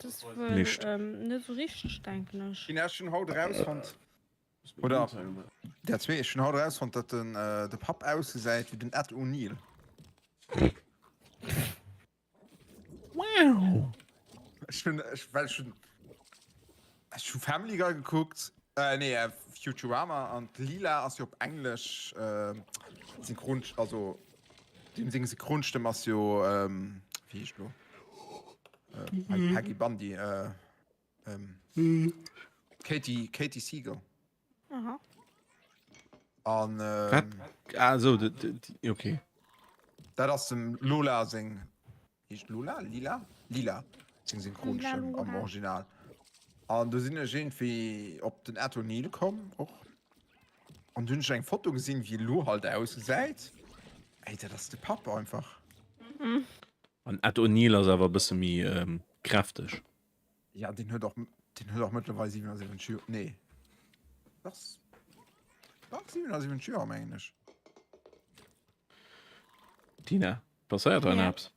Dat ass wuel Licht. net esou richteg, denken ech. Ginn ech hunn haut erausfonnt, oder der zwee, ech hunn haut erausfonnt, datt den de Papp ausgesäit wéi den Ed O'Neill. Wow! Ech hunn, ech, well ech hunn, ech hu Family Guy gekuckt, äh nee, äh, Futurama an d'Lila ass jo op Englesch äh, synchron, also deem seng Synchronstëmm ass jo, ähm, wéi heescht lo? Äh, hei Peggy Bundy, äh, ähm, Katie, Katie Siegel. Aha. An Wat? ähm, Ah, so, d- d- d- okay. dat ass dem Lola seng, heescht Lola? Lila? Lila seng Lila Synchronstëmm am Lola. Original. An do sinn ech iergendwéi op den Ed O'Neill komm och. An du hunn ech eng Foto gesinn, wéi e lo halt ausgesäit. Ey, dat ass de Papp einfach. An Ed O'Neill ass awer e bësse méi ähm, kräfteg. Ja, deen huet och, deen huet och mëttlerweil 77 Joer. Nee. Dach, dach 77 Joer, mengen ech. Tina, passéiert hei Ja. eppes?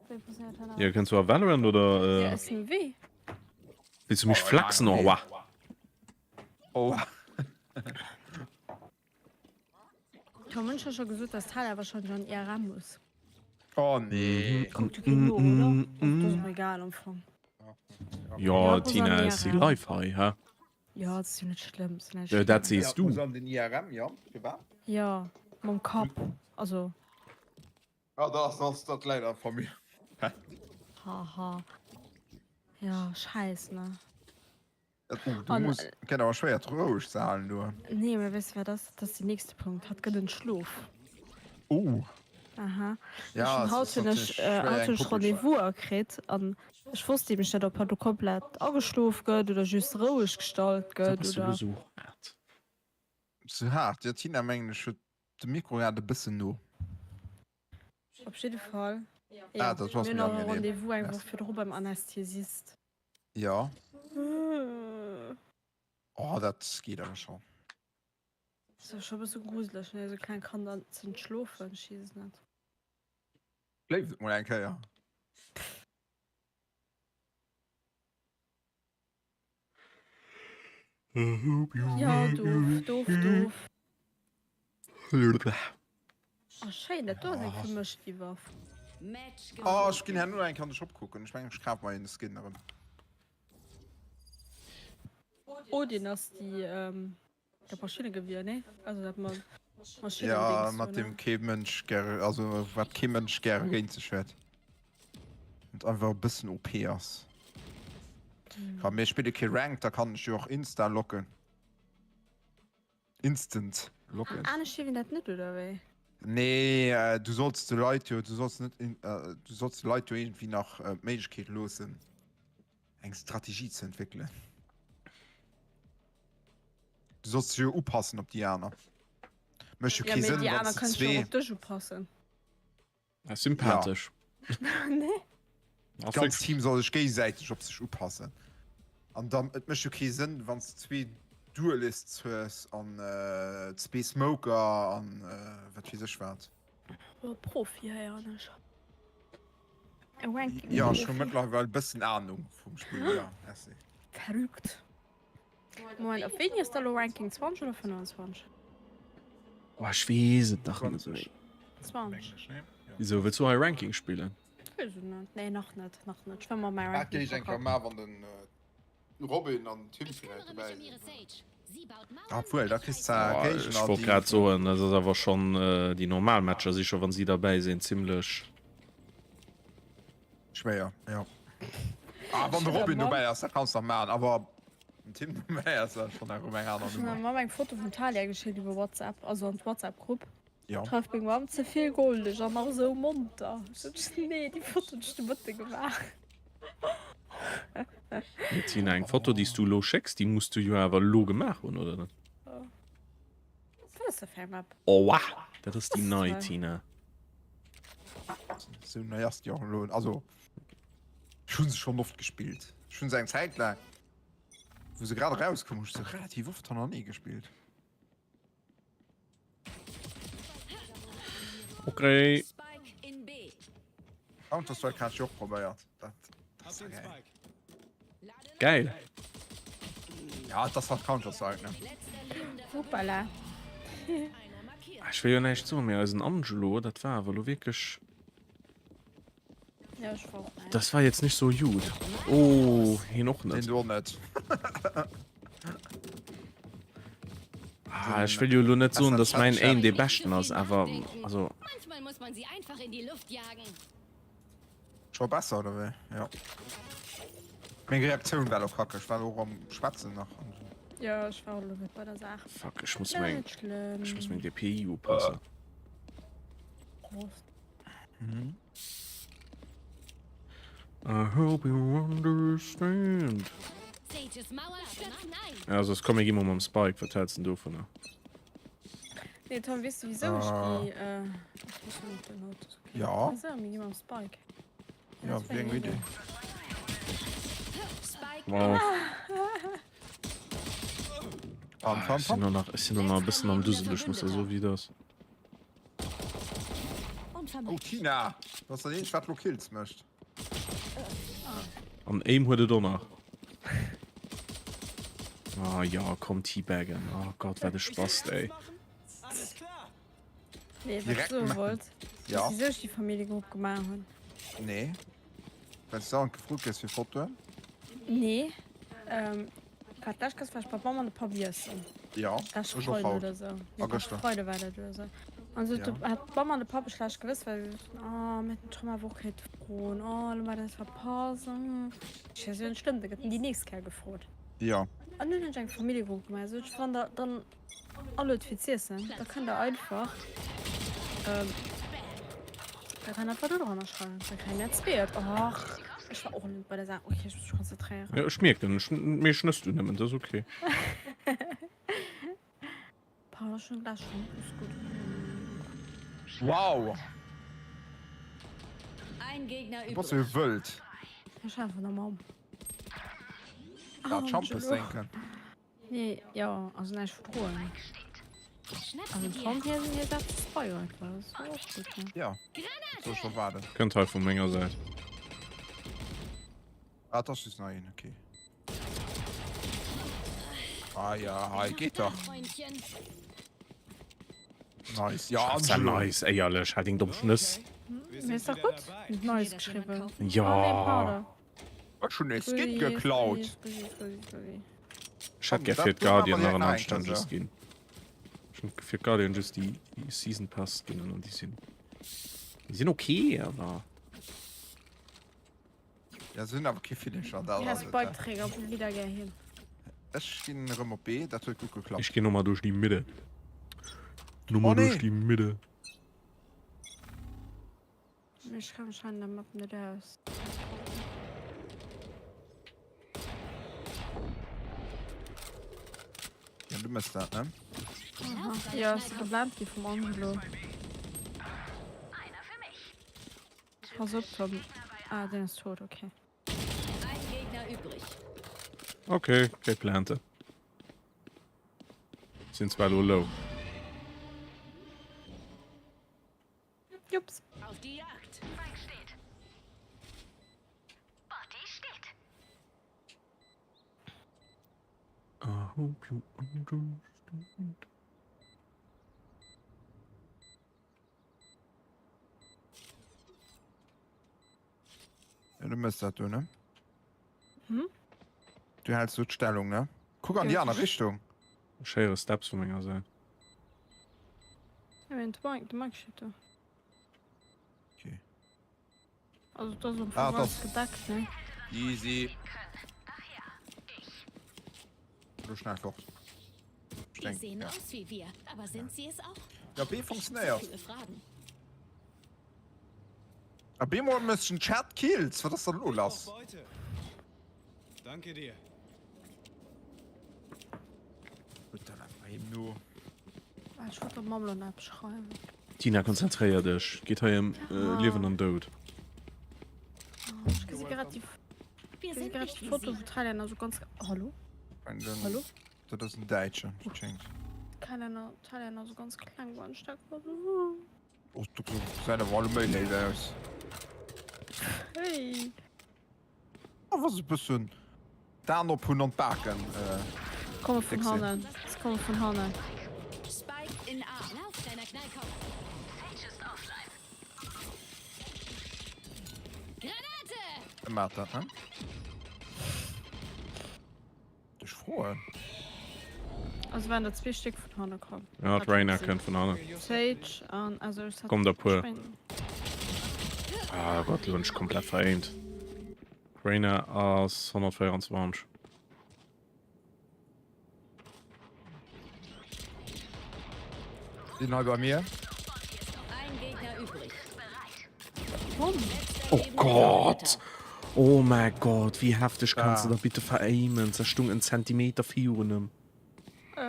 Wéi passéiert hei Ja, kenns du a Valorant oder Ja, äh, ass en wéi? willst du mich Oh, flachsen? nein, Oh, nee. wa. Oh. Tom, ech hu scho gesot, dass d'Thalia wahrscheinlech an IRM muss. Oh nee. Kuckt du keen no, oder? Dat ass och egal am Fong. Ja, Ja, Tina, muss ech si an IRM. live hei, hä? Ja, dat ass jo net schlëmm. Ass jo näischt Ja, dat Schlëmmes. sees Ja, du. muss an den IRM, ja. Firwat? Ja, mam Kapp. Also. Ah, da ass, ass dat läit an der Famill. Haha. Ja, scheiss, ne? Oh, du An, muss gëtt awer schwéier roueg ze halen do. Nee, mä weess de wat ass? Dat ass den nächste Punkt. Hatt gëtt entschlof. Oh. Aha. Ja, Ech hunn es haut ass hunn ech natierlech äh, schwéier haut eng hunn ech Puppelche. Rendez-vous kritt an ech wosst nämlech net, ob hatt lo komplett ageschlof gëtt oder just roueg gestallt Wéi gëtt bass du oder. lo sou haart? Sou haart? Jo, d'Tina mengen ech huet de Mikro grad e bëssen no. Op jidde Fall, jo, Ah, dat ass mir hunn méi och e angenehm. Rendez-vous eng Woch Merci. virdru beim Anästhesist. Jo. Oh, dat geet awer scho. Ass awer scho e bësse gruseleg, ne, esou kleng Kanner ze entschlofen, ech weess et net. Schléif et mol eng Kéier. Jo, doof, doof, doof. Oh schéin, dat do ass eng fir mech déi Waff. Oh, ech ginn herno eng Kéier an de Shop kucken. Ech mengen ech kaf mer een Skin erëm. Odin ass déi dat Maschinnegewier, nee? Also dat mat Maschinendings Ja, do, mat ne? deem kee Mënsch gäre, also wat kee Mënsch gäre géint sech huet. Und einfach e bëssen OP ass. Ja, mir spille kee Ranked, da kann ech jo och Insta locken. Instant locken. Anescht dierf een dat net, oder wéi? Nee, du solls de Leit jo, du solls net, du solls de Leit jo iergendwéi nach d'Méiglechkeet loossen, eng Strategie ze entwéckelen. Du solls dech jo upassen op déi aner. Mécht jo Ja, kee mee Sënn, déi wann aner s de kënnen sech jo zwee. och op dech upassen. Ah, sympathesch. Nee. Ah, D'ganz fix. Team soll sech géigesäiteg op sech upassen. An dann, et mécht jo kee Sënn, wann s de zwee Duelists hues an zwee Smoker an wat weess ech wat. Oh, Profi héieren ech. E Ranking Jo, ech hu Profi. mëttlerweil e bëssen Anung vum Spill, jo, merci. Verrückt. Moment, op wéini ass da lo Ranking 20 oder 25? Oh, ech weess et nach net méi. 20. Wisou, wëlls du hei Ranking spillen? Weess et net. Nee, nach net, nach net. Ech wëll mer mäi Dat Ranking géif ech eng Kéier verkappen. maachen, wann den Robin an den Tim villäicht dobäi sinn. Obwuel, da kriss de Oh, Géigner, ech wollt déi grad soen, dat ass awer schonn, déi normal Matcher si scho, wann si derbäi sinn, zimmlech. Schwéier, jo. Ah, wann de Robin dobäi ass, dat kanns de nach maachen, awer den Tim dobäi ass, dat ass schonn erëm eng aner Ech hunn Nummer. der Mamm eng Foto vum Thalia geschéckt iwwer WhatsApp, also an d'WhatsApp-Grupp. Jo. Schreift meng Mamm, ze vill goldig an nach esou monter. Ech sot, nee, déi Foto hunn ech de Mëtte gemaach. Mee Tina, eng Foto, déi s du elo schécks, déi muss du jo awer elo gemaach hunn, oder net? Wat ass dat fir eng Map? Oua, dat ass déi nei, Tina. Sou nei ass déi och elo. Also, ech hu se schonn oft gespillt. Ech hu se eng Zäit laang, wou se grad erauskoum, hu ech se relativ oft hannerenee gespillt. Okay. Counter-Strike hat ech och probéiert. Dat, dat ass ja geil. Geil! Ja, et ass halt Counter-Strike, ne? Hoppala. Ech wëll jo näischt soen, mee eisen Angelo, dat war awer elo wierklech. Ja, ech war och näischt. Das war jetzt nicht so jut. Oh, hien och Den net. do net. Ah, ech wëll jo elo net soen, dass mäin Aim dee beschten ass, awer also. Manchmal muss man sie einfach in die Luft jagen. Scho besser oder wéi? Ja. Meng Reaktioun war lo kacke, ech war lo och am Schwätzen nach an esou. Jo, ech war och lo net bei der Saach. Fuck, ech muss Mä meng, net schlëmm. ech muss meng DPI upassen. Prost. Mhm. I hope you understand. Sages Mauern stürzen ein. Ja, soss komm mir gi mol mam Spike, wat häls de dovunner? Nee, Tom, weess du wisou ech Ah. déi äh, ech muss net benotzt. Okay. Ja. Also, mir gi mam Spike. Ja, das wéi eng wär eng Idee. Spike Wow. Pam, Ah, pam, ech sinn pam. nur nach, ech sinn nur nach e bëssen am Dusel, ech muss da so wéi das. Oh, Tina! Du ass dat eenzegt, wat lo Kills mécht. An Aim huet et och nach. Ah ja, komm teabaggen. Oh Gott, wat e Spast, ey. Nee, wat Direkt ich soe ma- wollt. Ja. Wieso ech déi Familljegrupp gemaach hunn. Nee. Well s du dauernd gefrot gëss fir Fotoen? Nee. Ähm, wat d'lescht Kéier war ech bei d'Mamm an de Papp iessen. Ja, Lescht ech och Freide haut. oder sou. A Nee, lescht gëschter. Freide war dat oder sou. An sot Ja. de, hat d'Mamm an de Papp e schlecht Gewëss, well se soten, oh, mir hätten d'Schrëmm awer och kéinte froen, oh, elo war dat verpasst, oh. Ech sot, jo, net schlëmm, da gëtt en déi nächst Kéier gefrot. Ja. An dunn hunn ech eng Familljegrupp gemaach, sot ech, wann der dann aluet fir z'iessen, da kënnt der einfach, ähm, da kann einfach do dranner schreiwen, da kréie mir zweet. Och, ech war och net bei der Saach. Okay, ech muss mech konzentréieren. Ja, ech mierken, ech, mee schnëss du nëmmen, dat ass okay. Pardon, ech hunn e Glas Schong, ass gutt. Wow! Ein Gegner Du bass jo übrig. wëld. Ech hat vun der Mamm. Ja, Champes Angelo. drénken. Nee, jo, also näischt verdroen. Also Tom hier sinn dat bei einfach. Ja so schon war das. Kënnt hei vu menger Säit. Ah, das ist nein, okay. Ah ja, hei geht doch. Nice. Ja, Angelo. Nice, éierlech, halt deng domm Schnëss. Mee ist doch gutt. Nice geschriwwen. Ja. Ech hun ee Skin geklaut. Ech hätt gär fir d'Guardian nach en anstännege Skin. Ech hunn fir d'Guardian just déi Season Pass Skinnen an déi sinn déi sinn ok awer. Ja se hunn awer kee Finisher dat Här ass et. Spike-Träger, wou gitt der gär hin? Ech ginn erëm op B, dat huet gutt geklappt. Ech ginn nochmal duerch déi Mitte. Nochmal Oh nee. duerch déi Mitte. Ech kann anscheinend der Map net aus. Ja, du mëss dat, ne? Aha. Ja, ech si geblennt gi vum Angelo. Pass op, Tom. Ah, den ass tot, okay. Ein Gegner übrig. Okay, kee Plante. Sinn zwar elo low. Jups. Auf die Jagd. steht. Party steht. I hope you understand. Ja, du mëss dat do, ne? Hm? Du hältst do d'Stellung, ne? Kuck an déi aner Richtung. Ech héiere Steps vu menger Säit. Ja, de Mike, de Mike steet do. Okay. Also dat ass am Ah, Fong alles das. gedeckt, ne? Easy. Lo schnell fort. Ich Die denk, sehen ja. aus wie wir, aber sind sie es auch? Ja, B funktionéiert. Viele Fragen. A bemol mécht den Chat Kills. Wat ass da lo lass? Danke dir. Huet dat awer him no. Ah, ech wollt der Mamm lo nach eppes schreiwen. Tina, konzentréier dech. Geet hei ëm Liewen an Doud. Oh, ech gesi grad déi, Wir gesi sind grad nicht déi wie Foto sie. wou d'Thailänner sou ganz, hallo? Hallo? Dat ass en Däitschen, schéngt. D'Thailänner, d'Thailänner sou ganz kleng waren, staark waren. Oh, du gesäit awer alle méi léif aus. Hey. Oh, was e bëssen. D'Aen op hunn an d'Baken Komme vun déck sinn. hannen, se komme vun hannen. Spike in A. Lauf, kleiner Knallkopf. Granate! Mat dat, ne? Dech froen. Also waren der zwee Stéck vun hanne komm. Ja, d'Reyna kënnt vun hannen. Sage an also ech Komm der puer. Ah Gott, lo hunn ech komplett veraimt. Reyna ass 124. Sinn hei bei mir. Ein Gegner übrig. Oh Gott! Oh mäi Gott, wéi hefteg kanns de da bitte veraimen? Se stung en Zentimeter virun em.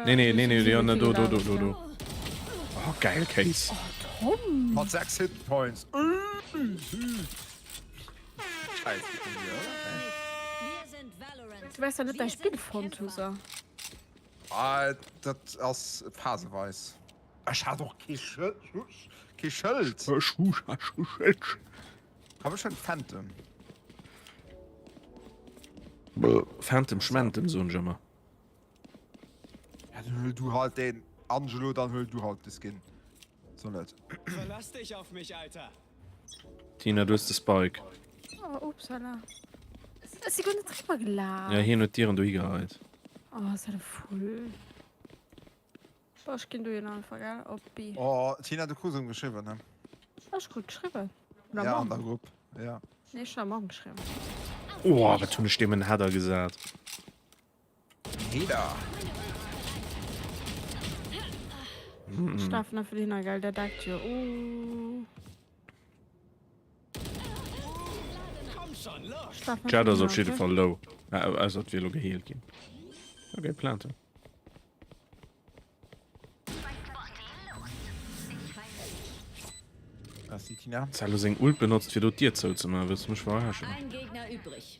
Nee, nee, nee, nee, ja, ne, do, do, do, do, do. Oh, geil, Case. Oh, Tom! Mat 6 Hitpoints. Scheiß, Du weißt ja net däi Spill fonnt, Huser. Ah, dat ass phaseweis. Ech hat och kee kee Schëld. Hab ech en Phantom? Phantom Schmentem soen ech ëmmer. Ja, dann huel du halt den Angelo, dann huel du halt de Skin. Soll et. Verlass dich auf mich, Alter. Tina, du hues de Spike. Oh, upsala. Ech si guer net driwwer gelaf. Ja, hien huet d'Dieren dohi geheit. Oh, ass dat e Vull. Boah, ech ginn dohin einfach, gell? Op B. Oh, Tina, du krus em geschriwwen, ne? Ech krut geschriwwen. Oder Ja, an Mamm. der Grupp. Ja. Nee, ech hunn der Mamm geschriwwen. Oh, wat hunn ech deem en Header gesat. Header. Ech lafen einfach dohinner, gell? Der deckt jo. Oh. Ech lafen einfach Jett ass op dohinner, jidde okay? Fall low. Ausser et wier elo geheelt ginn. Okay, planten. Merci, Tina. Hues elo seng Ult benotzt fir do d'Dier zouzemaachen? Wëlls du mech verarschen? Ein Gegner übrig.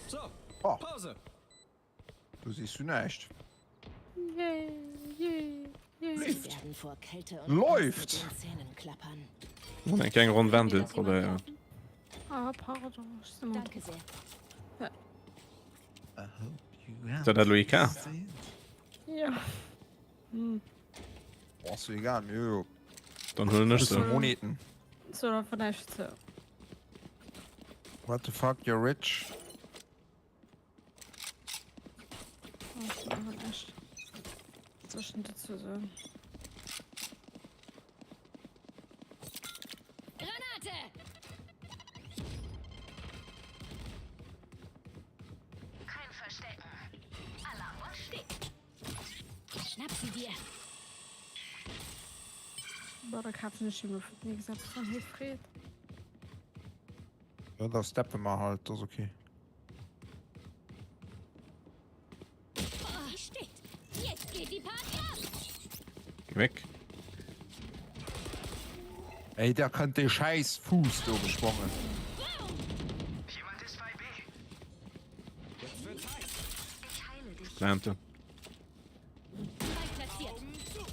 So, Oh. Pause. Du siehst du näischt. Yay, yay, yay. Sie werden vor Kälte und Läuft. Angst mit den Zähnen klappern. An eng kleng Ronn Wendel probéieren. Ah, pardon. Ich sinn ëmmer Danke sehr. Ist dat elo EK? Ja. Hm. Oh, ass jo egal, mir hu jo Dann huelen ech se. Moneten. So, dann vun näischt ze. What the fuck, you're rich? Zwischen dazu so. Granate! Kein Verstecken. Alarm steht. Schnapp sie dir! Boah, da kafen ech him fir d'nächst eppes an hie freet. Ja, da steppe mer halt, das okay. Oh, steht. Jetzt geht die Party ab! Geh weg. Ey, da kënnt dee schäiss Fuuss do gesprongen. Jemand ist bei B. Jetzt wird's heiß. Ich heile dich. Plante. Spike platziert. Gefunden.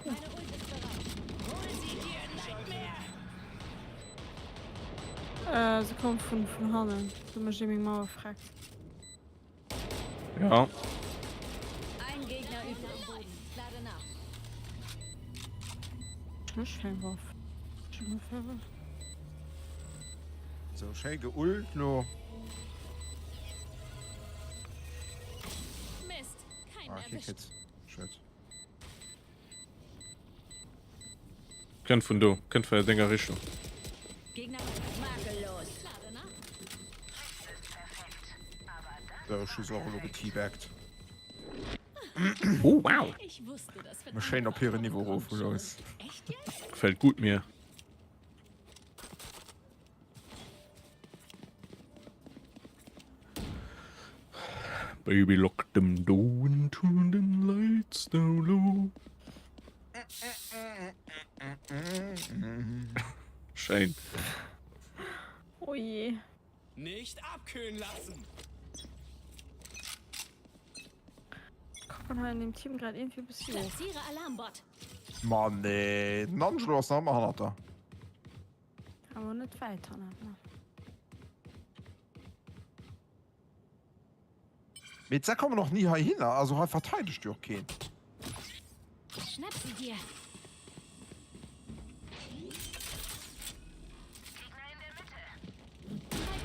Meine Ult ist bereit. Hol sie dir, Nightmare. Äh, se kommt vun, vun hannen. Do mécht ee meng Mauer freck. Ja. Ein Gegner übrig. Lade nach. Ech hu keng Waff. Ech hu keng Waff. So, schéi geult lo. Mist. Keinen Ah, kee erwischt. Kit. Schued. Kënnt vun do. Kënnt vun denger Richtung. Gegner makellos. Lade nach. So, ech hu se och elo geteabaggt. Oh, wow. Ich wusste, das wird Mol schéin op hire Niveau erof gelooss. Echt jetzt? Gefällt gut mir. Baby lock them door and turn them lights down low. Schéin. Oh je. Nicht abkühlen lassen. Kucken hei an dem Team grad irgendwie bëssi of. Platziere Alarmbot. Ma nee, den Angelo ass nach ëmmer hannert der. Awer net wäit hannert mer. Mee d'Säck kommen och ni heihinner, also hei verteidegt jo och keen. Schnapp sie dir.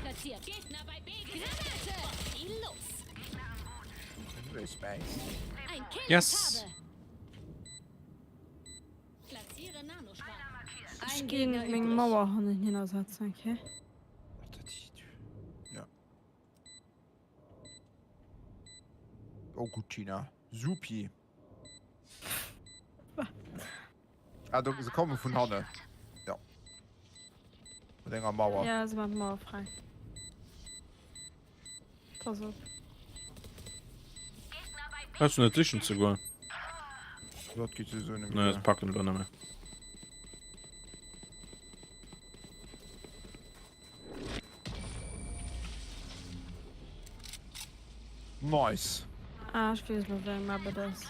Platziert. Gegner bei B. Granate. Los. Ein Kill Yes. Farbe. Platziere Nanoschwarm. Ech Ein ginn Gegner meng übrig. Mauer hannen hinner setzen, okay? Ja. Oh gut, Tina. Supi. Ah, do, se komme vun hanne. Ja. Mat enger Mauer. Ja, se mat Mauer frei. Pass op. Brauchst du net sichen ze goen? Dat geet sowieso net Nee, méi. dat packen elo net méi. Nice. Ah, ech weess elo wéi eng Map et ass.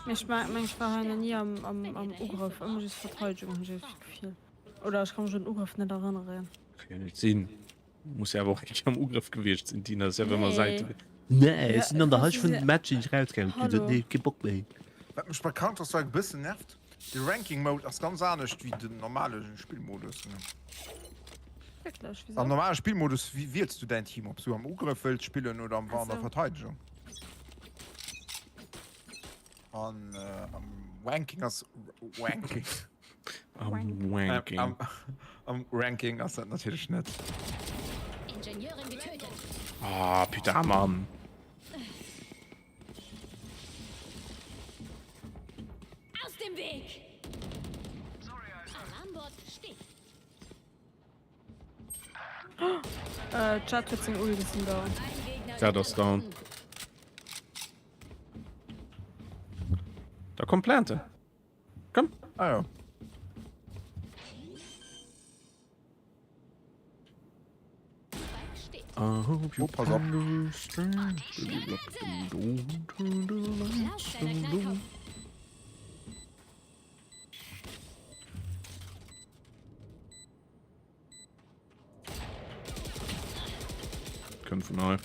Mee ech mengen ech war hei nach ni am, am, am Ugrëff. Ëmmer just Verteidegung hunn ech das Gefill. Oder ech ka mech un den Ugrëff net erënneren. Kann jo net sinn. Muss ja awer och eng Kéier am Ugrëff gewiescht sinn, Tina. Ass ja wéi mer Nee. Säite. Nee, ech sinn an der Ja, Hallschent vun dem Match sinn ech rausgaangen. Ech hunn gesot, nee, kee Bock méi. Wat mech bei Counter-Strike e bëssen nervt, de Ranking-Mode ass ganz anescht wéi den normale Spillmodus. Wierklech? Wisou? Am normale Spillmodus wiels du däin Team, ob s du am Ugrëff wëlls spillen oder am an der Ach sou. Verteidegung. An am Wanking ass Wanking. Am Wanking. Am, am Ranking ass dat natierlech net. Ingenieurin getötet. Ah, putain, Mann. Aus dem Weg. Alarmbot steht. Äh, Chat huet seng Ult, ass down. Chat ass down. Da komm plante. Komm. Ah ja. I hope you Oh, pass op. understand. Baby, lock the door, turn the lights down low. Kënnt vun hei.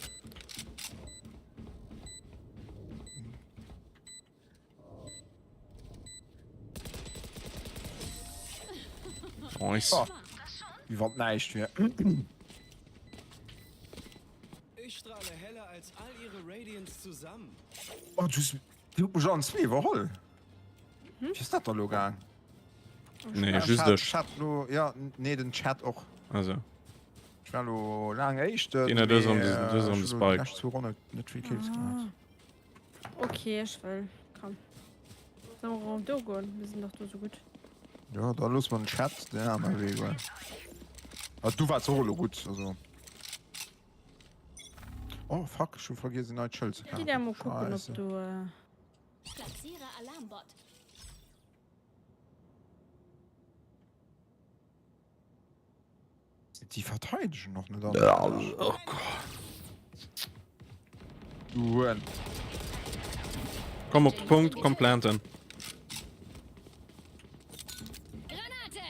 Nice. Oh. Wéi wann näischt wier. Ich strahle heller als all ihre Radiants zusammen. Oh, du hues Déi huet mech allen zwee iwwerholl. Wéi ass dat da lo gaang? Nee, just dech. Chat lo, ja, nee, den Chat och. Also. Ech war lo laang Éischten. Deen hat dës an dës an de Spike. Lescht zwou Ronne net vill Kills gemaach. Okay, ech wëll. Komm. Sollen wir erëm do goen? Mir sinn dach do sou gutt. Jo, da loosse mer den Chat den anere Wee goen. Ah, du waars och elo gutt, also. Oh fuck, ech hu vergiess en neit Schëld ze Geh kafen. da mol kucken, ob Scheisse. du. Äh, Platziere Alarmbot. Déi verteidegen och net all. Oh Gott. Du Huren. Komm op de Punkt, komm planten. Granate!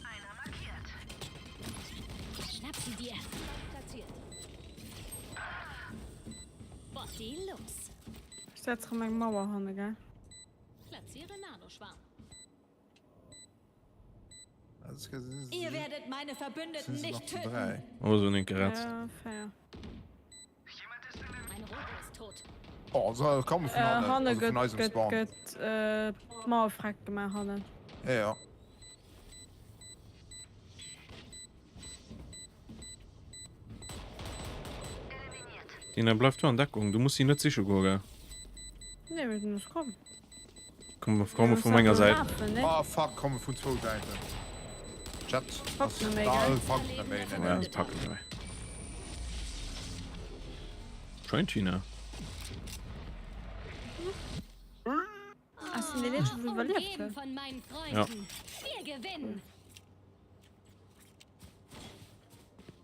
Einer markiert. Schnapp sie dir. Platziert. Botti los. Ich setz rem eng Mauer hanne, gell? Platziere Nanoschwarm. Ihr werdet meine Verbündeten nicht töten. Oh, so en geretzt. Ja, fair. Mein Robo ist tot. Oh, so, komm vun Äh, hannen, hanne also vun gëtt, eisem gëtt, Spawn. gëtt äh, d'Mauer freck gemaach hannen. Ja, ja. Dina, bleif du an Deckung, du muss si net siche goen, gell? Nee, mir muss kommen. Komm, komm vun menger Säit. Oh fuck, komme vun zwou Säiten. Chat, Packt net méi, Ah, gell? packt net méi, nee, Ja, nee. das packen wir. Schön, Tina. Ass den dee letzte, wou iwwerlieft Umgeben huet? von meinen Freunden. Wir gewinnen.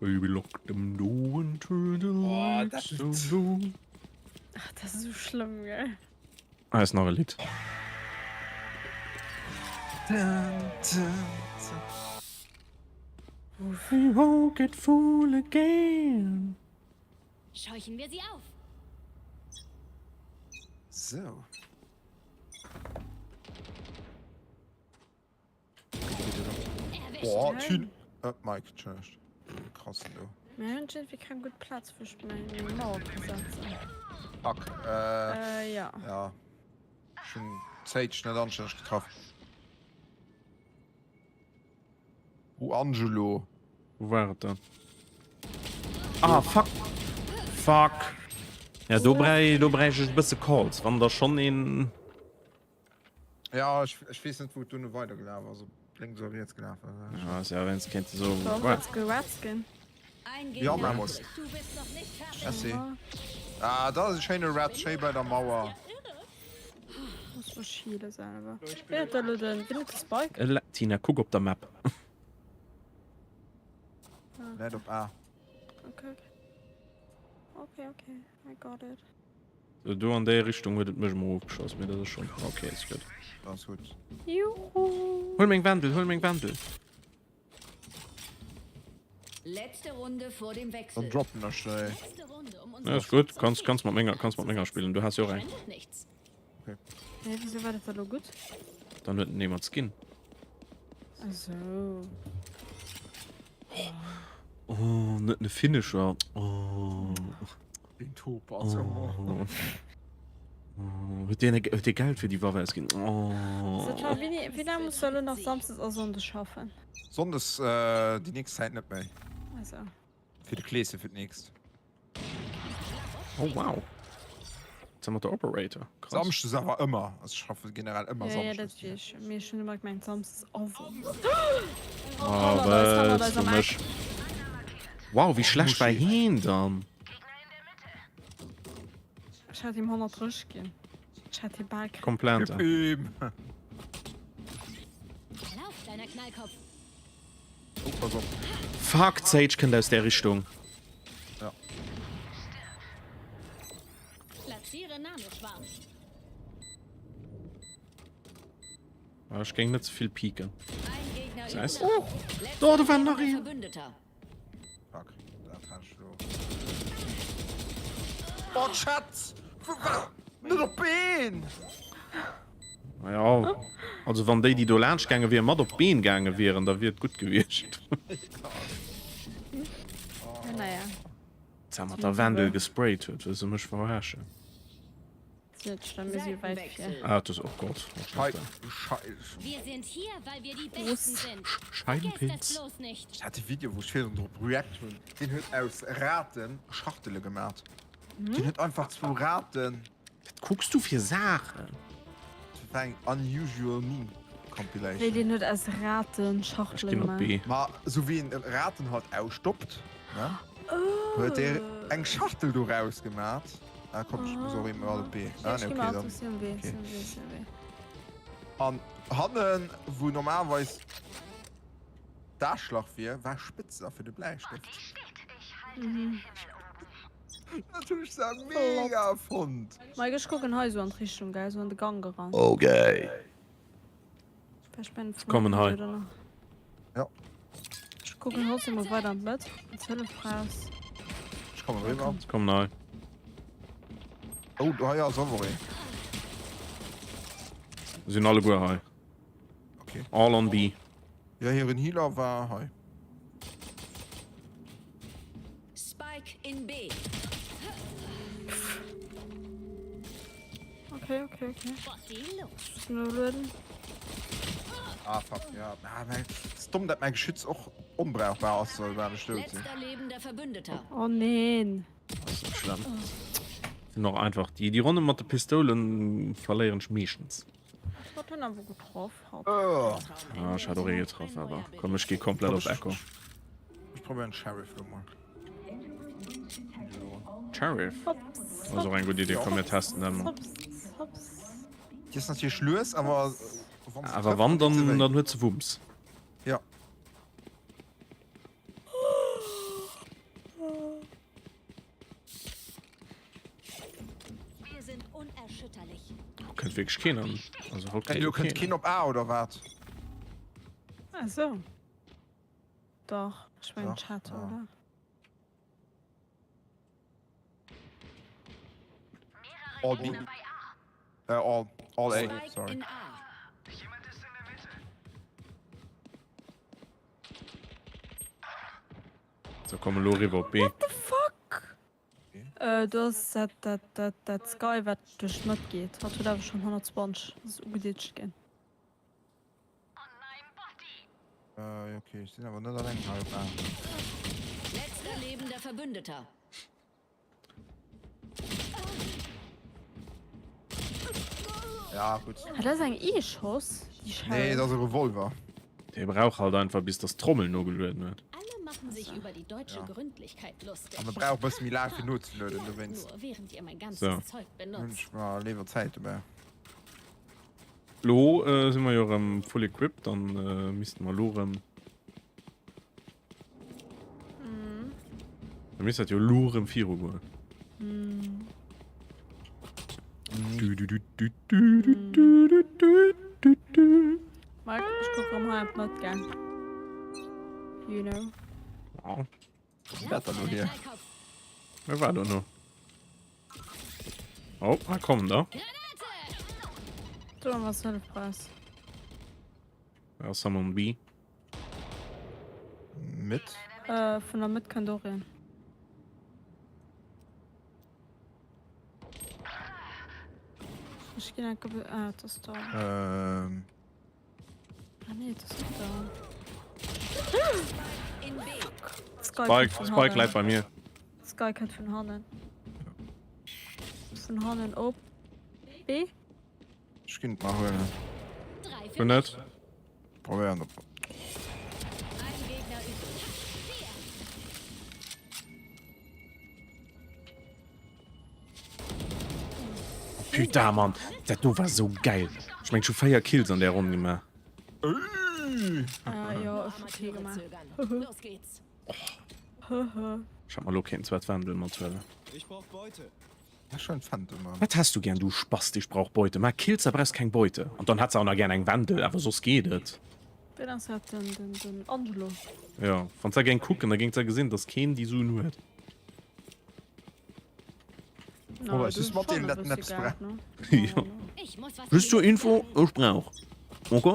Baby, lock them door and turn the Oh, lights dat down low. Ach, dat ass esou schlëmm, gell? Hei ass nach e Lidd. We won't get fooled again. Scheuchen wir sie auf. So. Boah, Tün. Äh, Mike, Entschëllegt. Krass do. Mir hunn irgendwie keng gutt Plaz wou ech meng Mauer ka setzen. Fuck. Äh, Äh, ja. ja. Ech hunn d'Sage net anstänneg getraff. Oh, Angelo. Wou war et dann? Ah, fuck. Fuck. Ja, do bräi, do bräich ech e bësse Calls. Wann der schonn een. Ja, ech, ech weess net, wou et duerno weidergelaf ass, ob lénks oder riets gelaf ass. Ja, ass ja, wéinst kéint de soen. So, let's go Redskin. Ein Ja, Gegner mach muss. übrig. Du bist noch nicht fertig. Merci. Ah, dat ass e schéine Red, schéi bei der Mauer. Muss mech healen selwer. Wien huet da lo den, wien huet de Spike? Äh, Tina, kuck op der Map. Net op A. Okay, okay. Okay, okay, I got it. So, do an déi Richtung huet et mech emol ofgeschoss, mee dat ass schonn ok, ass gutt. Dat ass gutt. Juhu! Huel meng Wendel, huel meng Wendel! Letzte Runde vor dem Dann Wechsel. droppen ech déi. Letzte Runde, um Ja, ass gutt, kanns, kanns mat menger, kanns mat menger spillen, du has jo och eng. Verschwendet nichts. Okay. Hä, wieso war dat da lo gutt? Dann huet en eemol d'Skin. Ach so. Oh, net ne Finisher. Oh. Den Topaz. Oh. Huet deen huet dee Geld fir déi Waff ausginn? Oh. Sot mal, wéini, wéi laang muss du elo nach Samsdes a Sonndes schaffen? Sonndes äh, déi nächst Zäit net méi. Also. Fir de Kleeschen fir d'nächst. Oh wow. Jetzt mat der Operator. Krass. Samschdes awer ëmmer. Also ech schaffe generell ëmmer Ja, ja, dat Samschdes. weess ech. Mee ech hunn ëmmer gemengt Samsdes a Sonndes. Oh, Hannert eis, hannert wëlls eis du am Eck. mech? Wow, wéi schlecht war heen dann? Ech hat him 130 ginn. Ech hat hie bal kritt. Komm Plante. Gib ihm! Lauf, kleiner Knallkopf. Oh, pass op. Fuck, d'Sage kënnt aus där Richtung. Ja. Platziere Nanoschwarm. Ah, ech géing net ze vill peeken. Ein Gegner Nice. übrig. Oh, Letzter do, do war lebender nach een. Verbündeter. Fuck, dat hat ech lo. Oh, Chat! Wo war? Net op Been! Ja, also wann déi, déi do laanscht gaange wieren, mat op d'Been gaange wieren, da wier et gutt gewiescht. Ja, naja. Zwar mat der Wendel gesprayt huet, wëll se mech verarschen. Ist net schlimm, mir si jo wäit vir. Ah, das, oh Gott. Schei, Schei, Wir sind hier, weil wir die Besten sind. Vergesst das Scheibenpilz. bloß nicht. Ich hat de Video, wou ech virdrun drop react hunn, deen huet aus Raten Schachtele gemat. Deen huet einfach zwou Raten. Wat kucks du fir Saachen? Dat war eng unusual meme Wéi compilation. deen huet aus Raten Ech Schachtele ginn op gemaach. B. Ma sou wéi een Raten halt ausstoppt, ne? Huet dee eng Schachtel doraus gemat. Ah komm, ech muss och eemol mat op B. Ah nee, okay, dann. Okay. An hannen, wou normalerweis d'Aarschlach wier, war Spëtzer fir de Bläistëft. Dat hunn ech sa mega fonnt. Mike, ech kucken hei sou an d'Richtung, gell, sou an de Gank eran. Okay. Ech mein, Kommen hei. Ja. Ech kucken trotzdem mol weider an d'Mëtt, wann s Hëllef brauchs. Ech kommen eriwwer. Ech kommen hei. Oh, do hei ass och een. Sinn alleguer hei. Okay. All on B. Ja, hiren Healer war hei. Spike in B. Okay, okay, okay. Muss nur lueden. Ah, fuck, ja. Ah, mein, ist dumm, dass mein Geschütz och onbrauchbar ass, soll war ech dout sinn. Letzter lebender Verbündeter. Oh neen. Das ist net schlimm. Sind och einfach déi, déi Ronne mat de Pistoulen verléieren ech meeschtens. Ech hat den awer getroff. Oh. Ah, ech hat och ee getraff, awer komm, ech gi komplett op Echo. Ech probéieren Sheriff lo mol. Sheriff? Ass och eng gutt Idee, komm mir testen dat mol. Déi ass natierlech lues, awer wann se Awer trëfft, wann, dann deet se dann, wéi. dann huet se Wumms. Ja. Unerschütterlich. Haut kënnt wierklech keen an. Also haut Elo kënnt keen op A oder wat? Ah sou. Dach, ech mengen Chat, oder? All B. Äh, all, all A, sorry. So, komm elo eriwwer op B. What the fuck? Äh, do ass dat, dat, dat, dat Sky, wat duerch d'Mëtt geet. Hatt huet awer schonn 120. Ass ugeditscht ginn. Äh, okay, ech sinn awer net alleng hei op A. Letzter lebender Verbündeter. Ja, gutt. Ah, dat ass eng Eeschoss, déi Nee, dat Schell. ass e Revolver. Dee brauch halt einfach bis dass d'Trommel nogelueden huet. Alle machen sich über die deutsche Ja. Gründlichkeit lustig. An e brauch e bësse méi laang fir nozelueden, dowéinst. Nur während ihr mein ganzes So. Zeug Hunn benutzt. ech mer léiwer Zäit dobäi. Lo si mer jo erëm full equipped, dann misste mer lo erëm. Da misst dat jo lo erëm viru goen. Mike, ech kucke erëm hei an d'Mëtt, gell? You know. Ja. Dat da lo hier. Wer war da no? Oh, ah, kommen da. Do haben wir Self-Preis. Ja, Summon B. Mit? Äh, vun der Mëtt kënnt och een. Ech ginn enke. Ah, dat ass da. Ähm. Ah nee, das ist da. Sky Spike, Spike läit bei mir. Sky kënnt vun hannen. Vun hannen op B. Ech ginn et mar huelen. Du net? Probéieren op. Putain, Mann, dat do war sou geil. Ech meng, ech hu 4 Kills an där Ronn gemaach. Ah, jo, ech hu kee gemaach. Ech hätt mer elo kéinten zwar d'Wendel mathuelen. Ja, schön Phantom, Mann. Wat häss du gern, du Spast, ich brauch Beute. Maach Kills, da brauchs keng Beute. An dann hätt se auch nach gern eng Wendel, awer soss geet et. Ween ass dat? Den, den, den Angelo? Jo, wann se géing kucken, da géing se gesinn, dass keen déi Suen huet. Na, Oh, du es ist hues mat schon deenen, e dat bësse eppes Geld, brauch. ne? Jo. Just zur Info, ech brauch. Ok?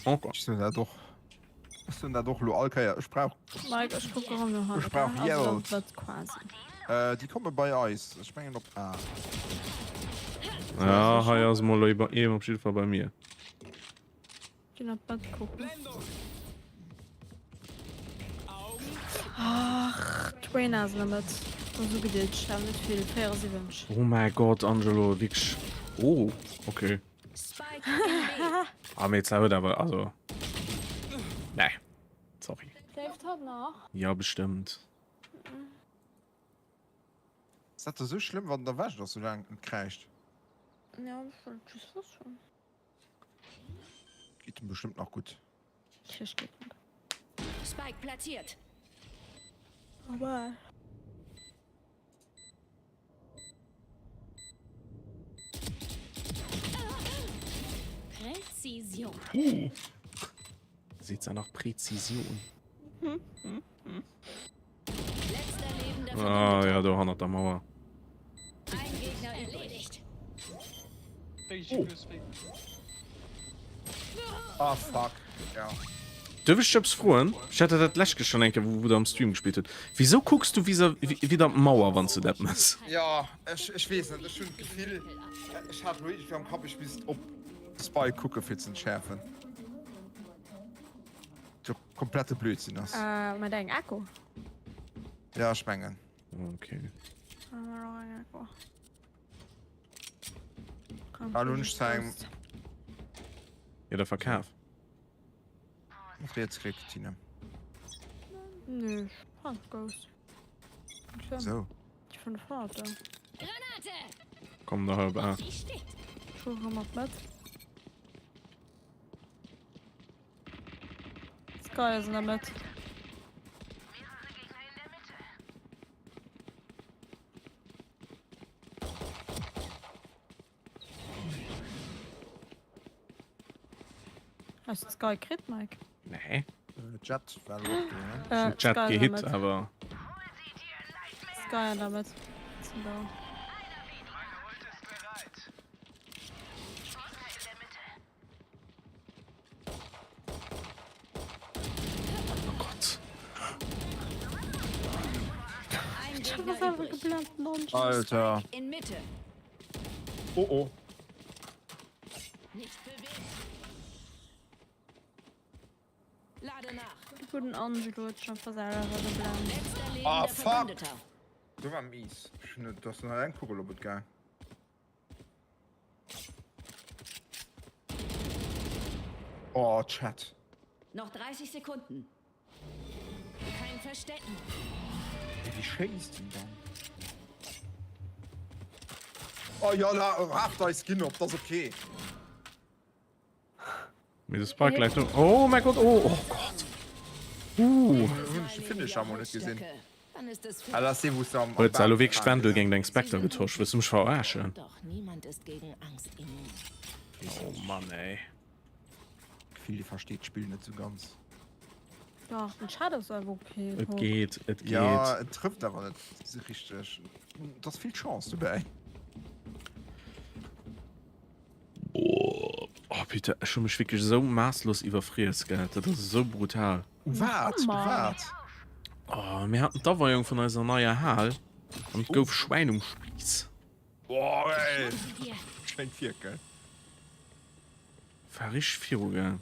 Ok. Ech soen dat och. Ech soen dat och elo all Kéier. Ech brauch. Mike, ech kucke rëm no hannen. Ech brauch Geld. Also, dat quasi. Äh, déi komme bei eis. Ech mengen op A. Ja, hei ass mol iwwer een op jidde Fall bei mir. Ginn op d'Bett kucken. Ach, d'Reyna ass an der Mëtt. Dat ass ugeditscht, awer net vill, 74. Oh mäi Gott, Angelo, wierklech. Oh, okay. Ah, mee zwar huet awer, also. Nee, sorry. Leeft hatt nach? Ja, bestëmmt. Ass dat da sou schlëmm, wann en erwächt ass, soulaang et net kräischt? Ja, ech wollt just wëssen. Geet em bestëmmt nach gutt. Natierlech geet en. Spike platziert. Aber. Präzision. Uh. Seet se nach Präzision. Ah ja, do hannert der Mauer. Oh. Ah, fuck. Ja. Duerf ech dech eppes froen? Ech hat der dat d'lescht Kéier schonn eng Kéier, wou der am Stream gespillt hutt. Wisou kucks du widder d'Mauer, wann s du dat mëss? Ja, ech, ech weess net. Ech hunn d'Gefill, ech hat elo iergendwéi am Kapp, ech misst op Spy kucke fir ze entschäerfen. Jo komplette Blödsinn ass. Äh, mat engem Echo? Ja, ech mengen. Okay. Ah, lo hunn ech zwar eng. Ja, der Verkaf. Mat riets klickt, Tine. Nö, ich fand Ghost. So. Ich fand Vater. Komm da hör A. Ich gucke mal mit. Sky ist in der Mitte. Hues de Skye kritt, Mike? Nee. Jett war elo och do, ne? Äh, Ech hunn d'Jett Skye an der gehit, Mëtt. awer. Skye an der Mëtt. Sinn do. Oh Gott. Ein Ich hab Gegner das einfach übrig. geblendet, Mann. Alter. In Mitte. Oh oh. Nicht bewegen. Lade nach. De gudden Angelo huet scho verselwer geblennt. Letzter Ah, lebender fuck. Verbündeter. Do war mies. Ech hunn net, dass nach eng Kugel op et gaang. Oh, Chat. Noch 30 Sekunden. Kein Verstecken. Ey, wéi schéisst en dann? Oh ja, la, raaft eis Skin op, dat ass okay. Mee de Spike läit do. Oh mäi Gott, oh, oh Gott. Uh. Hunn ech de Finisher mol net gesinn. Ah, dat ass dee, wou s de am, am Huet se elo Bam wierklech d'Wendel gefaangen géint eng Spectre getosch? Wëlls du mech verarschen? Doch niemand ist gegen Angst immun. Oh Mann, ey. Gefill, dee versteet d'Spill net sou ganz. Dach, den Chat ass einfach okay. Et geet, et geet. Ja, et trëfft awer net sou richteg. Et ass vill Chance dobäi. Oh putain, ech hu mech wierklech esou maasslos iwwerfriess, gell. Dat ass esou brutal. U wat? U wat? Oh, mir haten d'Aweiung vun eiser neier Hal an et gouf Schwäin um Spiiss. Boah, ey. Schéin Fierkel. War richteg virugaang.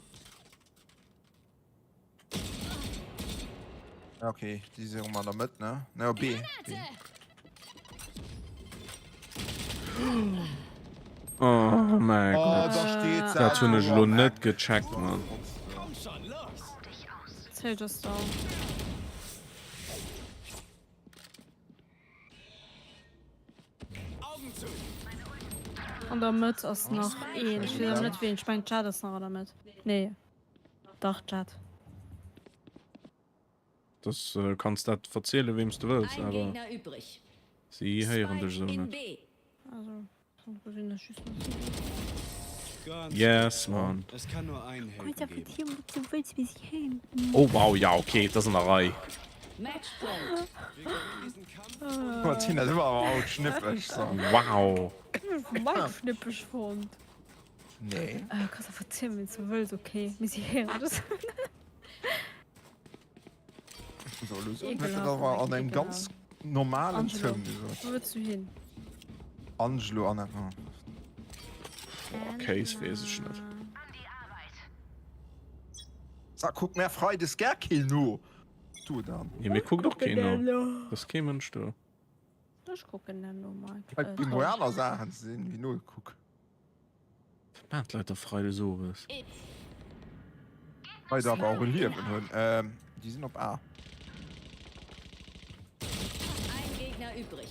Okay, déi si erëm an der Mëtt, ne? Ne, op B. B. Oh mäi Oh, Gott. da steet se. Dat hunn ech elo net gecheckt, Mann. Komm schon, los! Sage ass down. Augen zu! An der Mëtt ass nach een. Ech weess awer net ween. Ech mengen d'Jett ass nach an der Mëtt. Nee. Dach, Jett. Das äh, kanns dat verziele weems du wëlls, Ein awer Gegner übrig. si héieren dech Spike esou in net. B. Also, gesinn ech just nach si. Ganz Yes, Mann. Es kann nur einen Helden geben. Oh wow, ja okay, dat ass an der Rei. Matchpoint. Wir gewinnen diesen Kampf. Martina, du war awer haut schnippeg. So. Wow. Mike schnippeg fonnt. Nee. Äh, kanns einfach zielen, wéi du wëlls, okay. Mee si héieren dech esou net. So, lo so, Ekelhaft, dat war an engem ganz normalen Angelo, Toun gesot. wou wëlls du hin? Angelo an oh. Boah, Case weess ech net. Sa, kuck mär Freides gär keen no. Du dann. Nee, mir kuckt och keen no. Ass kee Mënsch do. Ech kucken dann no, Mike. Äh, gi mol aner Saachen ze sinn, wéi nogekuck. Wat maachen d'Leit da Freides owes? Leit awer och e Liewen hunn. Ähm, déi sinn op A. Ein Gegner übrig.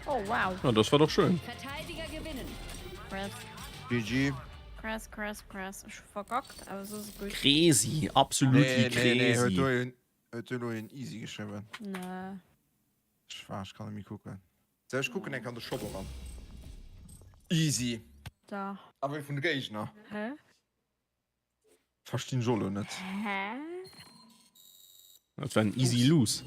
Oh wow. Ja, das war doch schön. Verteidiger gewinnen. Krass, GG. krass, krass, krass. Ech hu verkackt, awer soss ass gutt. Crazy, absolutely Nee, nee, nee, huet crazy. do een, huet do elo een easy geschriwwen. Nee. Ech war, ech kann net méi kucken. Sou, ech kucken eng an de Shop eran. Easy. Da. Awer vun de Géigner. Hä? Verstinn ech och lo net. Hä? Dat war en easy lose.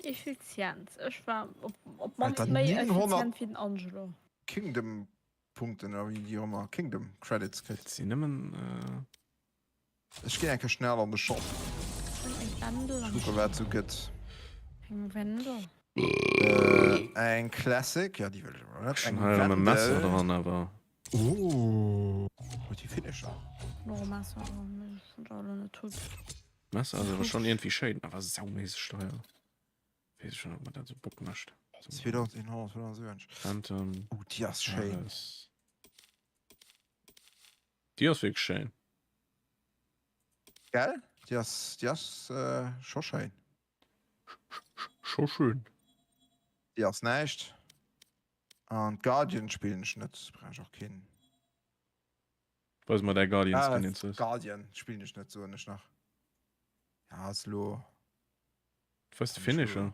Effizient. Ech war op, op mannst Alter, méi 900 effizient wéi den Angelo. Kingdom Punkten oder wéi déi och ëmmer Kingdom Credits kritt. Et sinn nëmmen. Äh... Ech ginn eng Kéier schnell an de Shop. Eng Wendel Ech kucke wat et sou gëtt. Eng Wendel? Eng Classic, ja déi wëll ech awer net. Ech Eng hunn hei erëm e Messer Wendel. dran, awer. Oh, huet déi Finisher. Och e Messer dran, mee ech hunn se alle net hutt. Messer ass awer schonn iergendwéi schéin, awer sauméisseg deier. Weess ech net, ob mer dat sou Bock mécht. 2175. Phantom. Oh, déi ass schéin. Déi ass wierklech schéin. Gell? Déi ass, déi ass äh, scho schéin. Scho schön. Déi ass näischt. An d'Guardian spillen ech net, brauch ech och keen. Weis mer däi Guardian Ah, Skin, deen s Guardian spillen ech net, soen ech nach. Ja, ass lo. Weis de Finisher?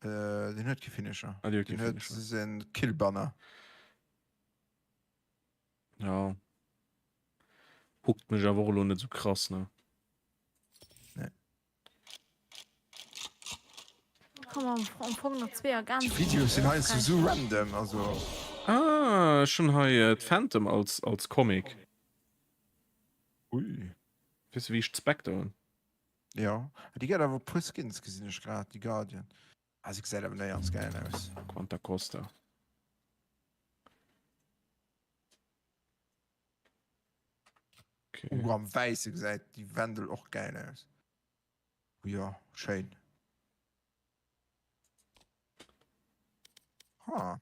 Äh, deen huet kee Finisher. Ah, dee huet kee Deen huet Finisher. en Killbanner. Ja. Hookt mech awer och elo net sou krass, ne? Nee. Kann man am Fong nach zwee Agenten. Déi Videos sinn heiansdo sou random, also. Ah, ech hunn hei d'Phantom als als Comic. Ui. Weess de wéi ech d'Spectre hunn? Jo, déi gëtt awer e puer Skins gesinn ech grad, déi Guardian. Ah, se gesäit awer néierens gäil aus. Quanta Costa. Okay. Uh, am Wäisse gesäit déi Wendel och gäil aus. Jo, schéin. Ha.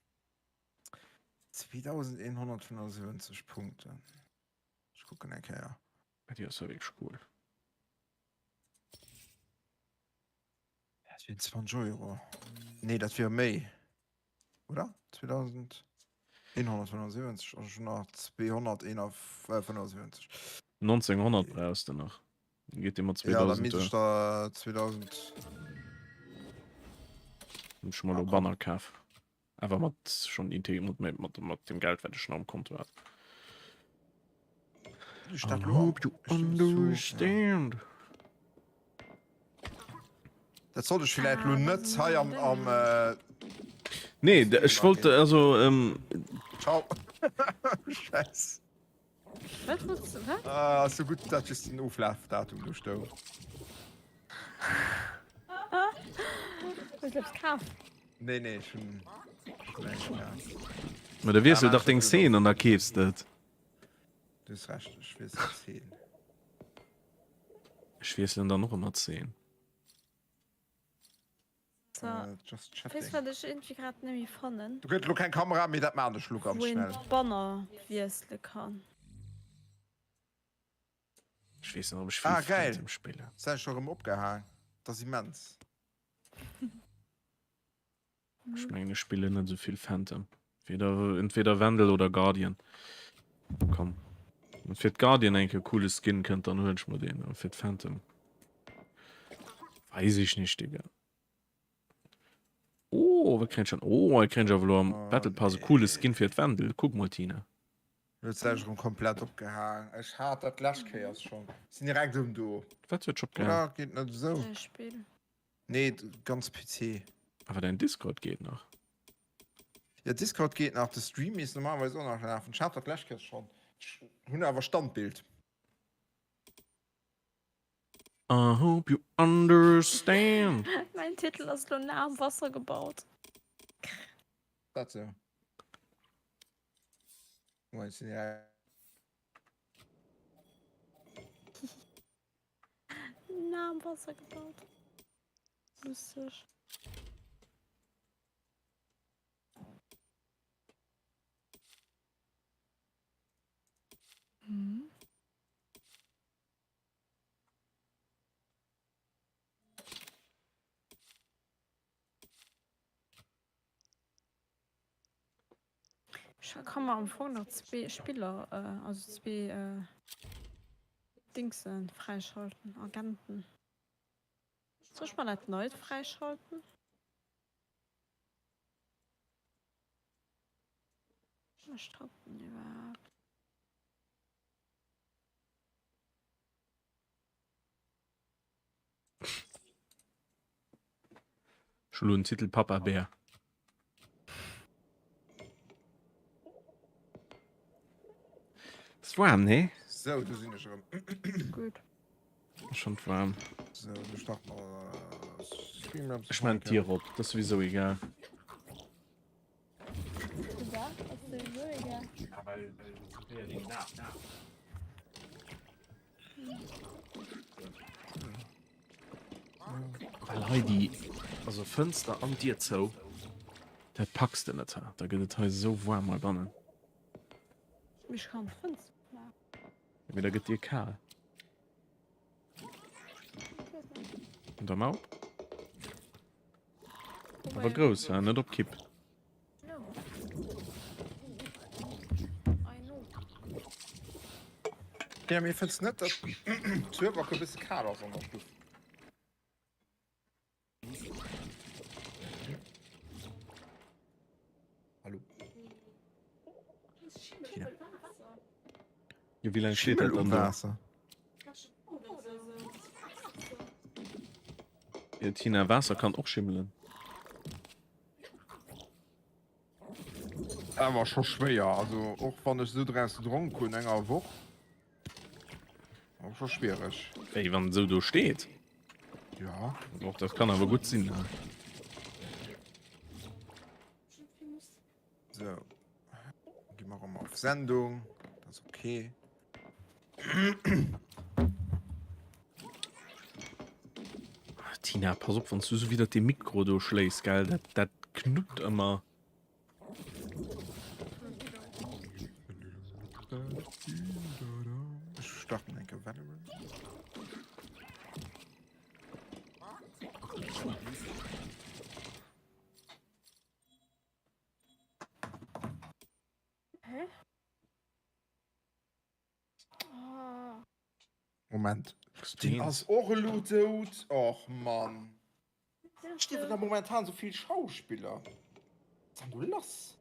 2175 Punkten. Ech kucken eng Kéier. Déi ass ja wierklech cool. Dat wieren 20 Euro. Nee, dat wier méi. Oder? 2175 ass schon nach 275. 1900 brauchs de nach. Dann geet dee mat Ja, da misst 2000 ech der 2000. Hunn ech mer lo Banner kaf. Awer mat schon inte mat, mat, mat dem Geld, wat ech nach um Konto hat. Ich I dat lo hope you understand. Dat sollt ech villäit lo net hei am am äh, Nee, ech wollt also ähm, Ciao. Scheiß. Wat wolltest du? Wat? Ah, ass so gutt, dat just den Oflafdatum do stoung. Hues du eppes kaf? Nee, nee, ech hunn näischt kaf. Ma da wiessel dach deng Szene an da keefs de et. Du hues Recht, ech wiessel d'Szene. Ech wiesselen dann och ëmmer d'Szene. So. Äh, just Weess chatting. wat ech irgendwie grad net méi fannen? Do gëtt lo keng Kamera, mee dat maan ech lo ganz Wou een schnell. d'Banner wiessele kann. Ech weess net, ob ech vill Ah, geil. Phantom spillen. Säin scho rëm opgehaang. Dat ass immens. Ech mengen ech spillen net esou vill Phantom. Weder, entweder Vandal oder Guardian. Komm. Wann fir d'Guardian eng Kéier coole Skin kënnt, dann huelen ech mer deen. Awer fir d'Phantom weess ech nicht, Digga. Oh, wat kréien ech dann? Oh, hei kréien ech awer elo am Oh, Battle Pass e coole nee. Skin fir d'Vandal. Kuck mol, Tina. Lo huet sech erëm komplett opgehaang. Ech hat dat d'lescht Kéiers schonn. Sinn direkt erëm do. Wat huet sech opgehaang? Oder geet net esou? Däi Spill. Nee, ganz PC. Awer däin Discord geet nach. Ja, Discord geet nach, de Stream misst normalerweis och nach lafen. Ech hat dat d'lescht Kéier schonn. Ech hunn awer Standbild. I hope you understand. Mäin Titel ass lo nah am Wasser gebaut. Dat sou. Moment, ech sinn direkt. Nah am Wasser gebaut. Lustig. Mhm. Ech kann mer am Fong nach zwee Spiller, äh, also zwee äh, Dingsen fräischalten, Agenten. Soll ech mer dat neit fräischalten? Was mécht hatt denn iwwerhaapt? Ech hu lo den Titel Papa Bär. Ass waarm, nee? Sou, do sinn ech erëm. Gutt. Ass schon waarm. Sou, do start mer Streamlabs. Ech maan d'Dier op, dat ass souwisou egal. Well hei déi, also Fënster an Dier zou, dat packs de net, da gëtt et hei esou waarm heibannen. Ech kann d'Fënster opmaachen. Mee da gëtt dir kal. Und da mal op. Awer grouss, ja, net op Kipp. Ja, mir fënns net, dass d'Zuewack e bësse kal ass an der Stuff. Hallo? Tina. Jo, wéi laang steet Schimmel dat um dann do? Waasser. Ja, Tina, Waasser kann och schimmelen. Awer scho schwéier, also och wann ech sou draus gedronk hunn enger Woch, awer scho schwiereg. Wéi wann et sou do steet? Ja. Och dat kann awer gutt sinn. So. Gi mer erëm op Sendung. Dat ass okay. Tina, pass op, wann du so wieder de Mikro do schléis, gell? Dat, dat knuppt ëmmer. Ech starten enke Valorant. Hä? Oh. Moment. Den ass och elo dout. Och Mann. Stierwen da momentan sou vill Schauspiller? Was ass do lass?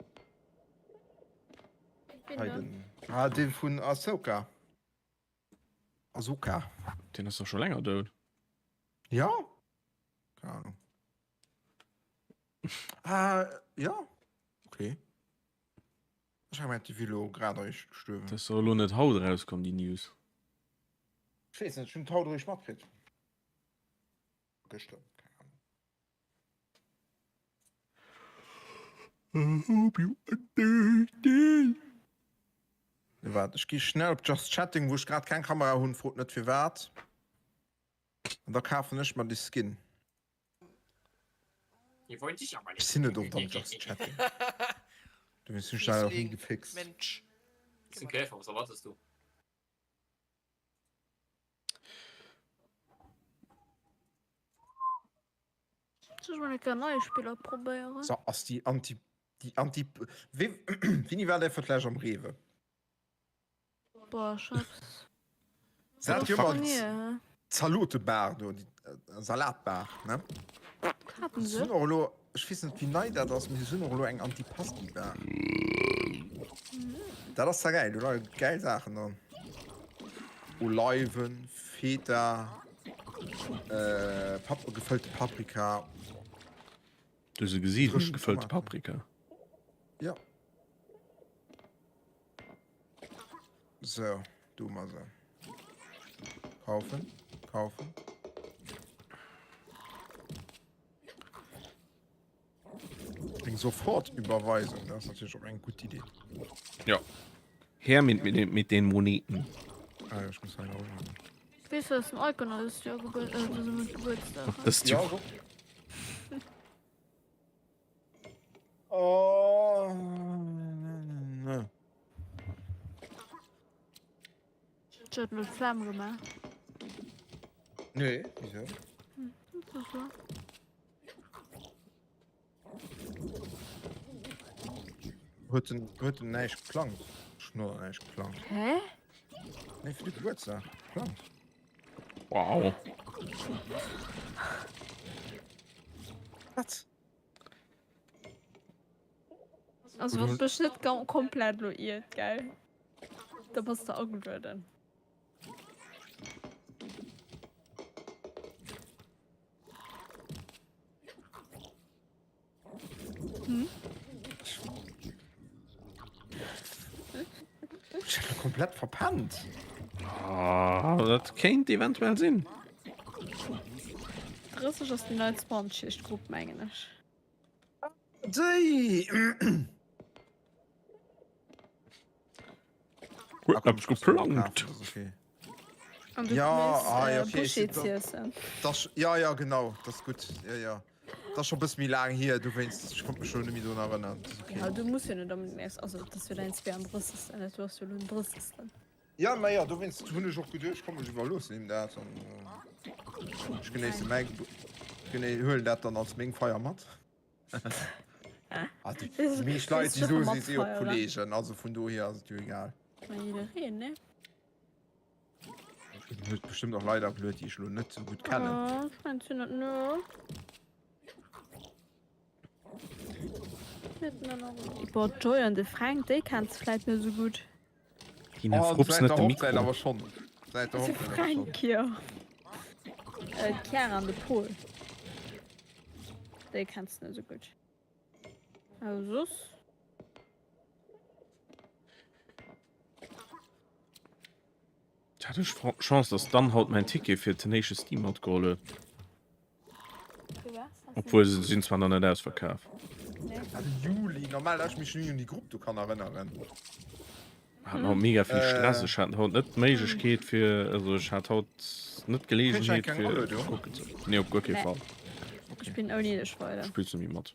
Hei den, ah, den vun Ahsoka. Ahsoka. Den ass doch scho länger dout. Ja? Keine Ahnung. Ah, ja. Okay. Ech hat gemengt, déi wier elo grad eréischt gestuerwen. Dat ass doch elo net haut erauskomm, déi News. Ech weess net, ech hunn et haut eréischt matkritt. Gëschter, keng Ahnung. I hope you understand. Waart, ech gi schnell op Just Chatting, wou ech grad keng Kamera hunn, frot net firwat. An da kafen ech mer de Skin. Ech sinn net oft am Just Chatting. Dowéinst hunn ech dat och ni gefixt. Soll ech mol eng Kéier neie Spiller probéieren? So, ass déi Anti... déi Anti... Wéini war där fir d'lescht am Rewe? Boah, ech hab's. Se hat jo ëmmer d'Zalotebar do, déi Salatbar, ne? Haten Se se? hunn och elo, ech weess net wéi nei dat ass, mee se hunn och elo eng Antipasti-Bar. Dat ass zwar gäil, do leie gäil Saachen dran. Oleiwen, Feta, äh, Pap gefëllte Paprika. Du hues se gesinn, Frëschen gefëllte Tomaten. Paprika. Ja. So, du mal se. Kaufen, kaufen. Eng Sofortüberweisung, das ist natürlich auch eng gutt Idee. Ja. Her mit, mit, den, mit den Moneten. Ah, ja, ich muss halt auch machen. Weess du, dass den Eikon alles Joer Gebur äh, Gebuertsdag hat? Das Ja, so. Oh, ne. Ech huet lo d'Flam gemaach. Nee, wieso? Einfach so. Huet den, huet den näischt geplangt? Ech hunn och näischt geplangt. Hä? Nee, fir de Gebuertsdag geplangt. Wow. Wat? Also wann du dech net komplett lo iert, gell? Da bass de agelueden. Hm? Ich hab komplett verpennt. Ah, dat kéint eventuell sinn. 30 ass déi nei Zwanzeg-Grupp, mengen ech. Déi! Huet eppes geplangt. An du Ja, ja, ah, ja, äh, okay, Buschi ich- da- z'iessen. Das, ja, ja, genau, das ist gut. Ja, ja. Das ist schon ein bisschen méi lang hier, du wéinst, ich konnte mich schon nicht mehr daran erinnern. Das ist okay. Ja, du muss jo net am nächsten, also dat ass jo dein 32. Net, du hast jo lo den 30. Ja, ma ja, dowéinst hunn ech och geduecht, komm, ech iwwerloossen him dat an ech genéisse mäi Gebu-, gené-, huelen dat dann als meng Feier mat. Ah, déi, déi meescht Leit, déi do sinn, si jo Kollegen, also vun dohier ass et jo egal. Ma jiddereen, ne? Et huet bestëmmt och Leit ageluet, déi ech elo net sou gutt kennen. Oh, ech mengen, et sinn net no. Boah, d'Joy an de Fränk, déi kenns de vläit net esou gutt. Tina, Oh, frupps säit net der de Hochzäit Mikro. awer schonn. Säit der De Hochzäit awer schonn. Fränk, jo. D'Chiara an de Pol. Déi kenns de net esou gutt. Awer soss. Tja, hat ech Chance, dass d'Anne haut mäin Ticket fir Tenacious D matgeholl huet. Obwuel se sinn zwar nach net ausverkaf. Juli, normal, dass ech mech ni un déi Grupp do kann erënneren. Hat haut mega vill Stress. Ech hat haut net d'Méiglechkeet fir, also ech hat haut net d'Geleegenheet fir kucken ze. Nee, op guer kee Fall. Ech spillen ouni dech weider. Spills du méi mat?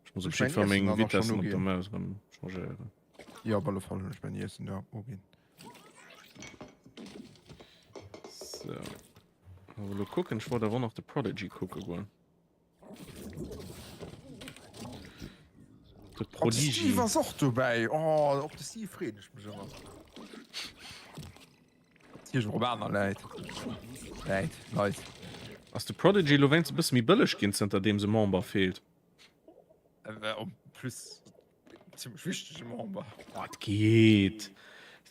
Ech muss op jiddwer Fall meng Vitessen op der Maus erëm changéieren. Jo, op alle Fall hunn ech mäin Iessen do uginn. So. Awer lo kucken, ech wollt awer och nach de Prodigy kucke goen. De Oh, de Prodigy. Steve ass och dobäi. Oh, op de Steve freeën ech mech ëmmer. Natierlech och op aner Läit. Läit, Leit. Ass de Prodigy lo wéinst e bësse méi bëlleg ginn, zënter deem se Member feelt? Äh, en plus ziemlech wichtege Member. Oh, et geet.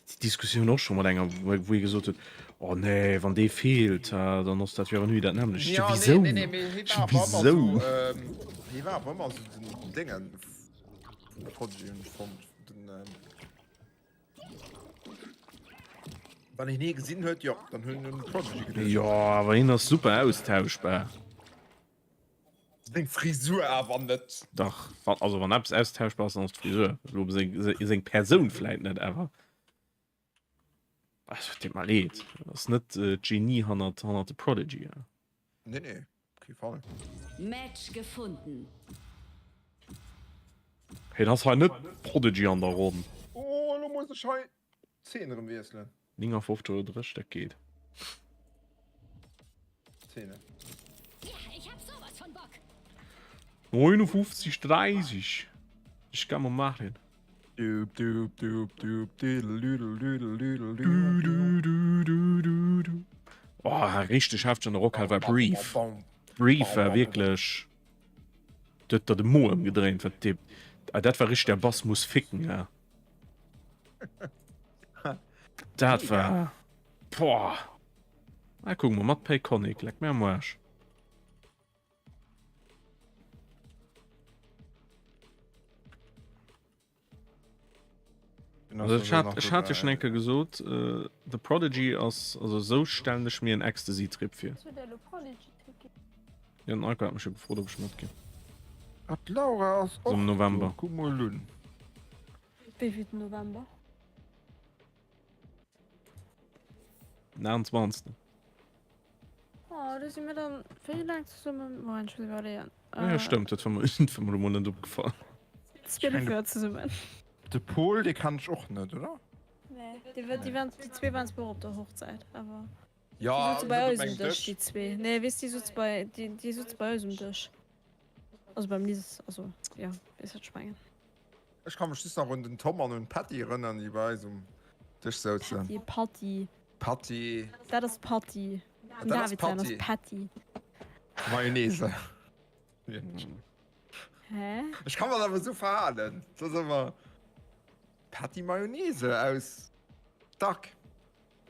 Déi Diskussioun och scho mat enger, wou ee gesot huet, oh nee, wann dee feelt, dann ass dat jo awer ni dat nämmlecht. Ja, nee, Wisou? nee, nee, mee hie war awer ëmmer Wisou? sou, ähm, hie war awer ëmmer sou den Déngen vum Prodigy, hunn ech fonnt. Den, ähm, wann een hie gesinn huet, jo, dann hunn un den Prodigy geduecht. Jo, awer hien ass super austauschbar. Seng Frisur awer net. Dach, wann, also wann eppes austauschbar ass, dann ass d'Frisur. Elo seng, seng Persoun vläit net, awer. Also, et deet mer leed, dat ass net d'Genie hannert, hannert The Prodigy. Nee, nee, op kee Fall. Match gefunden. Hey, dat ass hei net Prodigy an der Ronn. Oh, elo muss ech hei d'Zeen erëm wiesselen. 59 oder 30, dat geet. Szene. 59, 30. Ich kann mal machen. Dup, dup, dup, dup, didel, düdel, düdel, düdel, düdel, Du, du, du, du, du. Oh, richtig heftig an der Rockhal war Brief. Brief war wirklich. Dat huet der de Mo ëmgedréint, wat dee. Ah, dat war richtig der Bass muss ficken, ja. Dat war. Boah. Ah, guck mal, mat Payconic, leck mir am Arsch. Also ech hat, ech hat jo schon eng Kéier gesot, äh, The Prodigy ass, also sou stellen ech mir en Ecstasy-Trip vir. Ja, den Eiko hat mech jo gefrot, ob ech matginn. Ah, d'Laura ass och Am November. do. Kuck mol un. Wéivilten November? Den 28. Oh, do si mir dann wéi laang zesummen? Moment, ech muss iwwerleeën. Ah, ja, stëmmt, dat war mir, dat war mir lo mol net opgefall. 12 Joer zesummen. De Pol, dee kann ech och net, oder? Nee, déi, déi, waren, déi zwee waren zwar och op der Hochzäit, awer. Ja, Déi souze bei net op eis um mengem Dësch, Dësch. déi zwee. Nee, weess, déi souze bei, déi, déi souze bei eis um Dësch. Also beim Liz, also, ja, weess wat ech mengen. Ech ka mech just nach un den Tom an un d'Patty erënnern, déi bei eis um Dësch souzen. Patty, Patty. Patty. Dat ass Patty. Dem Dat ass David säin ass Patty. Patty. Mayonnaise. Hä? Ech ka mech awer esou verhalen. Dat ass ëmmer Patty Mayonnaise aus Duck.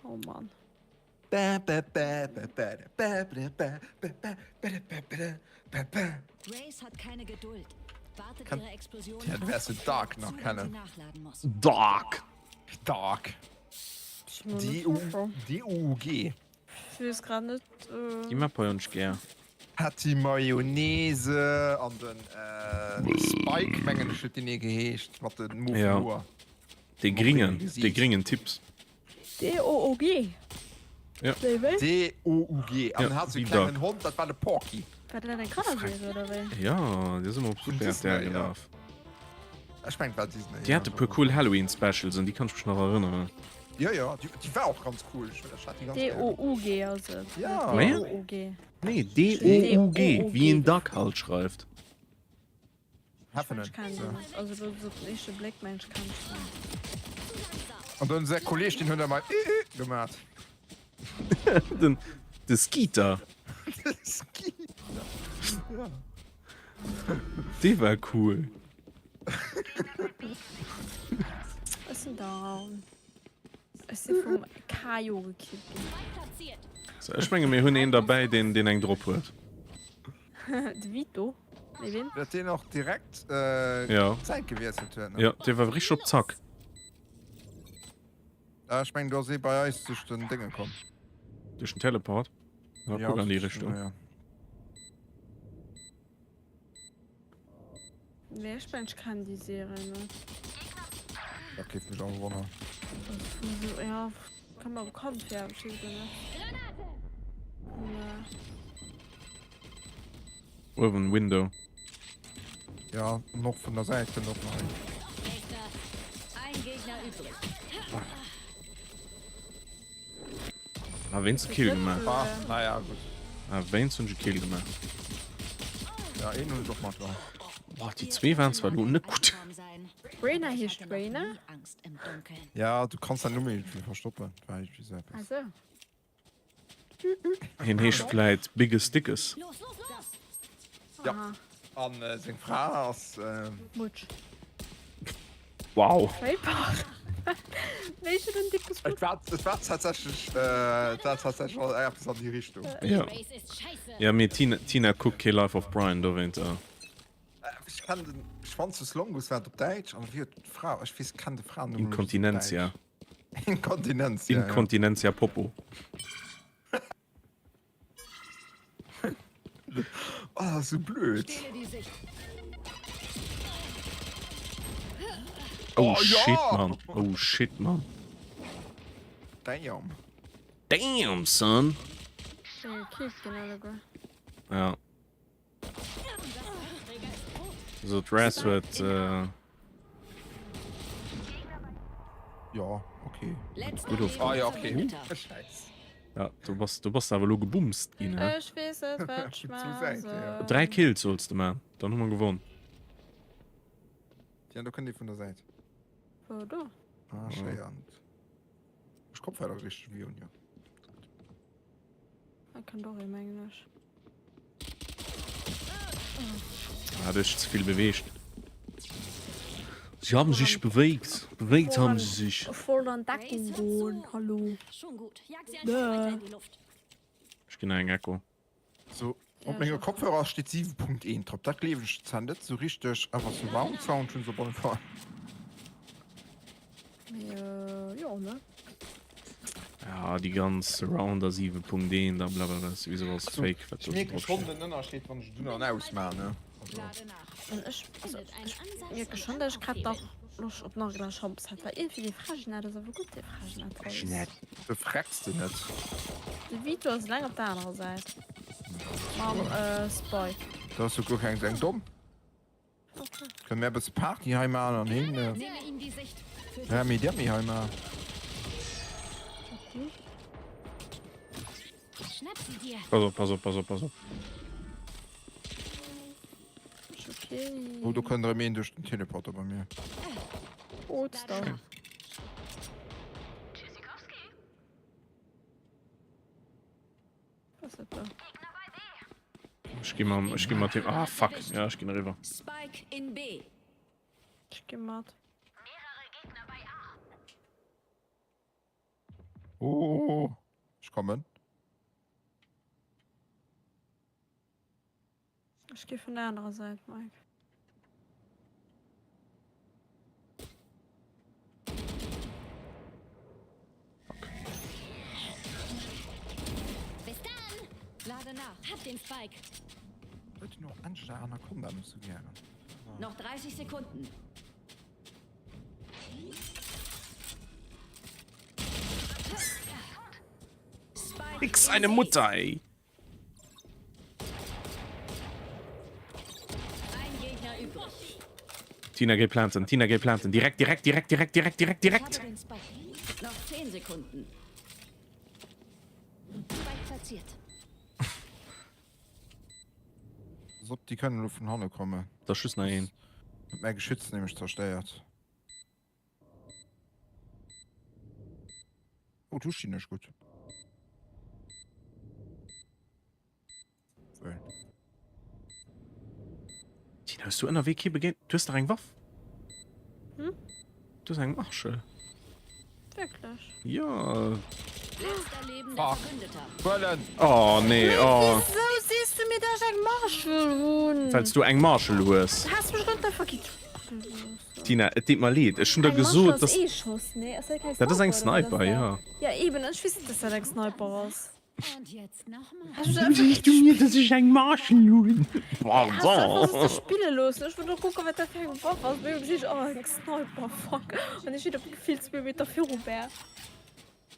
Oh Mann. Grace hat keine Geduld. Wartet Kann- ihre Explosion Ja, du ab wärst den und Dark schlägt noch zu, wenn kennen. sie nachladen muss. Dark! Dark. D-U-G. Ich wees grad net. Äh... Déi Map hei hunn ech gär. Patty Mayonnaise an den äh, Spike, mengen ech huet deen ee geheescht, mat den Move Ja. Hoer. Dee gringen, dee gringen Tipps. D-O-O-G. Ja. Déi wéi? D-O-U-G. An Ja, en hat sou wie e klengen Duck. Hond, dat war de Porky. War dat eng Kannerserie oder wéi? Ja, déi ass ëmmer op Vun Super Disney, RTL ja. gelaf. Ech mengen, et war Disney. Déi hat e puer cool Halloween-Specials, un déi kann ech mech nach erënneren. Ja, ja, déi, déi war och ganz cool. Ech, ech hat déi ganz gär. D-O-U-G ass et. Ja. Wéi? D-O-U-G. Nee, D-O-U-G, wéi een Duck halt schreift. Heffenen. Ech kennen se net. Also lo op den éischte Bléck mengen ech kennen ech se net. An dann säi Kolleg, deen huet ëmmer ü-ü gemat. Den, de Skeeter. De Skeeter. Ja. Dee war cool. Ech. down. Ech si vum Kaio gekillt ginn. So, ech menge mir hunn een derbäi, deen, deen eng drop huet. De Vito? Nee, wien? Datt deen och direkt äh, Ja. d'Säit gewiesselt huet, ne? Ja, dee war richteg op Zack. Ah, ech mengen, do ass ee bei eis duerch den Dénge komm. Duerch den Teleport? Ja, Ja, kuck an déi duerch den- Richtung. ja. Nee, ech mengen, ech kennen déi Serie net. Dat géif mech och wonnern. Also, ja, kënnt mer bekannt vir, awer ech weess et elo net. Nee. Uewen Window. Ja, an och vun der Säit kënnt och nach een. Ah, wéinst de Kill gemaach. Ah, naja, gutt. Ah, wéinst hunn ech e Kill gemaach. Ja, een hunn ech och mat dran. Boah, déi zwee waren zwar lo net gutt. Reyna heescht Reyna? Ja, du kanns däin Numm iergendwéi verstoppen. War iergendwéi sou eppes. Ah sou. Hien heescht vläit Biggest Dickes. Ja, an äh, seng Fra ass. Äh... Mutsch. Wow. Wéi den Dickes Et war, et war tatsächlich, äh, et war tatsächlich eppes an déi Richtung. Ja. Ja, mee Tina, Tina kuckt kee Life of Brian, dowéint. Äh. Ech kennen den Schwanzus Longus war op Däitsch an wéi huet d'Fra, ech weess kenn de Fraennumm Inkontinentia. Inkontinenz, ja, Inkontinentia Popo. Oh, sou blöd. Oh, Oh, shit, ja! Mann. Oh shit, Mann. Damn. Damn, son. Gekillt ginn alleguer. Ja. So d'Raz huet. Äh, Ja, okay. Gutt of. Ah ja, okay. Scheiß. Ja, du bass, du bass awer lo gebumst ginn, hä? Ech weess et, wat ech Zu Säit, ja. maachen. Dräi Kills solls de man, dann hu mer gewonn. Ja, do kënnt ee vun der Säit. Wou do? Ah, schéi. Ech Kopfhörer richteg wéi un, jo. Hei kënnt och ee mengen ech. Hat ech ze vill beweegt. Sie haben sich bewegt. Bewegt haben sie sich. Voll an Deckung goen, hallo. Ech ginn nach eng Echo. So, op menge Kopfhörer steet 7.1 drop. Dat gleewen ech zwar net sou richteg, awer Surround Sound hunn se op alle Fall. Mee jo, ne? Ja, déi ganz Surround a 7.1 a blablabla, ass souwisou alles fake, wat Ech do mierke drop schonn steet. den Ënnerscheed, wann ech et un an aus maan, ne? Also. An ech, also ech mierke schonn, datt ech grad nach Loscht op nach e Glas Schampes hätt, well iergendwéi dee Fraginat ass awer gutt, dee Fraginat Reis. Du frecks de net. De Vito ass eleng op der anerer Säit mam Spike. Da ass jo guer keng eng domm. Kënne mär e bësse Party hei maachen an heen Remi Demi hei maachen. Pass op, pass op, pass op, pass op. Oh, do kënnt erëm een duerch den Teleporter bei mir. Ech gi mam, ech gi mat him. Ah, fuck. Ja, ech ginn eriwwer. Spike in B. Ech gi mat. Oh, ech kommen. Ech gi vun der anerer Säit, Mike. Bis dann! Lade nach. Hab den Spike. Huet den och Angela Anaconda net sou gären? Noch 30 Sekunden. Spike Nix in eine B. Mutter, ey. Ein Gegner übrig. Tina geh planten, Tina geh planten. Direkt, direkt, direkt, direkt, direkt, direkt, Ich direkt. habe den Spike. Noch 10 Sekunden. Spike platziert. Pass op, déi kënnen elo vun hanne kommen. Da ass just nach een. Huet mäi Geschütz nämlech zerstéiert. Oh, du stinn ech gutt. Wéi? Tina, hues du ënnerwee kee begéint? Du hues dach eng Waff. Hm? Du hues eng Marshall. Wierklech? Jo. Letzter lebender Fuck. Verbündeter. Huelen! Oh nee, oh. Wisou sees du mir, dass ech eng Marshall hunn? Well s du eng Marshall hues. Has mech rëm der vergitt. Tina, et deet mer leed, ech hunn der Eng gesot, Marshall ass dass. ee Schoss, nee? Ass dat keng Dat ass eng Sniper, oder wat Sniper, ass dat? jo. Ja eben, ech weess net, dass dat eng Sniper ass. Und jetzt nochmal. Has mech einfach Sees du mir, dass ech eng Marshall hunn? Has einfach Pardon. so spille loossen. Ech wollt och kucken, wat dat fir eng Waff ass. Mee gesinn ech, oh, eng Sniper, fuck. An ech steet op gefillt zwee Meter viru mär.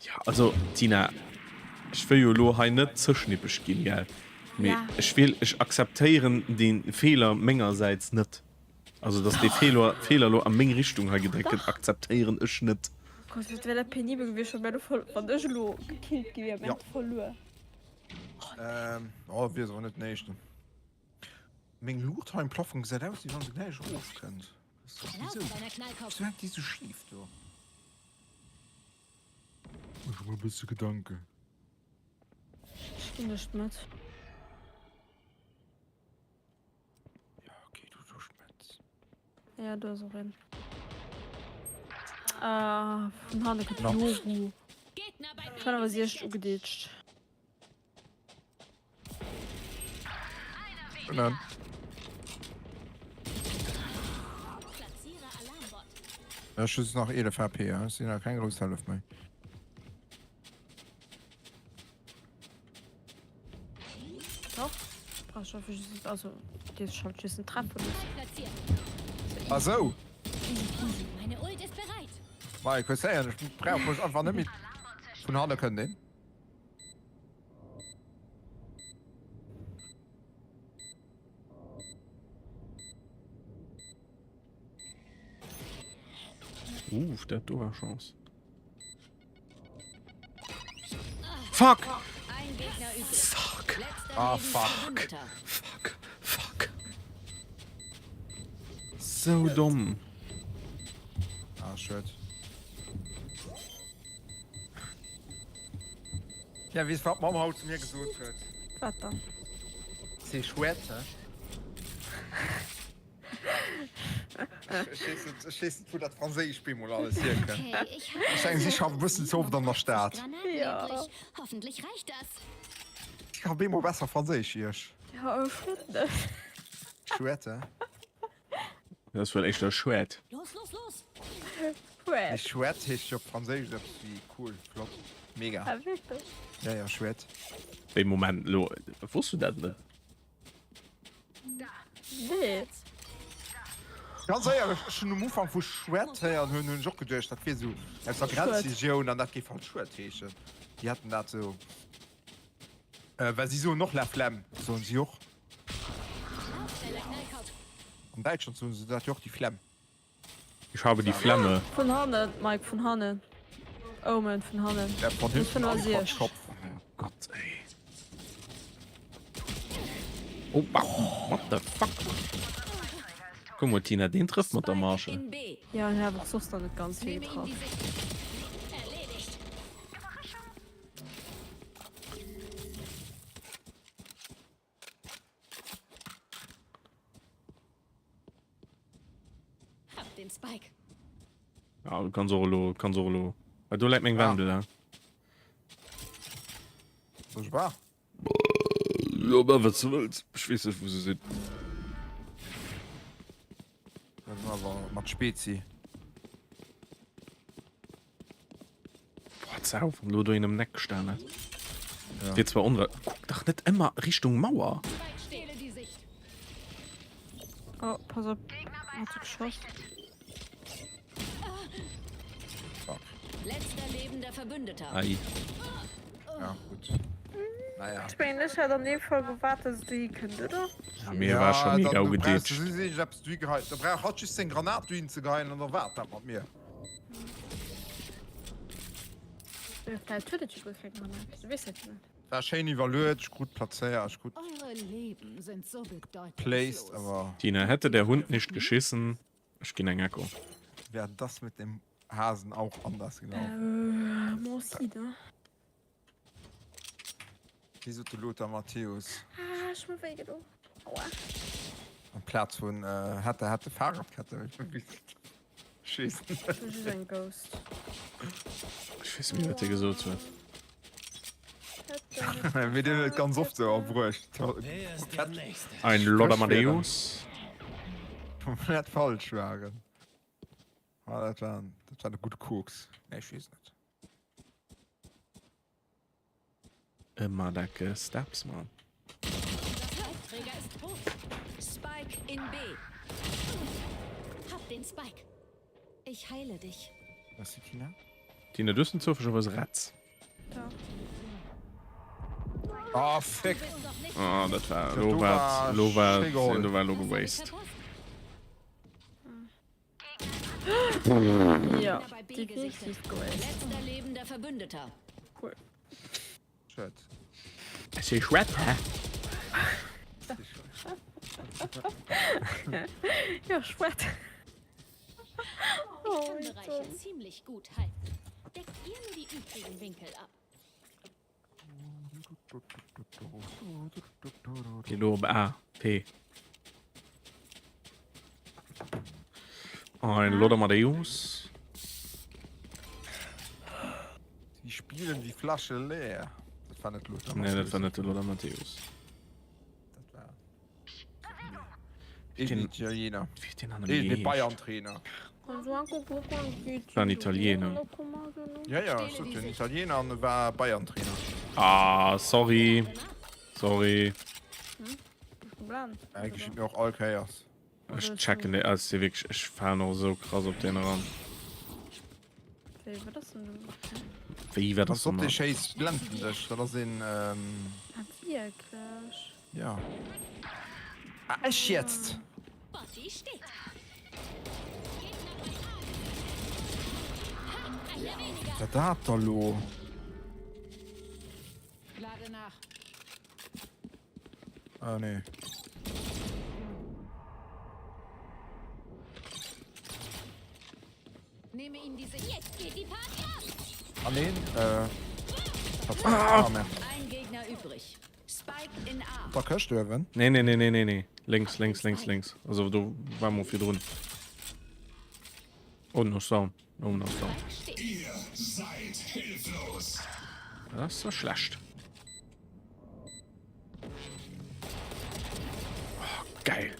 Ja, also Tina, ech wëll jo elo hei net ze schnippeg ginn, gell? Mee Ja. ech will, ech akzeptéieren dee Feeler mengersäits net. Also dass dee Feeler, Feeler elo a meng Richtung hei gedréckt gëtt, akzeptéieren ech net. Gott, wat wär dat penibel gewiescht, wa mär elo ver, wann ech elo gekillt gi wier, mär Ja. hätte verluer. Ähm, oh, wier awer net den éischten. Meng Luucht hei am Plafong gesäit aus, wéi wann se gläich erofkënnt. Lauf, Wieso? kleiner Knallkopf. Wieso hänkt déi sou schif do? Mech mer e bësse Gedanken. Ech ginn net mat. Ja, okay, du duerch mat. Ja, do ass och een. Ah, vun hanne kënnt No. Yoru. Gegner bei Ech hunn awer si echt ugedeetscht. Nein. Platziere Alarmbot. Ech hu nach 11 HP, ja. Ech sinn nach keng grouss Hëllef méi. Doch. Brauchst du einfach just, also, dir ist halt just en Treffer. Platziert. Ah sou. Easy peasy. Meine Ult ist bereit. Ma ich hues héieren, ech brauch mech einfach net méi vun hanne kënnt een. Uff, dat do war Chance. Fuck! Ein Gegner übrig. Fuck! Letzter Ah, lebender fuck. Verbündeter. Fuck! Fuck! So domm. Ah, schued. Ja, weess wat d'Mamm haut zu mir gesot huet? Wat dann? C'est chouette, hein? Ech weess net, ech weess net, wou dat Franséisch bemol alles hierkënnt. Okay, ich habe Ech denken, si schafft e bëssen ze oft an der Stad. Granaten Ja. übrig. Hoffentlich reicht das. Ech ka bemol besser Franséisch wéi ech. Ja, ech net. Chouette, hein? Dat ass wuel éischter chouette. Los, los, los. Nee, chouette heescht jo op Franséisch eppes wéi cool, flott, mega. Ah, wierklech? Ja, ja, chouette. Wéi, Moment, elo, wosst du dat net? Nee. Ganz éierlech, ech hunn um Ufank wou chouette héieren hunn, hunn ech och geduecht, dat wier esou aus der Grenzregioun an dat géif halt chouette heeschen. Déi hätten dat esou, well si soen och la flemme, soen si och. An Däitschland soen se dat jo och, die Flemm. Ich habe die Flemme. Vun hannen, Mike, vun hannen. Omen, vun hannen. Ja, von hinten am Quatschkopf. Oh Gott, ey. Oh, what the fuck? Guck mal, Tina, den trifft mat der Marge. Ja, en hat och soss dann net ganz vill getraff. Hab den Spike. Ja, du kanns och elo, kanns och elo. Ah, do läit meng Ah. Wendel, ja. Soll ech war? Jo, ma wat s du wëlls. Ech weess net, wou se sinn. Dat ass awer mat Spezi. Boah, Zau, wann elo do een ëm den Eck gestan hätt. Ja. Wier zwar onwa Kuck dach net ëmmer Richtung Mauer. Stehle die Sicht. Oh, pass op. Hat se geschoss. Fuck. Letzter lebender Verbündeter. Ei. Ja, gutt. Naja. Ech mengen, ech hätt an deem Fall gewaart, dass et dohi kënnt, oder? Ja, mir war scho mega dann, du brauchst ugedeetscht. du si eppes dohi geheit. Da brauch hatt just seng Granat dohin ze geheien an da waart dat mat mir. Vläicht huet et jo guer keng Granat, du weess dat jo net. War schéin iwwerluet, ech krut plazéiert, ech krut Eure Leben sind so placed, bedeutungslos. awer. Tina, hätte der Hund nicht geschissen, ech ginn eng Echo. Wär das mit dem Hasen auch anders gelaufen. Äh, moi aussi, ne? Wéi sot de Lothar Matthäus? Ah, ech hu mer wéi gedo. Aua. Amplaz vun hätte hätte Fahrradkette. Ech weess net. Ech hu just eng Ghost. Ech weess net méi, wat hie gesot huet. Mir dinn et ganz oft sou erbruecht. Ein Lothar Matthäus. Komplett falsch waren. Ah, dat war, dat war de gudde Koks. Nee, ech weess net. Ëmmer decke Steps, Mann. Träger ist tot. Spike in B. Hab den Spike. Ich heile dich. Was ist die Tina? Tina, du hues den zoufällegerweis Retz. Oh, fick. Ah, dat war lo war lo war lo war lo gewaste. Ja, definitiv gewaste. Letzter lebender Verbündeter. Cool. Shit. Es ist Rap, hä? Ja, Schwett. Ich kann Bereiche ziemlich gut halten. Deckt ihr nur die übrigen Winkel ab. Geh lo op A, P. Ein Lothar Matthäus. Sie spielen die Flasche leer. Dat war net Lothar Nee, dat Matthäus. war net de Lothar Matthäus. Dat war Een Italiener. Wéi huet deen an Een geheescht? Bayern-Trainer. War en Italiener. Ja, ja, ech sot jo, en Italiener an e war Bayern-Trainer. Ah, sorry. Sorry. Äh, geschitt mir och all Kéiers. Ech checken déi, also wierklech, ech falen och esou krass op deen eran. Wéi, wat ass denn do? Wéi, wat ass Pass op, denn dee do? schéisst blenden dech. Dat ass een, ähm. Ah, wierklech? Ja. Ah, ech jetzt! Botti steht. Gegner bei A. Ha, einer weniger. Wat war dat da lo? Lade nach. Ah, nee. Nehme ihn die Sicht. Jetzt geht die Party ab. Ah, nee, äh. Ah, merde. Ein Gegner übrig. Spike in A. Da Këscht uewen. Nee, nee, nee, nee, nee, nee. Links, links, links, links. Also do war mol virdrun. Oh, no down. Oh, no down. Spike steht. Das ist doch schlecht. Oh, geil.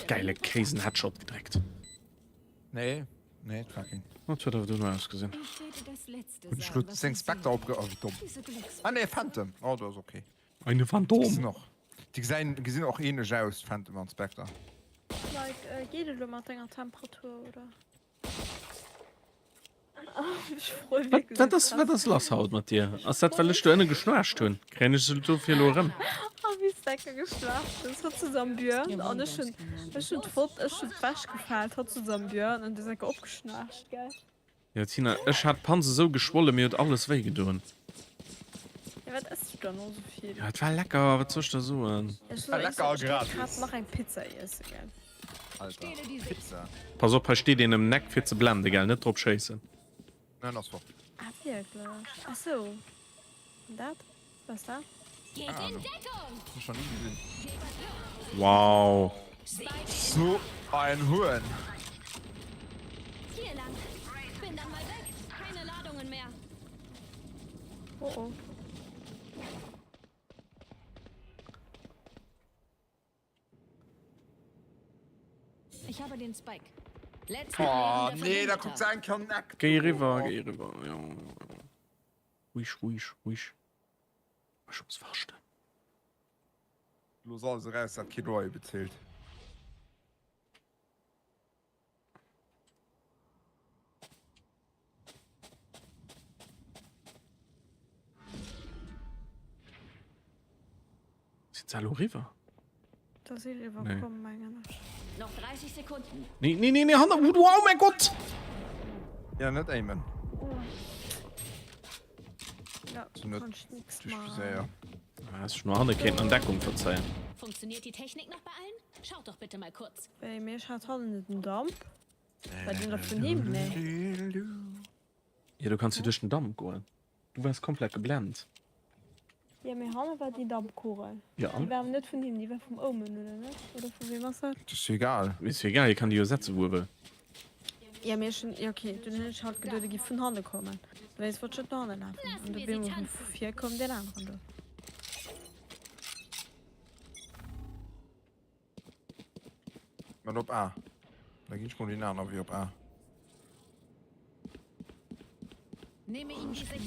Geile Käsen Headshot gedreckt. Nee, nee, et war keen. Dat huet awer duerno ausgesinn. Ich werde das letzte Hunn ech sagen, lo was seng ich Spectre sehe. opge... Oh, wéi domm. Diese Glücks Ah nee, Phantom. Oh, dat ass okay. Eine Déi Phantom! gesinn och, déi gesäin, gesinn och ähnlech aus, Phantom an Spectre. Like, äh, geet et elo mat denger Temperatur, oder? Wat, wat ass, wat ass lass haut mat dir? Ass dat, well ech do ënne geschnaarcht hunn? Kréien ech se dofir elo erëm? Oh, wéi s d'Ecke geschnarcht hues. Hatt sot am Björn an ech hunn, ech hunn d'Fot, ech hunn d'Wäsch gefaalt, hatt sot am Björn an du hues enke opgeschnarcht, gell? Jo, Tina, ech hat d'Panz esou geschwolle, mir huet alles wéi gedoen. Ja, wat ess du dann och esou vill? Ja, et war lecker, wat soll ech der soen? Ech War lecker a ech géif grad gratis. nach eng Pizza iessen, gell? Alter, Pizza. Pass op, hei steet een ëm Neck fir ze blenden, gell? Net drop schéissen. Neen, ass fort. Ah, wierklech? Ach sou. An dat? Wat ass dat? Geht in Deckung. Hu ech nach ni gesinn. Wow. So ein Huhn. Hier lang. Bin dann mal weg. Keine Ladungen mehr. Oh oh. Ich habe den Spike. Letzter Oh, lebender nee, da Verbündeter. kuckt se eng Connect. Géi eriwwer, géi eriwwer, jo. Ruhig, ruhig, ruhig. Ech muss waschen. Looss alles eraus, dat kee Loyer bezilt. Sinn se elo eriwwer? Da si eriwwer Nee. komm, mengen ech. Noch 30 Sekunden. Nee, nee, nee, nee, hanner, oh mein Gott! Ja, net aimen. Ja, So net kannst nix duerch machen. Viséier. Ah, Hast schon hanne kéinten an Deckung verzéien. Funktioniert die Technik noch bei allen? Schaut doch bitte mal kurz. Bei mir hat hannen den Damp. Bei den der vun him, nee. Ja, du kanns jo duerch den Damp goen. Du waars komplett geblennt. Ja, mee hanne war déi Dampkugel. Ja, Déi an? war awer net vun him, déi war vum Omen, oder net? Oder vu weem ass dat? Dat ass jo egal. Ist jo egal, hie kann déi jo setzen, wou e wëll. Ja, mee ech hunn, jo okay, dunn hunn ech halt geduet, e giff vun hanne kommen. Dowéinst wollt ech net no hanne lafen. An du bemol vun vir koum deen aneren do. Mat op A. Da ginn ech mol deen aner Wee op A. Nehme ihn die Sicht.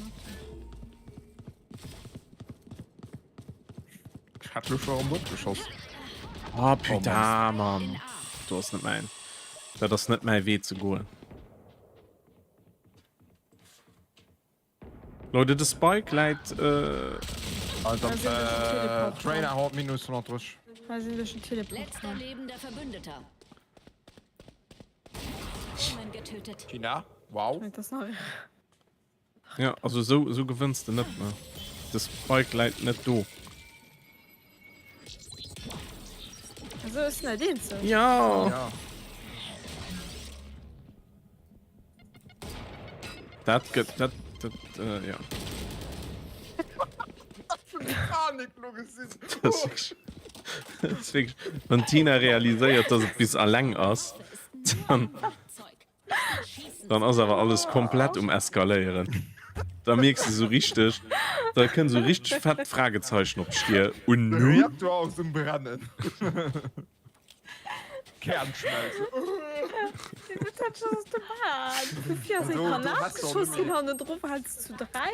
Ech hat lo scho erëm drop geschoss. Oh putain, Mann. Do ass net mäin. Dat ass net mäi Wee ze goen. Leute, de Spike läit. Äh... Alter, äh, Trainer haut minus 130. Hei sinn duerch den Teleport. Letzter lebender Verbündeter. Tina, wow. Ja, also esou, esou gewënns de net, ne? De Spike läit net do. Also ist net eenzeg. Ja. Ja. Dat gëtt, dat, dat, äh, ja. Panik lo gesinn. Das ist wirklich, das ist wirklich, wann Tina realiséiert, dass et bis alleng ass, dann, dann ass awer alles komplett um Eskaléieren. Da mierks de sou richteg, da kënnt sou richteg fett Fragezeichen op d'Stier. Und De nu? Reaktor ass um Brennen. Kernschmelze.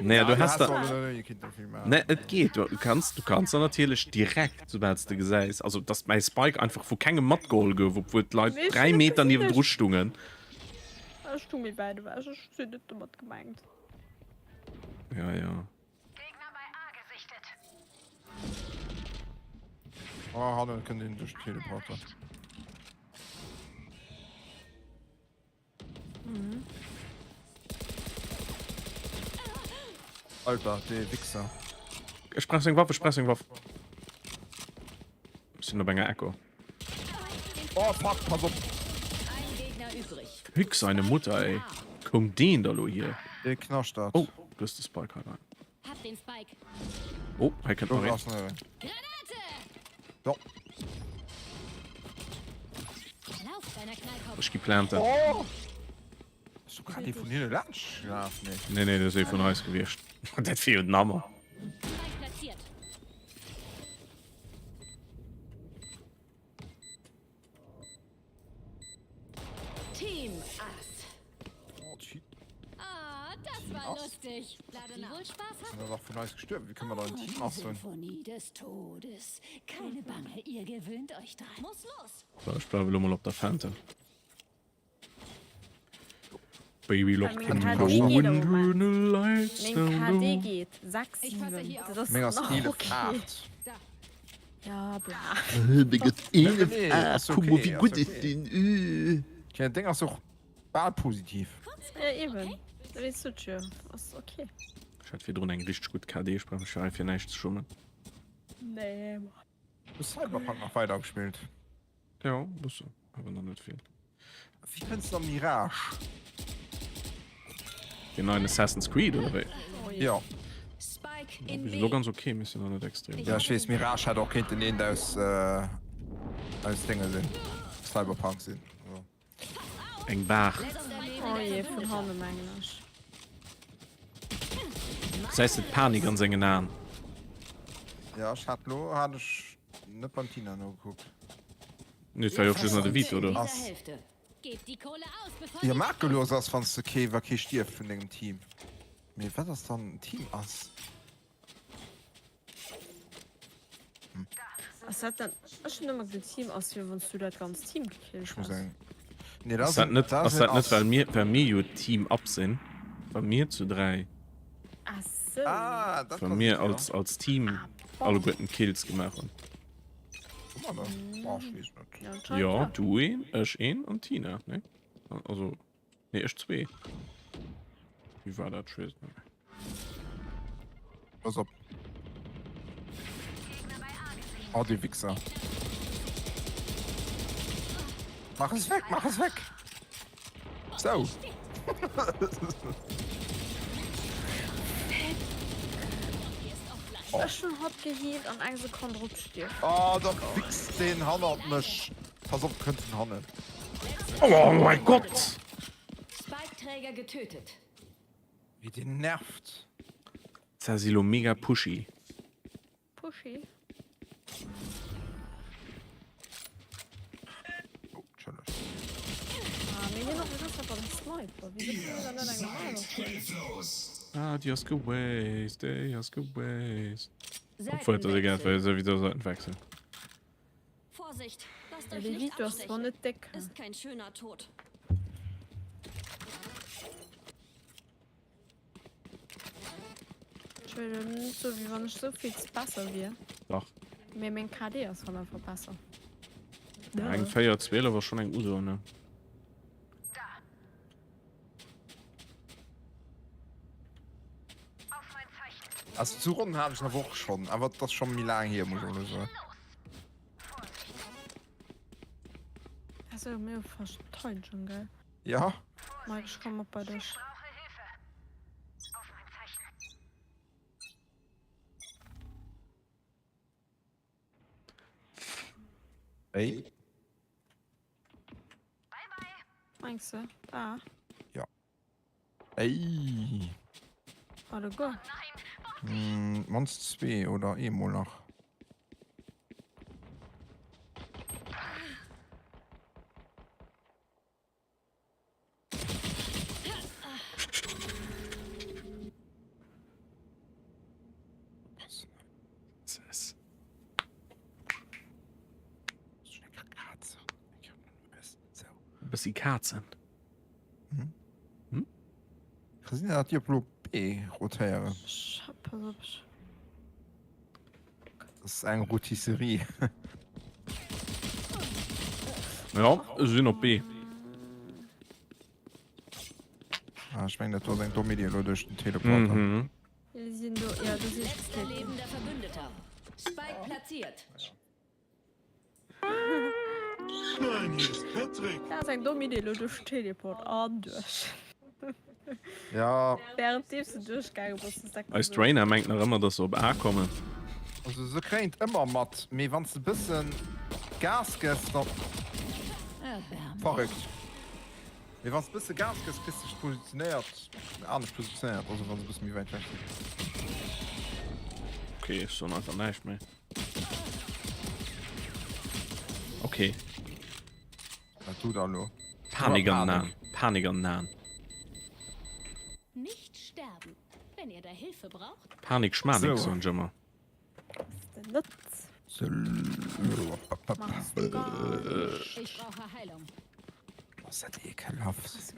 Naja, du has da. Ne, et geet. Du kanns, du kanns dann natierlech direkt, soubal s de gesäis, also dass mäi Spike einfach vu kengem matgeholl gouf, obwuel d'Leit 3 Meter niewendru stungen. Ech stu méi wäit ewech, ech sinn net domat gemengt. Ja, ja. Gegner bei A gesichtet. Oh, hannen kënnt een duerch den Teleporter. Mhm. Alter, dee Wichser. Ech brauch seng Waff, ech brauch seng Waff. Ech sinn op enger Echo. Oh fuck, pass op! Ein Gegner übrig. Fick seine Mutter, ey. Koum deen da lo hier? Dee knascht dat. Oh, du hues de Spike hei rein. Hab den Spike. Oh, hei kënnt Do nach een. ass nach een. Granate! Jo. Lauf, deiner Knallkopf. Ech gi planten. Oh! Ass do grad ee vun hinne laanscht gelaf? Nee. Nee, nee, dat ass ee vun eis gewiescht. Dat wier jo den Hammer. Spike platziert. Team Ass. Oh, Team Ah, das war Ass. lustig. Die wohl Spaß Sind hatten? da dach vun eis gestuerwen? Wéi kënne mer da en Team Ass hunn? Symphonie des Todes. Keine Bange, ihr gewöhnt euch dran. Muss los. So, ech bleiwe lo mol op der Phantom. Baby lock Meng the KD door geet and am turn Moment. the lights Meng down KD low. geet 6, Ich passe 7. hier Dat auf. ass Meng ass nach 11, okay. 8. Ja, bla. Dee gëtt Nee, 11 nee, 8. ass Guck mol, okay, wéi ass gutt ech okay. sinn. Äh. Tja, Deng ass och bal positiv. Ja, eben. Da weess du et jo. Ass okay. Ech hat virdrun eng richteg gutt KD, ech brauch mech jo hei fir näischt ze schummen. Nee, ma. Hues Cyberpunk nach weider gespillt? Jo, e bëssen, awer nach net vill. Wéi fënns de Mirage? Den neien Assassin's Creed oder wéi? Jo. Spike Ja, in bis elo B. ganz okay, mee sinn nach net extrem. Ja, ech weess, Mirage hätt och kéinten eent aus äh, aus Dénge sinn, Cyberpunk sinn. Also. Eng Baach. Letzter Oh lebender je, vun Verbündeter. hanne mengen ech. Gesäis de d'Panik an sengen Aen? Ja, ech hat lo hat ech net beim Tina nogekuckt. Nee, et war jo och just nach de Vito do. Ass. Jo makellos ass wanns de kee wa kee stierft vun dengem Team. Mee wat ass dann en Team ass? Ass dat dann ech hunn ëmmer gesot Team ass jo wanns du dat ganzt Team gekillt Ech muss hues. eng Nee dat Ass dat net ass dat net well mir well mir jo Team up sinn? Well mir zu 3. Ah sou. Ah dat Well ass mir et jo. als als Team alleguerten Kills gemaach hunn. Jo, du een, ech een an Tina, ne? Also, nee, ech zwee. Wie war dat? Ech weess et net méi. Pass op. Oh, dee Wichser. Mach es weg, mach es weg! Sou. Ech hun hatt geheelt an eng Sekonn drop stierft. Oh, da wichst deen hannert mech. Pass op, kënnt vun hannen. Oh mein Gott! Träger getötet. Wéi deen nervt. Sa si lo mega pushy. Pushy? Oh, entschëllegt. Ah, mee hien ass jo just einfach en Sniper. Wéi soll hien dann net eng normal Waff hunn? Ah, déi ass gewast, déi ass gewast. Obwuel, et ass egal, well souwisou Seitenwechsel. Vorsicht, lasst Ja, euch dee nicht Vito ass zwar abstechen. net déck. Ist kein schöner Tod. Ech wëll elo net soen, wéi wann ech sou vill besser wier. Dach. Mee meng KD ass halt einfach besser. Eng 4 12 ass schon eng Uso, ne? Also zu Ronnen hat ech nach och schon, awer dat ass schon méi laang hier, muss ech elo soen. Also mir verstein schon, gell? Ja. Mike, ich komm op bei dech. Ey. Mengs du? Da. Ja. Ey. Alleguer. Hm, mannst zwee oder eemol nach. Bëssi Kazen. Hm? Hm? Christina hat Dir blo B rotéieren. Pass op. Dat ass eng Rotisserie. Ja, ech sinn op B. Ah, ech mengen dat do ass eng domm Idee elo duerch den Teleporter. Mhm. Déi sinn do, ja, do si ech Letzter lebender Verbündeter. Spike platziert. Dat ass eng domm Idee elo duerch den Teleport an duerch. Ja. Währenddeems du duerchgaange bass, hues de Eis Trainer mengt nach ëmmer, dass se op A kommen. Also se kréien et ëmmer mat, mee wann s de bëssen Gas gëss, da. Verrückt. Mee wann s de bësse Gas gëss, kriss de dech positionéiert, anescht positionéiert, also wann se bësse méi wäit wech sinn. Ok, ech soen einfach näischt méi. Ok. Wat du da lo? Panik an den Aen. Panik an den Aen. Nicht sterben. Wenn ihr da Hilfe braucht. Panik Schmanik soen ech ëmmer. Ich brauche Heilung. Ass dat ekelhaft.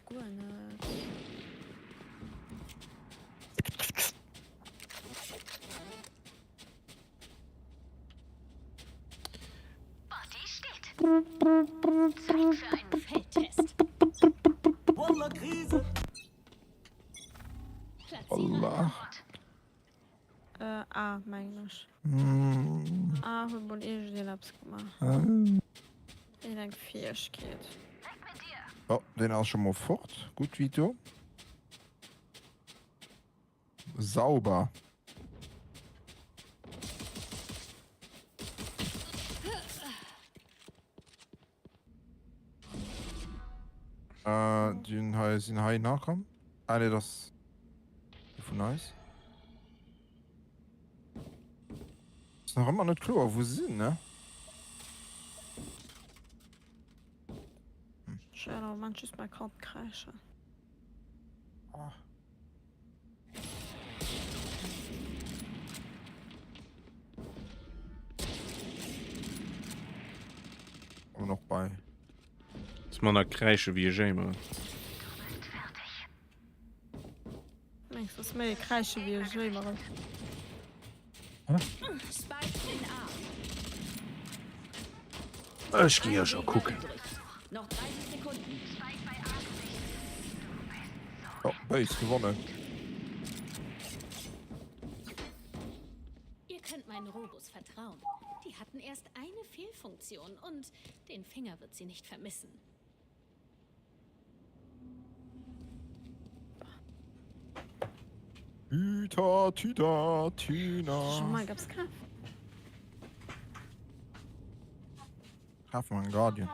Wallah. Äh, A, mengen ech. A huet mol iergendeen eppes gemaach. Iergend eng Fäegkeet. Oh, deen ass scho mol fort. Gutt, Vito. Sauber. Äh, den hei sinn hei nach komm. Ah, nee, das vun eis. Ist nach ëmmer net kloer, wou se sinn, ne? Ech héieren am Moment just mäi Kand kräischen. Ah. Kommen noch bei. Ass manner kräische wéi e Jéimeren. Mengs du, ass méi e Kräische wéi e Jéimeren? Spike in A. Ech gi jo scho kucken. Noch 30 Sekunden. Oh, béis gewonnen. Ihr könnt meinen Robos vertrauen. Die hatten erst eine Fehlfunktion und den Finger wird sie nicht vermissen. Hüter, Tüter, Tüner. Schon mal gab's Kaff. Kaff mal einen Guardian.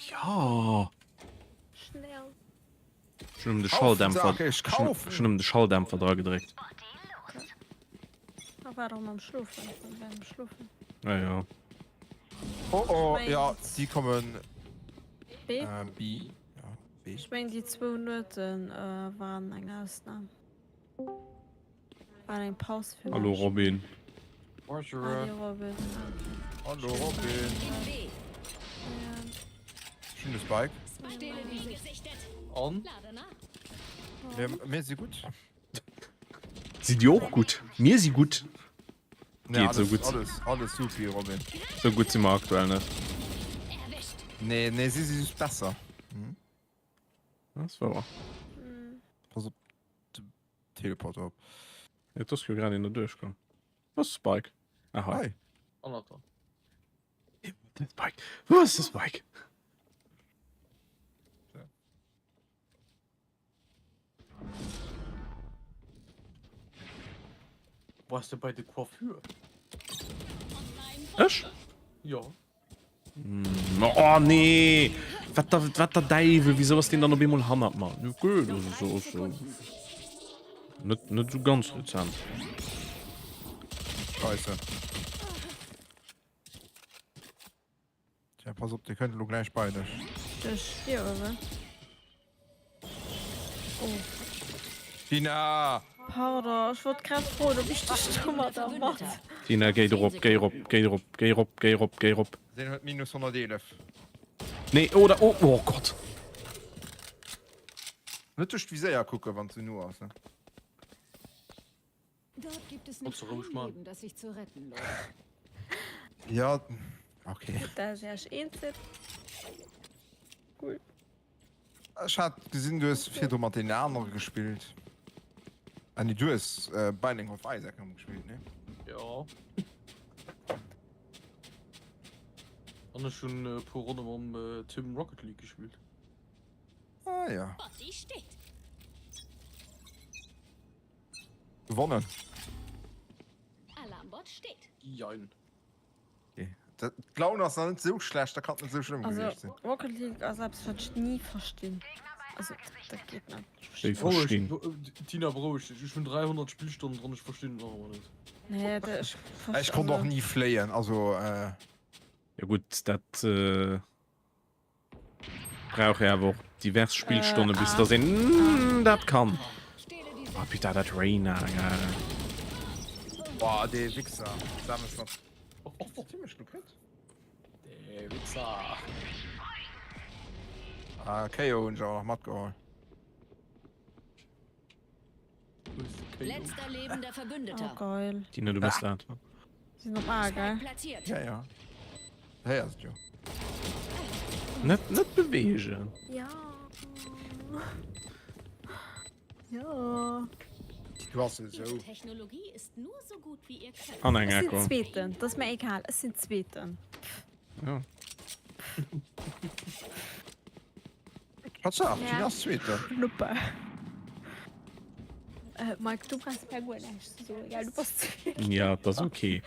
Ja. Schnell. Ech hunn de Kaufen, Schalldämpfer, sag ech, ech hunn kaufen! ech hunn em de Schalldämpfer dra gedréckt. A war och mam Schlofen, während dem Schlofen. Ja, ja. Oh oh, Ech ja, mengen, déi kommen. B? Äh, B. Ja, B. Ech mengen déi zwou Nueten waren eng Ausnam. Waren eng Paus fir Hallo mech. Robin. Bonjour. Hallo Robin. Hallo Robin. B. Ech hunn de Spike. Stehle die Sicht. An? Mir, mir si gutt. Si dir och gutt? Mir si gutt. Nee, Geet sou alles, gutt. alles, alles supi, Robin. Sou gutt si mer aktuell net. Nee, nee, si si just besser. Hm? Dat ass wouer. Pass op de Teleporter op. Et ass jo grad een derduerch komm. Wo ass de Spike? Ah, hei. Hei. Hannert der. De Spike. Wo ass de Spike? Wars de bei de Coiffure? Ech? Jo. Oh nee! Wat der, wat der Däiwel, wieso ass deen dann op eemol hannert mer? Okay, das ist so, so. Net, net so ganz rezent. Scheisse. Tja, pass op, dee kënnt elo gläich bei dech. Duerch d'Dier, oder wéi? Oh. Tina! Pardon, ech wollt grad froen, ob ech dech domadder mat. Tina, géi drop, géi rop, géi drop, géi rop, géi rop, géi rop. Deen huet minus 111. Nee, oder, oh, oh Gott. Net duerch d'Viséier kucken, wann se no ass, ne? Dort gibt es Kannst nicht du ruhig ein machen. Leben, das sich zu retten lohnt. Ja, okay. Dat ass Iech eenzel. Cool. Ech hat gesinn, du hues virdru mat deenen anere gespillt. Ah nee, du hues äh, Binding of Isaac erëm gespillt, ne? Ja. An ech hunn e puer Ronne mam äh, Tim Rocket League gespillt. Ah ja. Botti steht. Gewonnen. Alarmbot steht. Jein. Okay. D'Laun ass nach net sou schlecht, da kann et net sou schlëmm Also gewiescht sinn. Rocket League ass eppes wat ech ni verstinn. Also dat geet net. Wéi verstinn? Tina beroueg dech, ech hunn 300 Spillstonnen dran, ech verstinn et nach ëmmer net. Nee, dat ech Ech konnt och ni fléien, also äh. Jo gutt, dat. Brauch jo awer och divers Spillstonne bis dass een dat kann. Oh putain, dat Reyna, gell. Boah, dee Wichser. Samus mat. Ziemlech gekritt. Dee Wichser. Ah, KO hunn ech awer nach matgeholl. Letzter lebender Verbündeter. Oh, geil. Tina, du bist dat. Sinn op A, gell? Ja, ja. Hey, ass et jo. Net, net bewegen. Ja. Ja. Du hast es so. Technologie ist nur so gut wie ihr Können. An eng Ech sinn Echo. Zweeten. Dat ass mir egal. Ech sinn Zweeten. Ja. Tatsaach, Tina ass Zweete. Schnuppe. Äh, Mike, du brauchs mir guer näischt ze soen, gell? Du bass Zweeten. Ja, dat ass okay.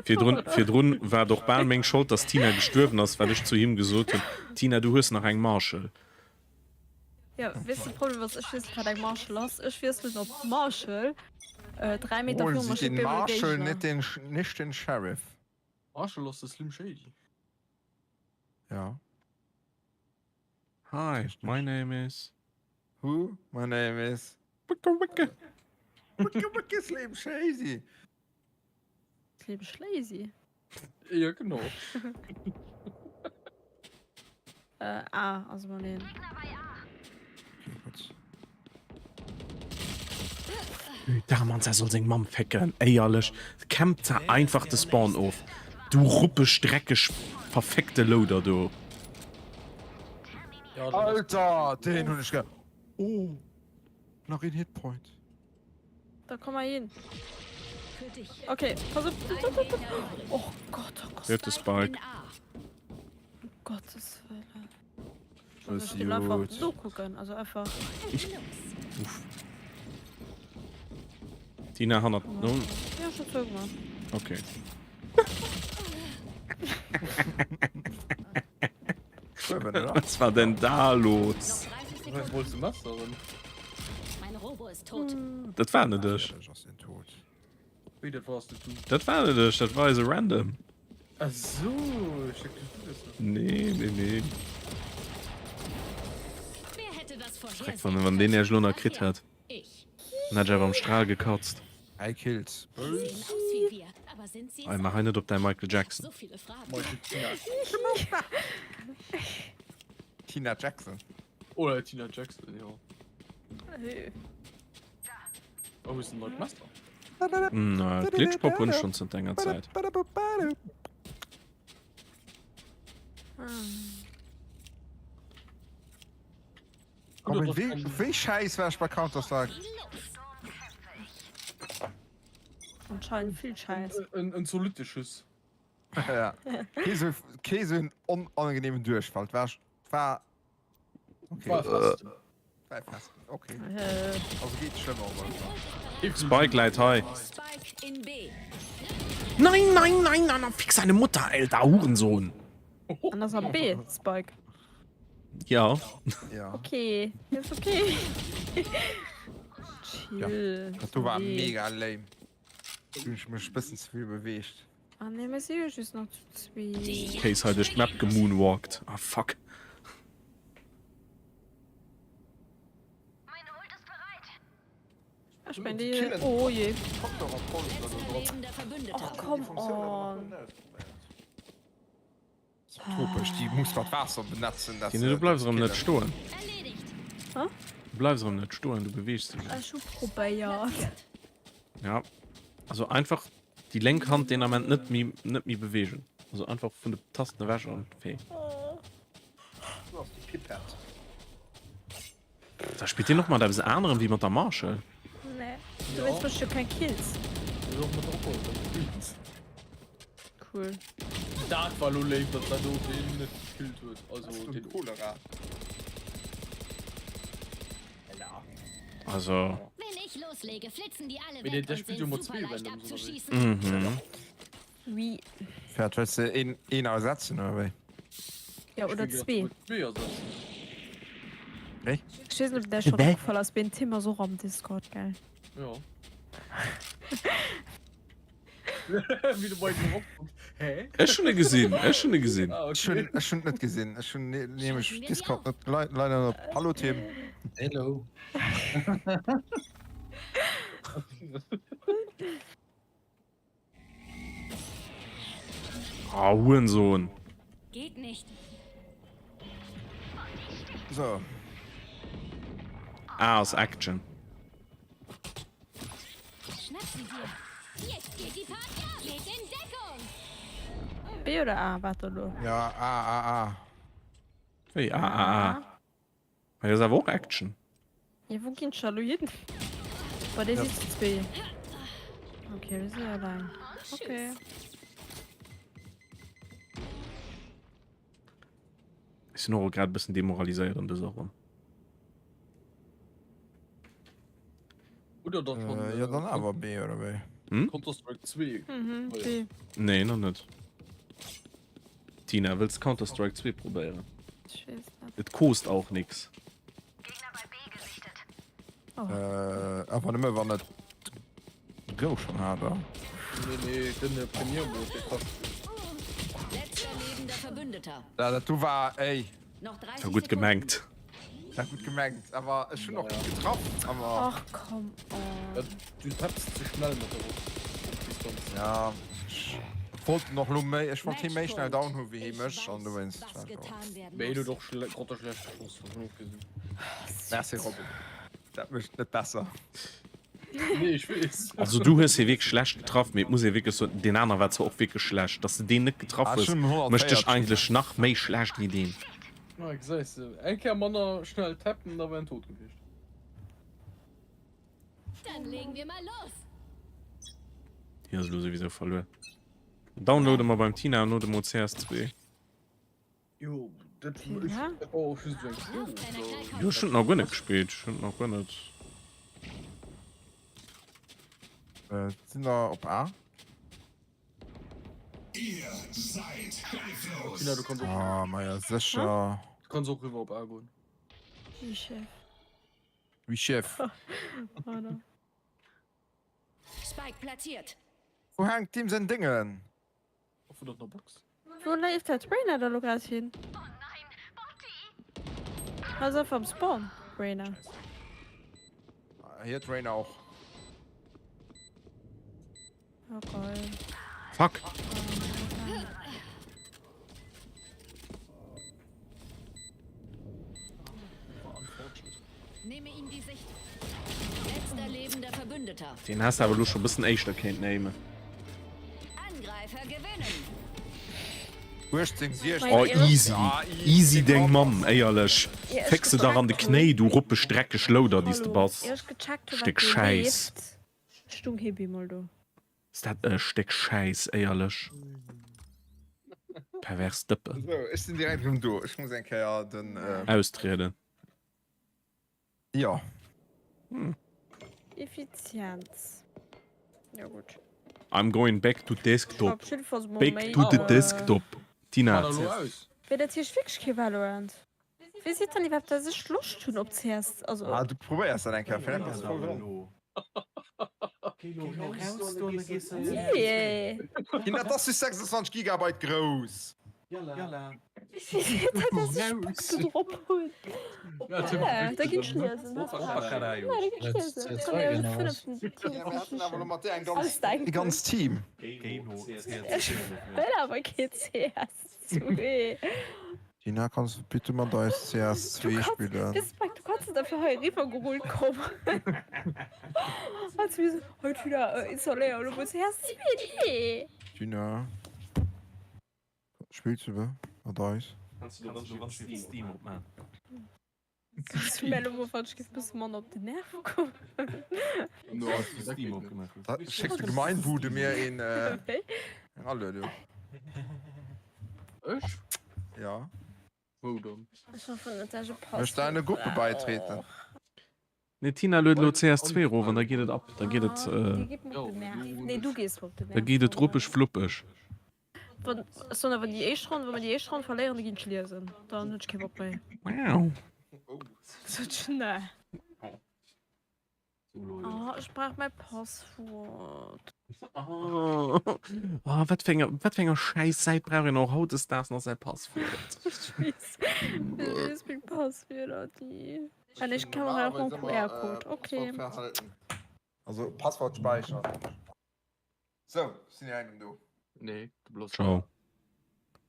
Virdrun, virdrun war et och bal meng Schold, dass d'Tina gestuerwen ass, well ech zu him gesot hunn, Tina, du hues nach eng Marshall. Ja, weess de Problem ass, ech weess net wat eng Marshall ass. Ech wiesselen op Marshall. Äh, 3 Meter Hol viru si mer steet den bemol e Marshall, Géigner. net den, nicht den Sheriff. Marshall ass de Slim Shady. Ja. Hi, my name is. Who? My name is. Wicke, wicke. Wicke, wicke, Slim Shady. Slim Schlazy. Ja, genau. Äh, A, also mal den. Okay, gut. Putain, Mann, se soll seng Mamm fécken, éierlech. Campt se einfach de Spawn of. Du ruppeg, dreckeg, verféckte Louder do. Alter, deen hunn ech ge. Oh, nach een Hitpoint. Da komm mal hin. Okay, pass op. Oh Gott, oh Gott. Huet de Spike. Um Gottes Willen. Alles Ich will einfach gut. so gucken, also einfach. Uff. Tina hannert. No. Ja, schon zugemacht. Okay. Schwimmen, oder? Was war denn da los? Was wolltest du messeren? ist tot. Dat war net ech. Wéi, dat wars net du? Dat war net ech, dat war eise Random. Ach so, ech dacht, du wärst dat. Nee, nee, nee. Wer hätte das Dreck, vorhersehen wann, wann deen können? Iech elo nach Ach kritt ja, hätt. ich. Dann hätt ech awer am Strahl gekatzt. Dräi Kills. Sie sehen aus wie wir, aber sind sie Ey, es mach hei net op däi Michael Ich hab Jackson. so viele Fragen. Michael Tina. Tina Jackson. Oder Tina Jackson, jo. Oh, hues de en neit Messer? Na, Glitchpop hunn ech schonn zënter enger Zäit. Robin, wéi, wéi schäiss war ech bei Counter-Strike? Anscheinend vill Schäiss. En, en zolitte Schuss. Ja. Kee sou, kee sou en onangenehmen Duerchfall. War, war okay. War fast. War fast. Okay. Also geet schlëmmer op alle Fall. Spike läit hei. Spike in B. Nein, nein, nein, nein, nein, fick seine Mutter, Alter, Hurensohn. An ass am B, Spike. Ja. Ja. Okay, ist okay. Chill. Ja. Dat do war mega lame. Hunn ech mech bëssen ze vill beweegt. Ah nee, mir si jo just nach zu zweet. Case hei duerch d'Map gemoonwalkt. Ah fuck. Ech mein déi. Oh je. Och komm on. Tropesch, déi muss mat Waasser benetzen. Dat Tine, du bleifs erëm net stoen. Hä? Du bleifs erëm net stoen, du beweegs dech. Ech hu probéiert. Ja, also einfach déi lénk Hand deen Ament net méi net méi beweegen. Also einfach vun de Tasten ewech an fee. Du ass déi Pipette. Da spillt deen och mat eppes anerem wéi mat der Marshall. Nee, du wéinst mécht jo keng Kills. Cool. Dat war lo léif, datt dat do deen net gekillt huet. Also den Cholera. Also. Wenn ich loslege, flitzen die alle Mee der weg und spillt jo sind mat super zwee leicht Randoms oder wéi? abzuschießen. Mhm. Oui. Fährt wëlls de een een ersetzen oder wéi? Ja, oder zwee. Zwee ersetzen. Wéi? Ech weess net, ob der schon opgefall ass, mee den Tim ass och am Discord, gell? Ja. Wéi de Mike erop kuckt. Hä? Ech hunn e gesinn, ech hunn e gesinn. Ah, Ech hunn okay. ech hunn et net gesinn. Ech hunn nämlech Discord net leider net op. Hallo Tim. Hello. Ah, Hurensohn. Geht nicht. So. A ass Action. Schnapp sie dir. Jetzt geht die Party ab. Geht in Deckung. B oder A? Warte elo. Ja, A, A, A. Wéi A, A, A? Hei ass awer och Action. Ja, wou ginn d'Scha lo hin? Boah, déi si zu zwee. Okay, wir sind allein. Okay. Ech sinn och grad e bëssen demoraliséiert an dëser Ronn. Oder dann schon, Äh, ja, dann awer B oder wéi? Hm? Counter-Strike 2. Mhm, B. Nee, nach net. Tina, wëlls Counter-Strike 2 probéieren? Ich weess net. Et koost auch nix. Gegner bei B gesichtet. Oh. Äh, awer nëmme wann et Go schon hat, oder? Nee, nee, den äh, Premier Mode, der kascht. Letzter lebender Verbündeter. Ja, dat du war, ey. Noch 30 War gutt Sekunden. gemengt. War gutt gemengt, awer ech hunn och gutt getraff, awer. Ach komm on. Du tappst ze schnell mat der Waff op Distanz. Ja, ech wollt en och lo méi, ech wollt hie méi schnell down hu wéi hie mech an dowéinst. Mee hien huet och grad schlecht geschoss, hun ech och gesinn. Merci Robin, dat mécht et net besser. Nee, ech weess. Also du hues hie wierklech schlecht getraff, mee et muss ee wierklech soen, deen aner war zwar och wierklech schlecht. Dass de deen net getraff Ah, ech hues, hunn mécht dech 140. eigentlech nach méi schlecht wéi deen. Ah, gesäis de, eng Kéier manner schnell tappen, da wär en tot gewiescht. Dann legen wir mal los. Hien ass elo souwisou verluer. Downloade mer beim Tina no dem OCS 2. Jo, dat war och just eng Fro. Jo, ech hunn et nach guer net gespillt. Ech hunn et nach guer net. Sinn der op A? Tina, du kanns och. Ah, maja, sécher. Du kanns och riwwer op A goen. Wéi Chef. Oui Chef. Voilà. Spike platziert. Wou hänkt deem säin Déngen? Offen an der Box. Wou leeft dat Reyna da lo grad hin? Ass einfach am Spawn, Reyna. Hier d'Reyna och. Oh geil. Fuck. Nehme ihm die Sicht. Letzter lebender Verbündeter. Den has de awer elo scho bëssen éischter kéint néimen. Angreifer gewinnen. 18, 16. Oh easy, easy deng Mamm, éierlech. Féck se dach an de Knéi, du ruppeg dreckeg Louder déi s de bass. Stéck Schäiss. Stung hee bemol do. Ass dat e Stéck Schäiss, éierlech. Pervers Dëppen. Sou, ech sinn direkt erëm do. Ech muss eng Kéier den. Austrieden. Jo. Effizienz. Jo gutt. I'm going back to desktop. Op jiddefalls mol Back méi. to the desktop. Tina. Wéi dat heescht wierklech kee Valorant? Wéi seet dann iwwerhaapt dass ech Loscht hunn op CS? Also. Ah, du probéiers dat eng Kéier, vläicht bass de voll dran. Nee. Ginn, dat ass just 26 Gigabyte grouss. Wéi seet dat dass ech Bock do drop hunn? Da ginn ech liesen. Da ginn ech liesen. Da kann ech e fënneften Team Ja, mir haten awer elo mat dir eng Alles ganz, dein e ganz Team. Ech wëll awer kee CS2. Tina, kanns du bitte mat eis CS2 spillen? Respekt, du kanns net einfach hei eriwwer gerullt kommen. Als mir so, hei Tina, äh, installéier elo mol CS2. Nee. Tina, spills du mat eis? Kanns du dann schon Steam opman? Kannst du mir elo mol, wann ech giff bësse manner op den Nerv kommen? Steam opgemaach. Da schéckt de Gemeinbude mir een, äh, eng Aluedung. Ech? Ja. Wou dann? Ech hoffen net, dass ech e Passwort Möcht der in eine Gruppe beitreten? brauch. Nee, Tina lued elo CS2 erof an da geet et ab. Da geet et, Ah, äh, dir geet mer op den Nerv. Nee, du gees mer op den da Nerv. geet et ruppeg fluppeg. Wann, ech soen awer, déi éischt Ronn, wa mer déi éischt Ronn verléieren, da ginn ech liesen. Dann hunn ech kee Bock méi. Wow. Sot ech, nee. Oh, ech brauch mäi Passwuert. Oh, oh, wat fir enger, wat fir enger schäiss Säit brauch een och hautdesdaags nach säi Passwuert? Ech weess, ech weess meng Passwierder ni. An ech kann och en QR-Code, okay. Also Passwort speichern. Sou, sinn dir engem do? Nee, du bloss. Ciao.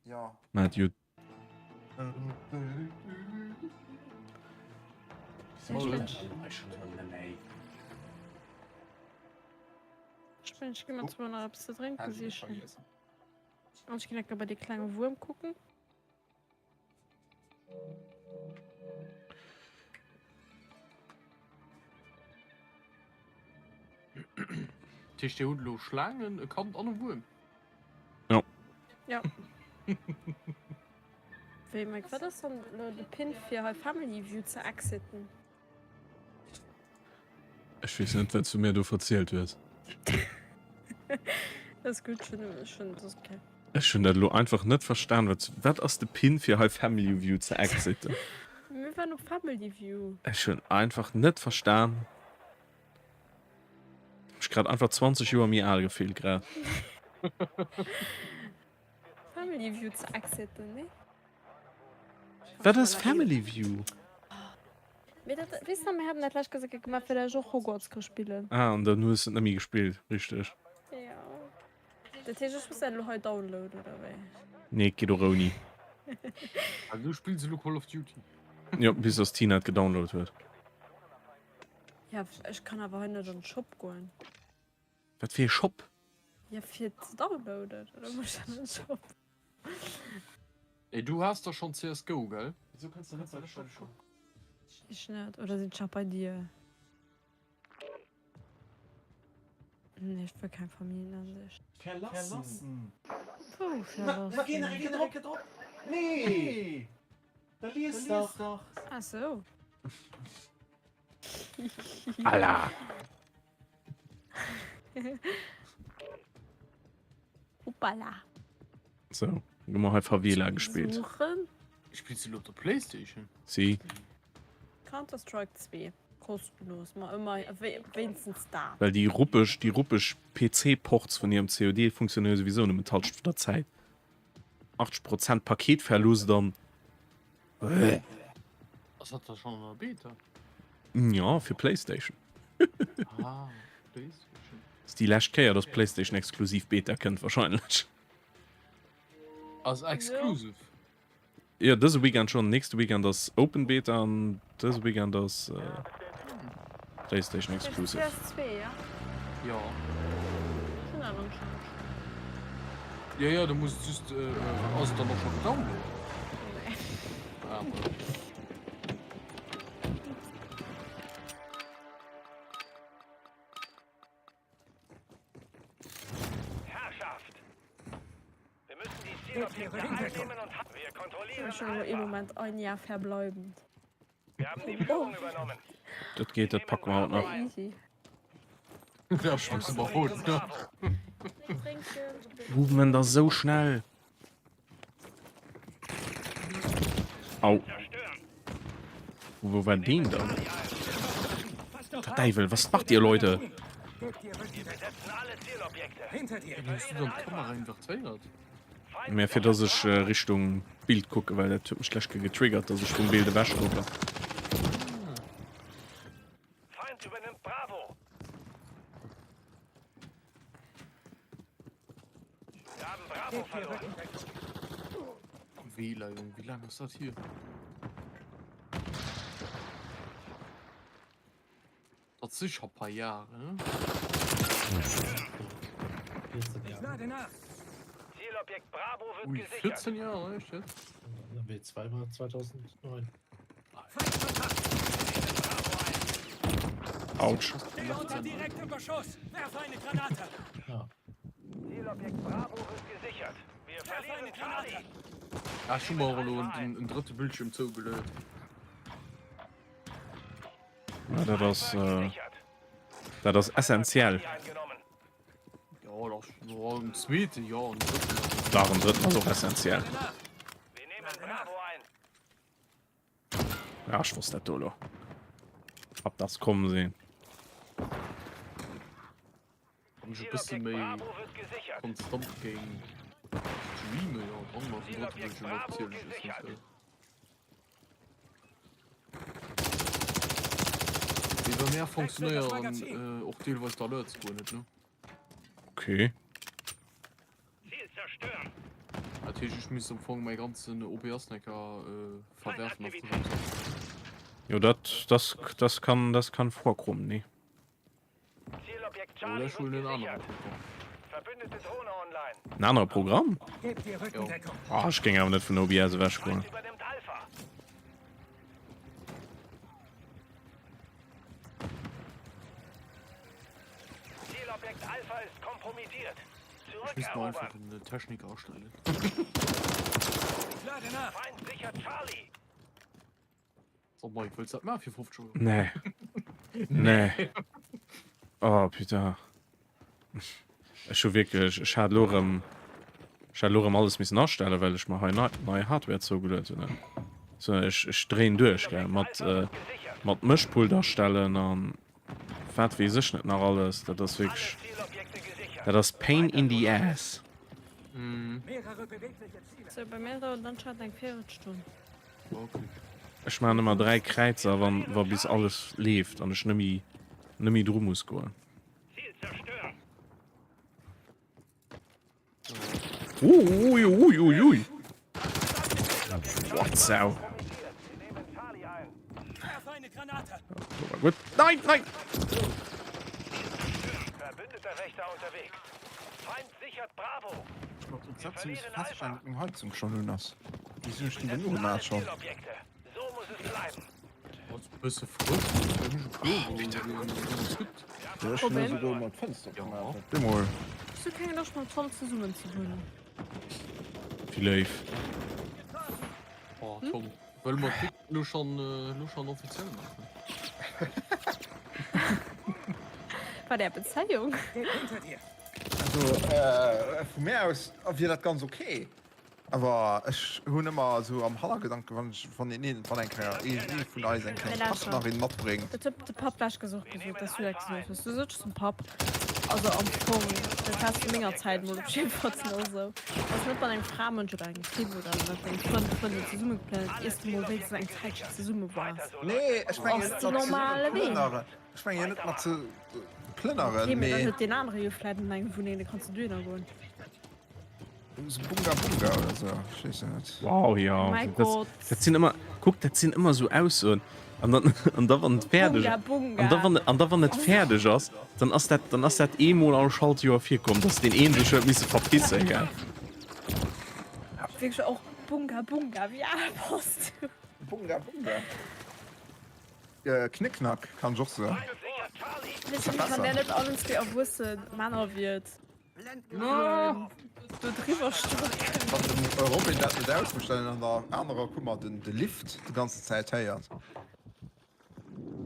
Ja. Maat jut. Ech mengen, ech gi mer zwar nach eppes ze drénke sichen. An ech ginn enker bei dee klenge Wuerm kucken. Dat heescht, dir hutt elo Schlaangen, e Kand an e Wuerm? Jo. Ja. Wéi, Mike, wat ass dann elo de Pin fir hei Family View ze exiten? Ech weess net, wat s du mir do verzielt hues. Ass gutt, ech hunn, ech hunn, ass ok. Ech hunn dat elo einfach net verstan. Wat, wat ass de Pin fir hei Family View ze exiten? Mir waren op Family View. Ech hunn einfach net verstan. Mech grad einfach 20 Joer méi al gefillt grad. Family View ze exiten, nee? Wat ass Family View? Mee dat, weess de, mir haten dat lescht Kéier gemaach, fir dat ech och Hogwarts ka spillen. Ah, an dann hues de et net méi gespillt, richteg? Jo. Dat heescht, ech muss dat elo hei downloaden, oder wéi? Nee, et geet och ouni. Also du spills elo Call of Duty? Jo, bis dass d'Tina et gedownload huet. Ja, ech kann awer hei net an den Shop goen. Wat fir ee Shop? Ja, fir ze downloaden, oder muss ech an den Shop? Ey, du has der schon CSGO, gell? Wieso kanns du net bei de Shop? Ich net, oder sinn ech bei dir? Nee, ech wëll keng Familienansicht. Verlassen! Wou verlassen? Ma geh nach eng Kéier drop! Nee! Da lies dach! Ah sou. Alla! Hoppala. So, hu mer hei Favela gespillt. Suchen. Spills du lo op der Playstation? Si. Counter-Strike 2. Kostenlos, ma ëmmer wéinstens dat. Well déi ruppeg, déi ruppeg PC-Ports vun hirem COD funktionéiere souwisou nëmmen d'Halschent vun der Zäit. 80 Prozent Paketverlust an. Ass dat da schonn an der Beta? Ja, fir PlayStation. Ah, PlayStation. Ass déi lescht Kéier, dass PlayStation exklusiv Beta kënnt wahrscheinlech. Ass exclusive? Jo, dëse Weekend schonn. Nächste Weekend ass Open Beta an dëse Weekend ass PlayStation Exclusive. PS2, ja? Jo. Jo, jo, du muss just äh, ass et dann och scho gedownload? Nee. Ah, voilà. Herrschaft! Wir müssen die Zielobjekte einnehmen und wir kontrollieren Schon im Moment ein Jahr verbleibend. Wir haben die Führung übernommen. Dat geht, dat packen wir haut nach. Easy. Ja, schmeißen wir haut nach. Movement ass esou schnell. Au. Wou war deen dann? Der Däiwel, was macht ihr Leute? Mä fir dass ech Richtung Bild kucke, well dat huet mech d'lescht Kéier getriggert, dass ech vum Bild ewech kucken. Wähler, Junge, wie lange ist das hier? Dat si scho paar Jahre, ne? Zielobjekt Bravo wird Ui, gesichert. 14 Jahre, echt jetzt? W2 war 2009. Autsch. Stehe unter direktem Beschuss! Werf eine Granate! Ja. Zielobjekt Bravo wird gesichert. Wir verlieren Charlie. Ah, ech hu mer och elo en drëtte Bildschierm zougeluet. Ja, dat ass, äh, dat ass essentiell. Jo, dat ass jo en zweete, jo, en drëtten. Dach, en drëtten ass och essentiell. Ja, ech wosst dat do elo. Hab das kommen sehen. Wann ech e bësse méi konstant géing streamen, jo, dann ass en drëtte Bildschierm och ziemlech essentiell. Mee bei mär funktionéieren och deelweis d'Alerts guer net, ne? Okay. Dat heescht ech misst am Fong mäi ganzen OBS-Necker verwerfen a frësch opsetzen. Jo dat das das kann das kann vorkommen, nee. Oder ech huelen en anere Programm. En anere Programm? Ah, ech géing awer net vun OBS ewech goen. Zielobjekt Alpha ist kompromittiert. Ich misst mer einfach en Techniker astellen. Feind sichert Charlie. So Mike, wëlls dat maachen fir 50 Euro? Nee. Nee. Oh putain. Ech hu wierklech, ech hat elo erëm, ech hat elo erëm alles missen astellen, well ech mer hei nei, nei Hardware zougeluet hunn. So, ech, ech dréien duerch, gell, mat, äh, mat Mëschpult astellen an wat weess ech net nach alles. Dat ass wierklech, dat ass pain in the ass. So, bei mir dauert et anscheinend eng Véierelstonn. Ech maachen ëmmer 3 Kräizer, wann, wa bis alles leeft an ech nëmmi, nëmmi dru muss goen. Ui, ui, ui, ui. Boah, Sau. War gut. Nein, nein! Ich muss ziemlich feststellen, dass meine Heizung schon un ass. Wieso hunn ech déi denn ugemaach schon? Bësse frësch, Ja, ech hunn esouguer emol d'Fënster opgemaach. Bemol. Hues du keng Loscht mam Tom zesummen ze wunnen? Wéi léif. Oh Tom, wëlle mer d'Pick lo schon, lo schon offiziell maachen? War där Bezéiung? Also, äh, vu mir aus wier dat ganz okay. Awer ech hunn ëmmer esou am Hannergedanken, wann ech, wann een een, wann eng Kéier ee ee vun eis eng kleng Partnerin matbréngt. Dat huet de Papp lech gesot, gesot, dass du dat gesot hues. Du sotsch zum Papp, also am Fong, dat war zu menger Zäit mol op jiddefalls nach esou, dass net mat engem Framënsch oder engem Typ oder mat engem Frënd, Frëndin zesumme geplant, iers du mol wéinstens eng Zäitchen zesumme waars. Nee, ech mengen Ass net de mat normale Wee. plënneren. Ech mengen jo net mat ze plënneren, Okay, mee dann mee. huet deen anere jo vläit net eng Wunneng, da kanns du dohinner goen. Bunga Bunga oder sou, ech weess jo net. Wow, ja. Mäi Dat, Gott. dat sinn ëmmer, kuck, dat sinn ëmmer sou Aussoen. An dann, an da wann et fäerdeg, Bunga Bunga. an da wann, an da wann et fäerdeg ass, dann ass dat, dann ass dat eemol all Schaltjoer virkomm, dass deen een sech huet misse verpissen, gell. Wierklech och Bunga Bunga, wéi al bass du? Bunga Bunga. Knickknack kann ech och soen. Weess du, wann där net allen zwee erwuesse Männer wiert. Do driwwer strecken. Wann den Robin dat net ausmécht an an der anerer Kummer den de Lift déi ganze Zäit héiert.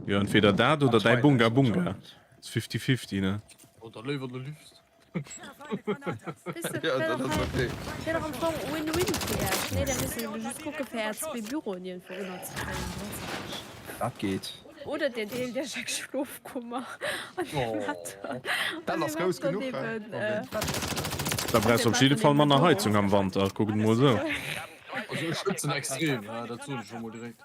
Jo, entweder dat oder däi Bunga Bunga. Ass fifty fifty, ne? Oder léiwer de Lift. Weess de, Jo, wär dat doch ass hei, okay. wär doch am Fong Win-Win fir Äech. Nee, da misst een ebe just kucke fir Är zwee Büroen iergendwou ënnerzekréien, soss näischt. Dat geet. Oder Dir deelt Iech eng Schlofkummer an Dir maacht dann, Dat an Dir ass grouss maacht dann genuch, hä, eben, Robin? Dat ass grouss genuch. Da brauchs du op jidde Fall manner Heizung am Wanter, kuck et mol esou. Also ech schwëtzen extrem, hä, dat soen ech scho mol direkt.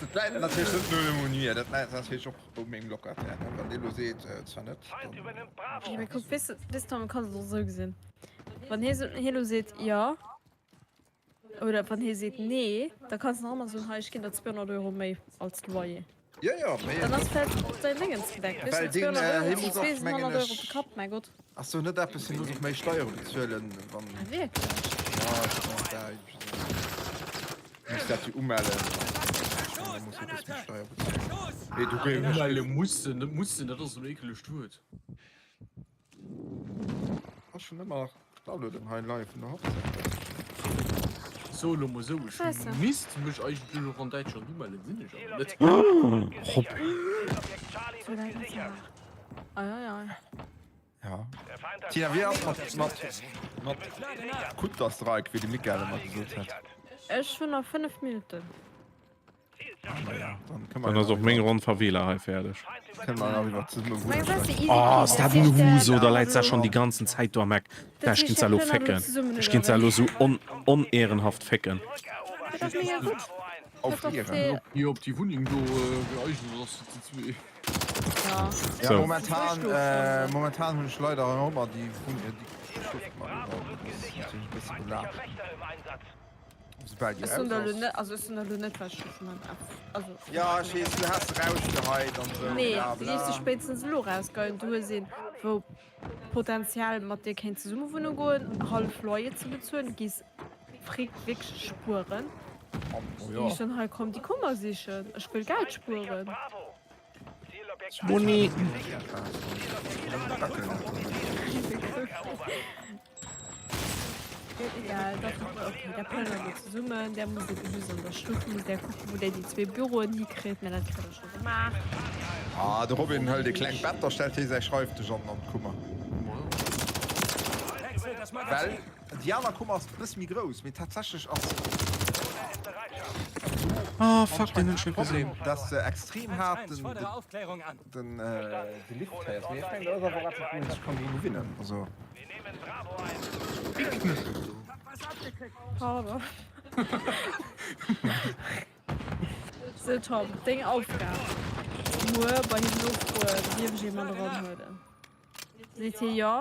Dat läit natierlech net nëmmen un mir, dat läit natierlech och u mengem Locataire, ne? Wann dee lo seet, zwar net, dann. Jo, mee kuck, weess de, weess de, man kann et och esou gesinn, Wann hie sou, hie lo seet, jo, Oder wann hie seet nee, da kanns de nach ëmmer soen, hei ech ginn der 200 Euro méi als Loyer. Jo, jo, mee. Dann ass vläicht och däin Déngens gedeckt, weess Well de, deen, 200 Euro hie sinn muss och, 200 mengen Euro op de ech. Kapp, mäi Gott. Ass do net eppes, hie muss och méi Steiere bezuelen, wann. Ah wierklech? Jo, ech mengen dat iergendwéi esou. Muss dat jo umellen. Ech mengen, da muss e bësse méi Steier bezuelen. Mee do géif ech. Umelle mussen, net mussen, dat ass esou en ekelegt Wuert. Ass schon ëmmer d'Aluedung hei live vun der Hochzäit. So elo mol sou, ech misst mech eigentlech och an Däitschland umellen, sinn ech awer net. Hopp. Ja. Tina, wéi ass mat mat mat Counter-Strike, wéi de Mickael ëmmer gesot huet? Ech hunn nach 5 Minutten. Dann ass och meng Ronn Favela hei fäerdeg. Oh, ass dat en Huso, da läit se schonn déi ganzen Zäit do am Eck. Da ech ginn se elo fécken. Ech ginn se elo sou onehrenhaft fécken. Hier op déi Wunneng do geeignet ass fir ze zwee. Ja, momentan, momentan hunn ech leider ëmmer déi Wunneng, déi Schlofkummer do. Dat ass natierlech e bësse belaaschtend. Soubal déi Ech soen der raus elo ass. net, also ech soen der elo net, wat ech dovun han. Also. Ja, ech weess, du häss se rausgeheit an esou, Nee, bla déi géif se bla. spéitstens elo rausgeien. Du hues een, wou potenziell mat dir kéint zesummewunne goen, hallef Loyer ze bezuelen, du gees Fric wierklech spueren. Oh Déi jo. ech dann hei komm déi Kummer sichen, ech wëll Geld spueren. Moni. Egal, dat okay, där plënnert elo zesummen, där muss ebe just an der Stuff muss där kucken, wou där déi zwee Büroen hikritt, mä dat kritt der scho gemaach. Ah, de Robin hëlt ee klengt Bett, da stellt hie säi Schreifdësch an an d'Kummer. Well déi aner Kummer ass e bësse méi grouss, mee tatsächlech ass Ah, fuck, deen hunn ech net gesinn. Problem, dass se extrem haart den, den, de Lift héiers. Mee ech mengen, dat ass awer och eppes, wou een sech kann drun gewinnen. Also. Pardon. Sou Tom, deng Aufgab muer bei him nofroen, dierf ech ee mat eranhuelen? Seet hie jo,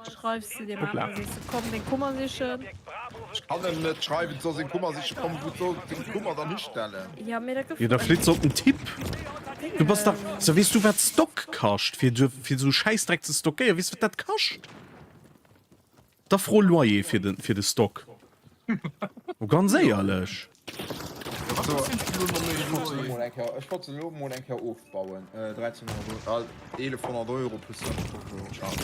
schreifs de deem aneren, sees de komm deng Kummer sichen. Ech kann em net schreiwen, soll seng Kummer sichen kommen, wou soll seng Kummer dann histellen? Jo, mee dat gouf. Jo, da flitt se op den Tipp. Du bass dach, so weess du wat Stock kascht, fir fir esou Schäissdreck ze stockéieren, weess wat dat kascht? Da fro Loyer fir de fir de Stock. Oh, ganz éierlech. Also, ech wollt se elo mol eng Kéier, ech wollt se elo mol eng Kéier ofbauen. 1300 Euro, 1100 Euro plus 700 Euro Charge.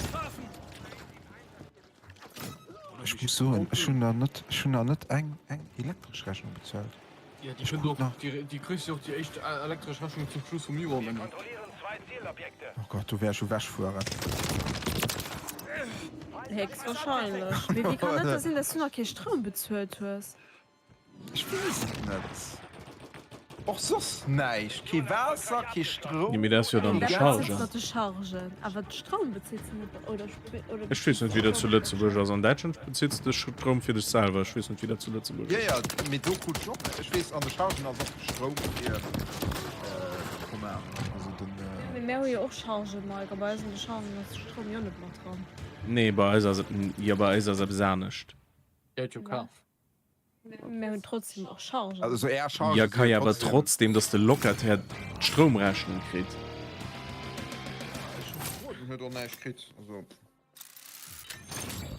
Ech muss soen, ech hunn nach net, ech hunn nach net eng, eng elektresch Rechnung bezuelt. Ja, déi kënnt och, déi, déi kriss jo och déi éischt elektresch Rechnung zum Schluss vum Joer, mengen ech. Oh Gott, do wär ech ewechfueren. Héchstwahrscheinlech. Mee wéi kann dat da sinn, dass du nach kee Stroum bezuelt hues? Ech weess et net. Och soss näischt. Kee Waasser, kee Stroum. Nee, mee dat ass jo dann de Chargen. Dat ass de Chargen. Awer de Stroum bezills du net, oder? Ech weess net, wéi dat zu Lëtzebuerg ass. An Däitschland bezills de Stroum fir dech selwer. Ech weess net, wéi dat zu Lëtzebuerg ass. Jo, jo, mee do krut ech och. Ech weess, an de Chargen ass och de Stroum fir de Commun. Also den. Mee mär hu jo och Chargen, Mike. A bei eis an de Chargen ass de Stroum jo net mat dran. Nee, bei eis ass et, jo, bei eis ass eppes anescht. Dir huet jo kaf. Mär hunn trotzdem och Chargen. Also är Chargen Jo, si ka jo jo awer trotzdem. trotzdem, dass de Locataire d'Stroumrechnung kritt. Ech hunn gefrot, en huet och näischt kritt. Also.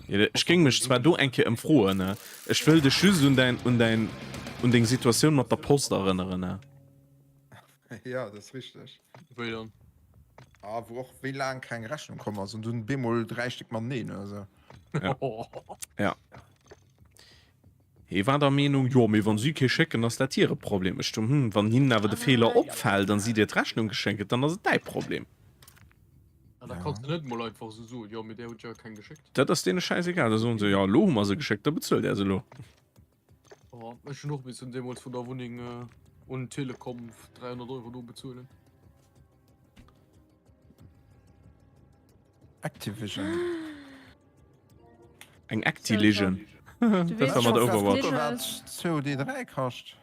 Jo, ech géing mech zwar do eng Kéier ëmfroen, ne? Ech wëll dech just un däin, un däin, un deng Situatioun mat der Post erënneren, ne? Jo, dat ass richteg. Wéi dann? Ah, wou och wéi laang keng Rechnung komm ass an dunn bemol 3 Stéck mateneen oder sou. Ja. Ja. Hie war der Meenung, jo, mee wann si kee schécken, ass dat hire Problem. Ech du, hm, wann hinnen awer de Feeler opfält an si dir d'Rechnung geschénkt gëtt, dann ass et däi Problem. Ah, da kanns de net mol einfach esou soen, jo, mee där hutt jo keng geschéckt. Dat ass deene schäisegal. Da soen se, jo, elo hu mer se geschéckt, da bezuelt där se elo. Oh, ech hunn och missen deemools vun der Wunneng un Telekom 300 Euro do bezuelen. Activision. Eng Actilision. Dat war mat Overwatch. Wat COD 3 kascht.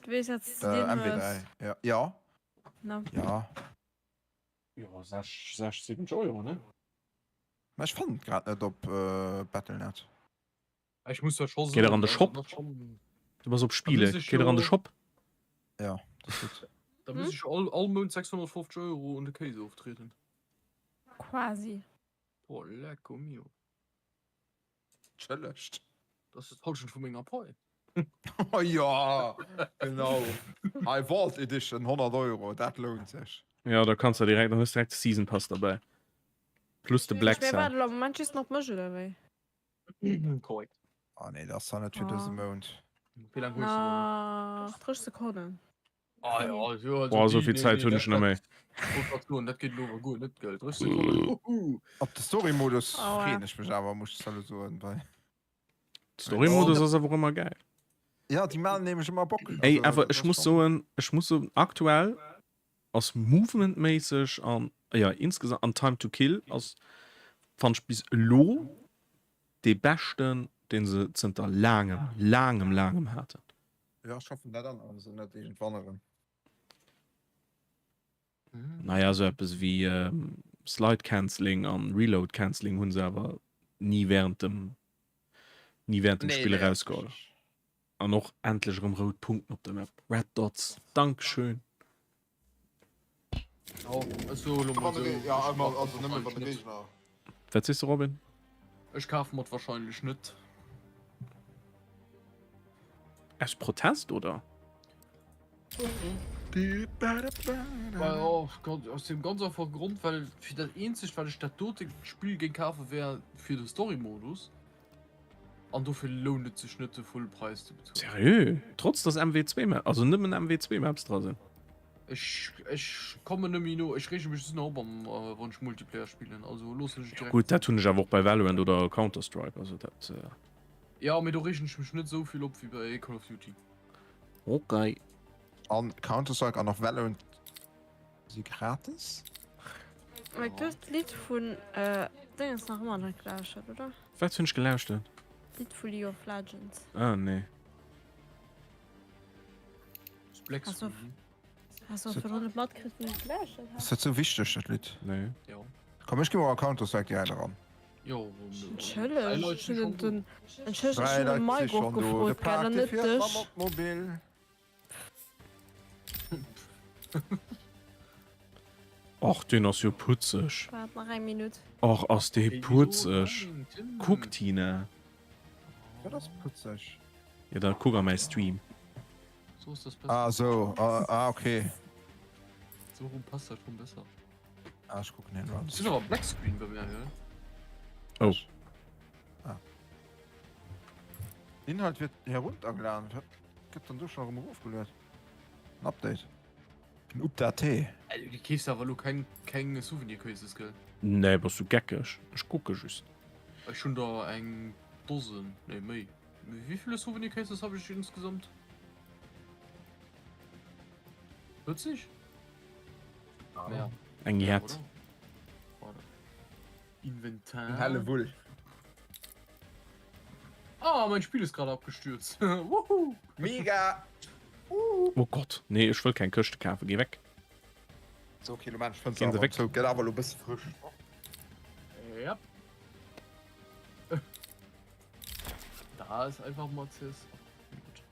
Du weess wat s de deen hues. MW3, ja. Ja. No. Ja. Jo, 6, 70 Euro, ne? Mä ech fannen et grad net op Battle.net. Ech muss dat scho Geet der an de soen, Shop? dat ass schon- Du bass op Da Spiele, muss ech geet der an de jo- Shop? Ja, dat ass gutt. Da muss ech all, all Mount 650 Euro un de Kéis oftrieden. Quasi. Boah, lecco mio. Entschëllegt. Dat ass d'Halschent vu menger Pai. Oh ja, genau. Hei Vault Edition, 100 Euro, dat lount sech. Ja, da kanns de direkt, dann hues direkt de Season Pass derbäi. Plus de Black Mir Cell. waarden am Moment just nach op mech, oder wéi? Korrekt. Ah nee, dat ass dann net fir dëse Ah. Mount. Wéi laang hues du dann? Nach 30 Sekonnen. Ah ja, also, also Boah, esou déi- vill nee, Zäit nee, hunn dat- ech net méi. dat- wollt grad soen, dat geet elo awer guer net, gell? 30 Sekonnen, huhu. Op de Story-Modus Aua. freeën ech mech awer, muss ech elo soen, well. Story-Modus ass awer och ëmmer gäil. Ja, déi maachen nämlech ëmmer Bock. Ey, Also, awer dat ech ass muss schon- soen, ech muss soen, aktuell ass movementméisseg an, ja, insgesamt an Time to Kill ass, fannt ech bis elo dee beschten, dee se zënter laangem, laangem, laangem haten. Ja, ech hoffen dat änneren se net iergendwann erëm. Naja, sou eppes wéi Slide Cancelling an Reload Cancelling hunn se awer ni während dem, ni während dem Nee, Spill nee, erausgeholl. richtig. An och endlech erëm rout Punkten op der Map. Red Dots. Dankeschön. Wat sees de Robin? Ech kafe mer et wahrscheinlech net. Aus Protest oder? Aus dem ganz einfache Grond, well fir dat eenzegt wat ech dat dote Spill géing kafe wär fir de Story-Modus. An dofir lount et sech net de full Preis ze bezuelen. Seriö? Trotz dass MW2 Maps, also nëmmen MW2 Maps dra sinn? Ech ech kommen net méi no, ech reege mech just nach op am wann ech Multiplayer spillen, also loossen ech et Jo direkt. gutt, dat hunn ech awer och bei Valorant oder Counter Strike, also dat. Jo, mee do reegen ech mech net esou vill op wéi bei Call of Duty. Okay. An Counter Strike an och Valorant Si gratis? Mike, du hues d'Lidd vun Dinges nach ëmmer net gelauschtert, oder? Wat hunn ech gelauschtert? D'Lidd vu League of Legends. Ah, nee. Black Hast du, Screen. hast du virdrun net matkritt, wéi ech gelauschtert Ass hat? dat sou wichteg, dat Lidd? Nee. Jo. Komm, ech gi mol a Counter-Strike direkt eran. Jo, Entschëlleg, ech hunn den, entschëlleg, ech Dräi hunn de Leit si Mike och schonn do. De gefrot, gell, Park, an dee net fiert mam dech. Opmobil. Och deen ass jo putzeg. Waart nach eng Minutt. Och ass dee putzeg. Kuck Tina. Wat ass putzeg? Jo da kuck a mäi Stream. So ass das besser. Ah sou, ah okay. Sou rum passt dat schon besser. Ah ech kucken hien Sinn awer Black Screen bei mir gell? Oh. Ah. Inhalt wird heruntergeladen. Wat gëtt dann do schon erëm erofgeluet? En Update? En Update. Du keefs awer elo keng keng Souvenir Cases, gell? Nee, bass du geckeg? Ech kucke just. Ech hunn der eng Dosen, nee méi. Wéi viele Souvenir Cases hab ech insgesamt? 40? Mehr. Eng Jett. Inventar. Eng Hellewull. Ah, mein Spiel ist gerade abgestürzt. Wuhu! Mega! Oh Gott, nee, ech wëll keng Këschte kafen, geh weg. So, okay, lo maan ech d'Fënster Gehen se awer weg. zou. Gëtt awer lo bësse frësch. Yep. Da ist einfach mal CS. Gut.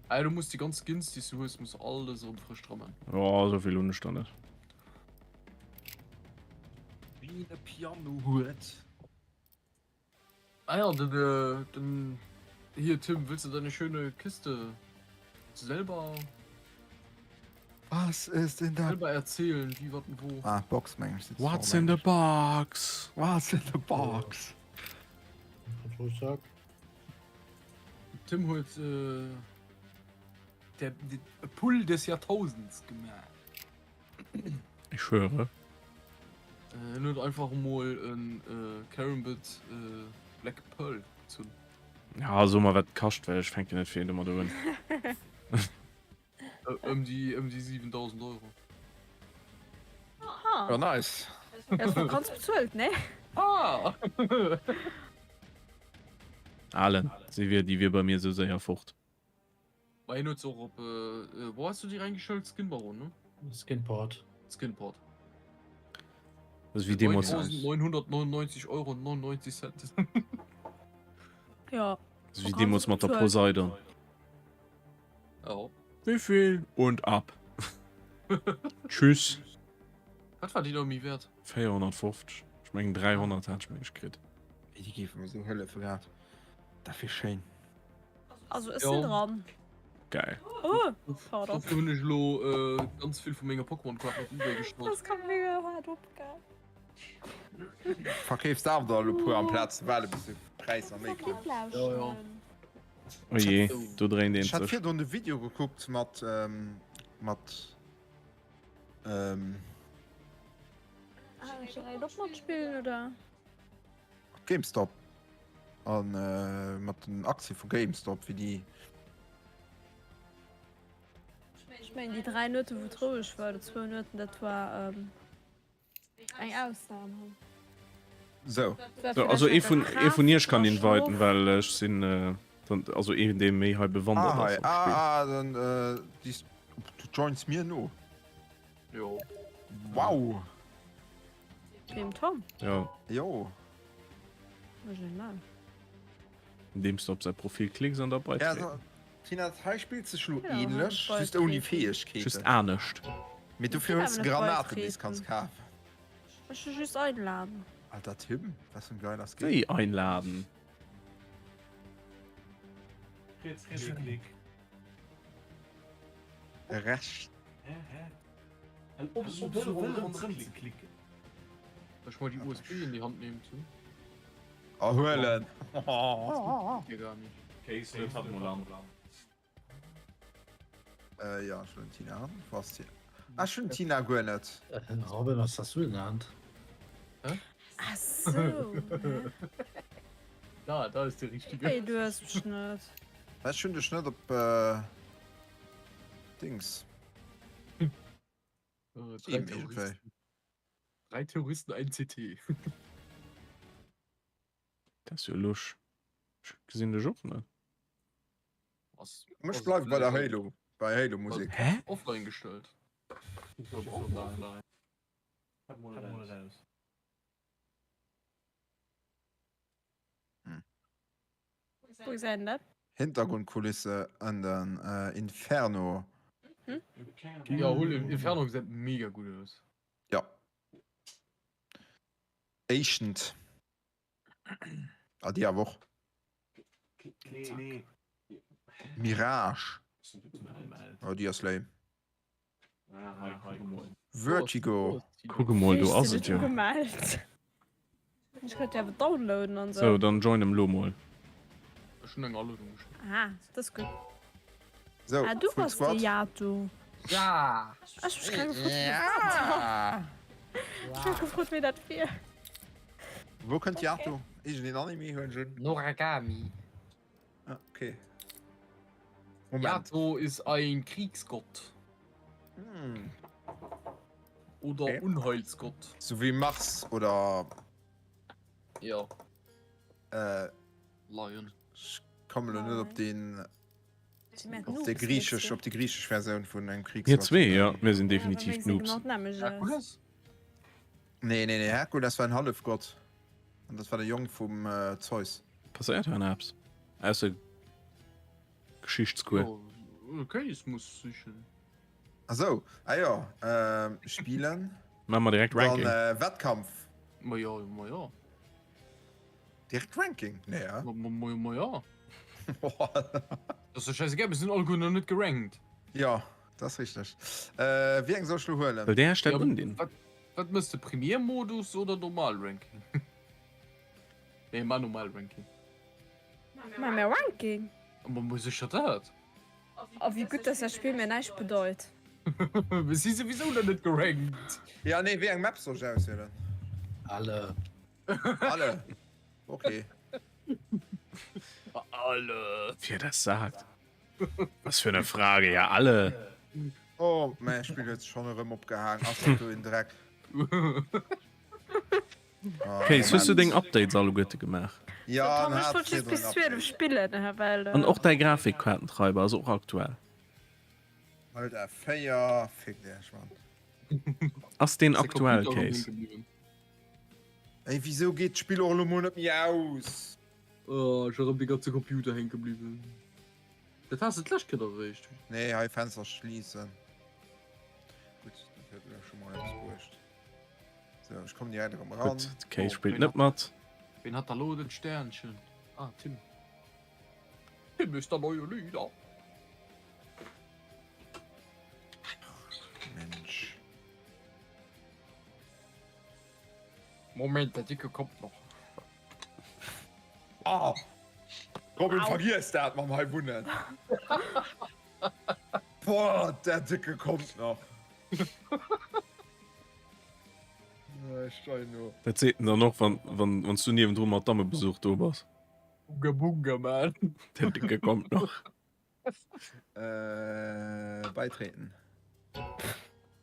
Ah, du musst die ganz Skins, die du hues, muss alles erëm frësch dra man. Oh, so vill hunn ech der net. Wien e Piano huet. Ah ja, den, äh, den hier Tim, willst du deine schöne Kiste selber Was ist in der selber erzählen, wie wat und wo? Ah, Box meng ech. What's in the box? What's in the box? Kannst ruhig sagen. Tim huet äh, der, der Pull des Jahrtausends gemacht. Ich schwöre. Äh, en huet einfach mol en äh, Karambit äh, Black Pearl gezunn. Ja, so mal wat kascht, well ech fänken net fir domat un. Ëm déi ëm déi 7000 Euro. Aha. Ja, nice. Ja, das war ganz bezuelt, ne? Ah! Alen, si wier déi wier bei mir sou séier fort. Bei hien huet se och op äh, wou has du déi reingeschëllt? Skinbaron, ne? Skinport. Skinport. Das ist wie deemools. 9.999 Euro 99 Cent. Ja. Das ist wie deemools mat der Poseidon. Ja. Wéi vill? Und ab. Tschüss. Wat war déi da méi wäert? 450. Ech mengen 300 hat ech meng ech kritt. Ey, déi géife mir sou hëllefe grad. Dat wier schéin. Also ech sinn dran. Geil. Oh, pardon. Dofir hunn ech elo äh, ganz vill vu menger Pokémon-Kaart op eBay gestallt. Das kann mega hart opgehen. Verkeefs de awer der elo puer amplaz ze waarde bis de Präis nach méi klëmmt? Ja, ja. Oh je, do dréint een Ech hat sech. virdrun de Video gekuckt mat mat ähm. Ah, op matspillen oder? GameStop an mat den Aktie vu GameStop wéi déi. Ech mengen déi 3 Nuete wou et roueg war oder zwou Nueten dat war. Eng Ausnam. So. So, also ee vun, ee vun iech kann inviten, well ech sinn, äh, dann, also een, dee méi hei bewandert ah, ass. Ah, ah, dann, äh, dies, du joins mir no. Jo. Wow. Dem Tom? Ja. Jo. Indeems du op säi Profil klicks an da beitreden. Ja, also, Tina, dat hei spillt sech lo ähnlech, just ouni Fäegkeeten. Just anescht. Mee dofir hues de Granaten, déi s kanns kafen. Ech hu just einladen. Alter Tim, was für ein geiler Skin. Wéi einladen? Riets, riets, Klick. Recht. Hä, hä? An ob se wëll ronderëm ze klicken. Soll ech mol déi USB in die Hand nehmen, Tim? Oh, huelen! Geht gar nicht. Case, luet hatt mol an. Äh, ja, ech huelen d'Tina an. Wou ass d'Tina? Ah, ech hunn d'Tina guer net. Robin, was hast du in der Hand? Hä? Ach so. Da, da ist die richtige. Hey, du hues mech net. Ech hunn dech net op, äh, Dings. Drei Terroristen. Drei Terroristen, ein CT. Dat ass jo lusch. Ech gesinn dech och net. Ech bleiwe bei der Halo, bei Halo Musek. Hä? Offline gestellt. Wou gesäit een dat? Hintergrundkulisse an den Inferno. Hm? Ja, hol Inferno gesäit mega gutt aus. Ja. Ancient. Ah, déi awer och. Mirage. Oh, déi ass lame. Vertigo. Kuck emol, do ass et jo. Gemellt. Ech könnte ja downloaden an So, dann join em lo mol. Ech hunn eng Aluedung geschéckt. Ah, dat ass gutt. So, Ah, du Full bass de Squad. Yato. Ja! Ech hu mech grad gefrot, wie dat war. Ech hu gefrot, wie dat wier. Wou kënnt Yato? Iergendeen Anime hunn ech un. Noragami. Ah, okay. Moment. Yato ist ein Kriegsgott. Hm. Oder Okay. Unheilsgott. So wéi Mars oder Ja, äh, Lion. ech komme lo net op den Si op déi griechesch op déi griechesch Versioun vun engem Mir Kriegsgott. zwee, jo, mir sinn definitiv d'Noobs. Herkules? Nee, nee, nee, Herkules war en Hallefgott. An dat war de Jong vum äh, Zeus. Passéiert hei nach eppes? Ausser Geschichtscours. Jo, okay, ich muss sichen. Ach sou, ah jo, ähm, spielen. Maache mer direkt Dann Ranking. äh, Wettkampf. Ma ja, ma ja. Direkt Ranking? Nee, ja. Ma, ma, ma, ma ja. Das ist doch scheißegal, wir sind alleguer nach net gerankt. Ja, dat ass richteg. Äh, wéi eng soll ech lo huelen? Well där stellt Ja, un den. wat, wat mëss de? Premiermodus oder normal Ranking? Nee, ma normal Ranking. Mä mir Ranking? Ma, ma sécher dat. Oh, wéi gutt, dass dat Spill mir näischt bedeut. Mir si souwisou nach net gerankt. Ja, nee, wéi eng Map soll ech auswielen? Alle. Alle. Okay. Alle. Wie er das sagt. Was für eine Frage, ja alle. Oh, mäi Spill huet sech schonn erëm opgehaang. Ass dat do een Dreck. Okay, hues du deng Updates alleguerte gemaach? Ja, Tom, ech wollt just bis 12 spillen, well. An och däi Grafikkaartentreiber ass och aktuell? Alt F4, fickt iech, Mann. Ass deen aktuell, Case? Ey, wisou geet d'Spill och elo mol net méi aus? Oh, ech erëm de ganze Computer hänke bliwwen. Dat has de d'lescht Kéier erréicht. Nee, hei Fenster schließen. Gutt, dat huet elo scho mol eppes bruecht. So, ech kommen direkt erëm eran. Gutt, de Case spillt net mat. Ween hat da lo den Sternchen? Ah, Tim. Tim ist der neue Leader. Mensch. Moment, der Dicke kommt noch. Ah! Robin, vergiess dat mam hei wunnen. Boah, der Dicke kommt nach. Dat seet en dann och, wann, wann, wann s du niewendru mat Dammebesuch do bass. Bunga Bunga, man. Der Dicke kommt noch. Äh, beitreten.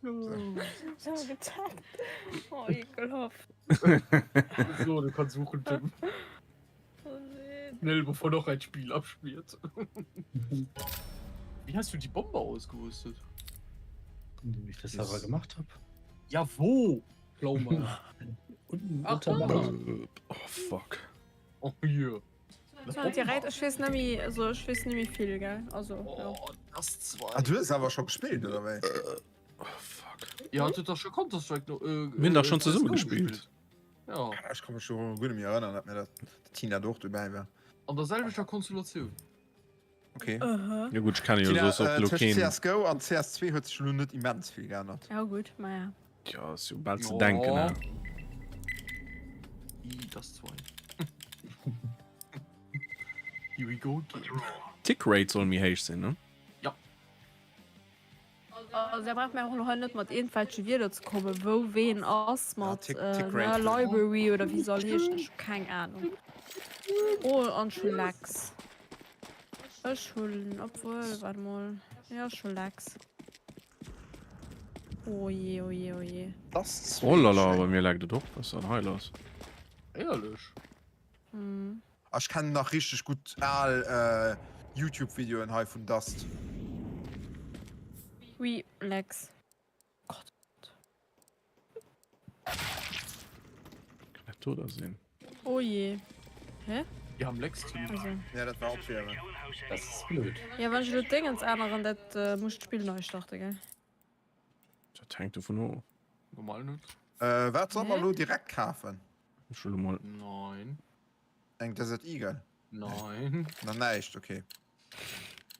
So. Oh, ekelhaft. So, du kannst suchen, Tim. Oh, nee. Schnell, bevor noch ein Spiel abspielt. Wie hast du die Bombe ausgerüstet? Indem ich das selber gemacht habe. Ja, wo? Blaumann. Unten Ach, unter da. Wasser. Oh, fuck. Oh, hier. So, direkt, ech weess net méi, also ech weess net méi vill, gell? Also, ja. Oh, das zwei. Ah, du hues awer scho gespillt, oder wéi? Oh, fuck. Ja, hat doch schon Counter-Strike noch. Äh, Mir hunn dach schon äh, zesumme CS:GO gespillt. Ja, Ech ka mech scho guer net méi erënneren, datt mir dat d'Tina do och dobäi war. an der selwechter Konstellatioun. Okay. Aha. Jo gutt, ech kenne jo Tina, soss och äh, elo tëscht keen. CSGO an CS2 huet sech elo net immens vill geännert. Ja gutt, ma ja. Jo, ass jo bal ze denken, Ja. ne? I, das zwei. Here we go again. Tick Rate soll méi héich sinn, ne? Ja. Also da brauch mir och elo hei net mat iergendwelche Wierder ze kommen, wou ween ass mat Tick- Tick ne Rate. Library oder wéi se all heeschen, ech hu keng Ahnung. Oh an ech hu Lex. Ech hunn, obwuel, waart mol, jo ech hu Lex. Oh je, oh je, oh je. Das Oh lala, bei mir leckt et och. Was ist denn hei los? Éierlech? Mhm. Ech kennen nach richteg gutt al Youtube Videoen hei vun Dust. Oui, Lex. Gott. Kann dat do da sinn? Oh je. Hä? Wir haben Lex Team. Also. Ja, dat war opwieren. Das ist blöd. Ja, wann ech elo d'Déngens änneren, dat äh, muss ech d'Spill nei starte, gell? Dat hänkt dovun of. Normal net. Äh, wat soll mer Hä? elo direkt kafen? Ech elo mol. Nein. Eng Desert Eagle? Nein. Na näischt, okay.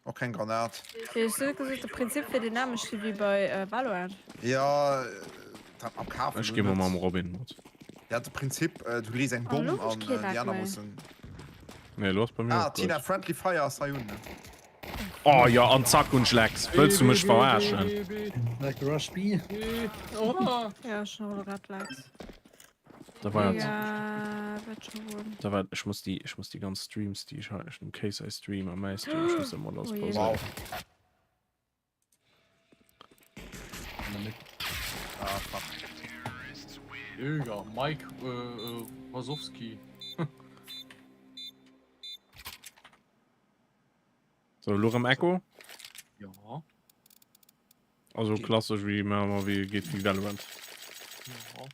Och keng Granat. Fir ech sou gesot, de Prinzip wier deen nämlechte wéi bei Valorant. Ja, dat mam Kafen Ech elo gi mol net. mam Robin mat. Ja, de Prinzip, du lees eng Oh, Bomm elo hu ech an kee déi Lag aner méi. mussen. Nee, elo ass bei mir Ah, och Tina, gutt. Friendly Fire ass hei un. Oh jo, an zack hunn ech Lex. Wëlls du mech verarschen? Like Rush B. Ja, ech hunn och elo grad Lex. Da war et. Ja, wat scho wuel. Da war ech muss déi, ech muss déi ganz Streams, déi ech hei, ech hunn Case I Stream a mäi Stream, ech muss dat mol alles Oh je. Wow. pauséieren. Ah, fuck. Digga, Mike äh, äh, Wazowski. So, elo rëm Echo. Ja. Also klassesch wéi mer ëmmer wéi geet wéi Valorant. Ja.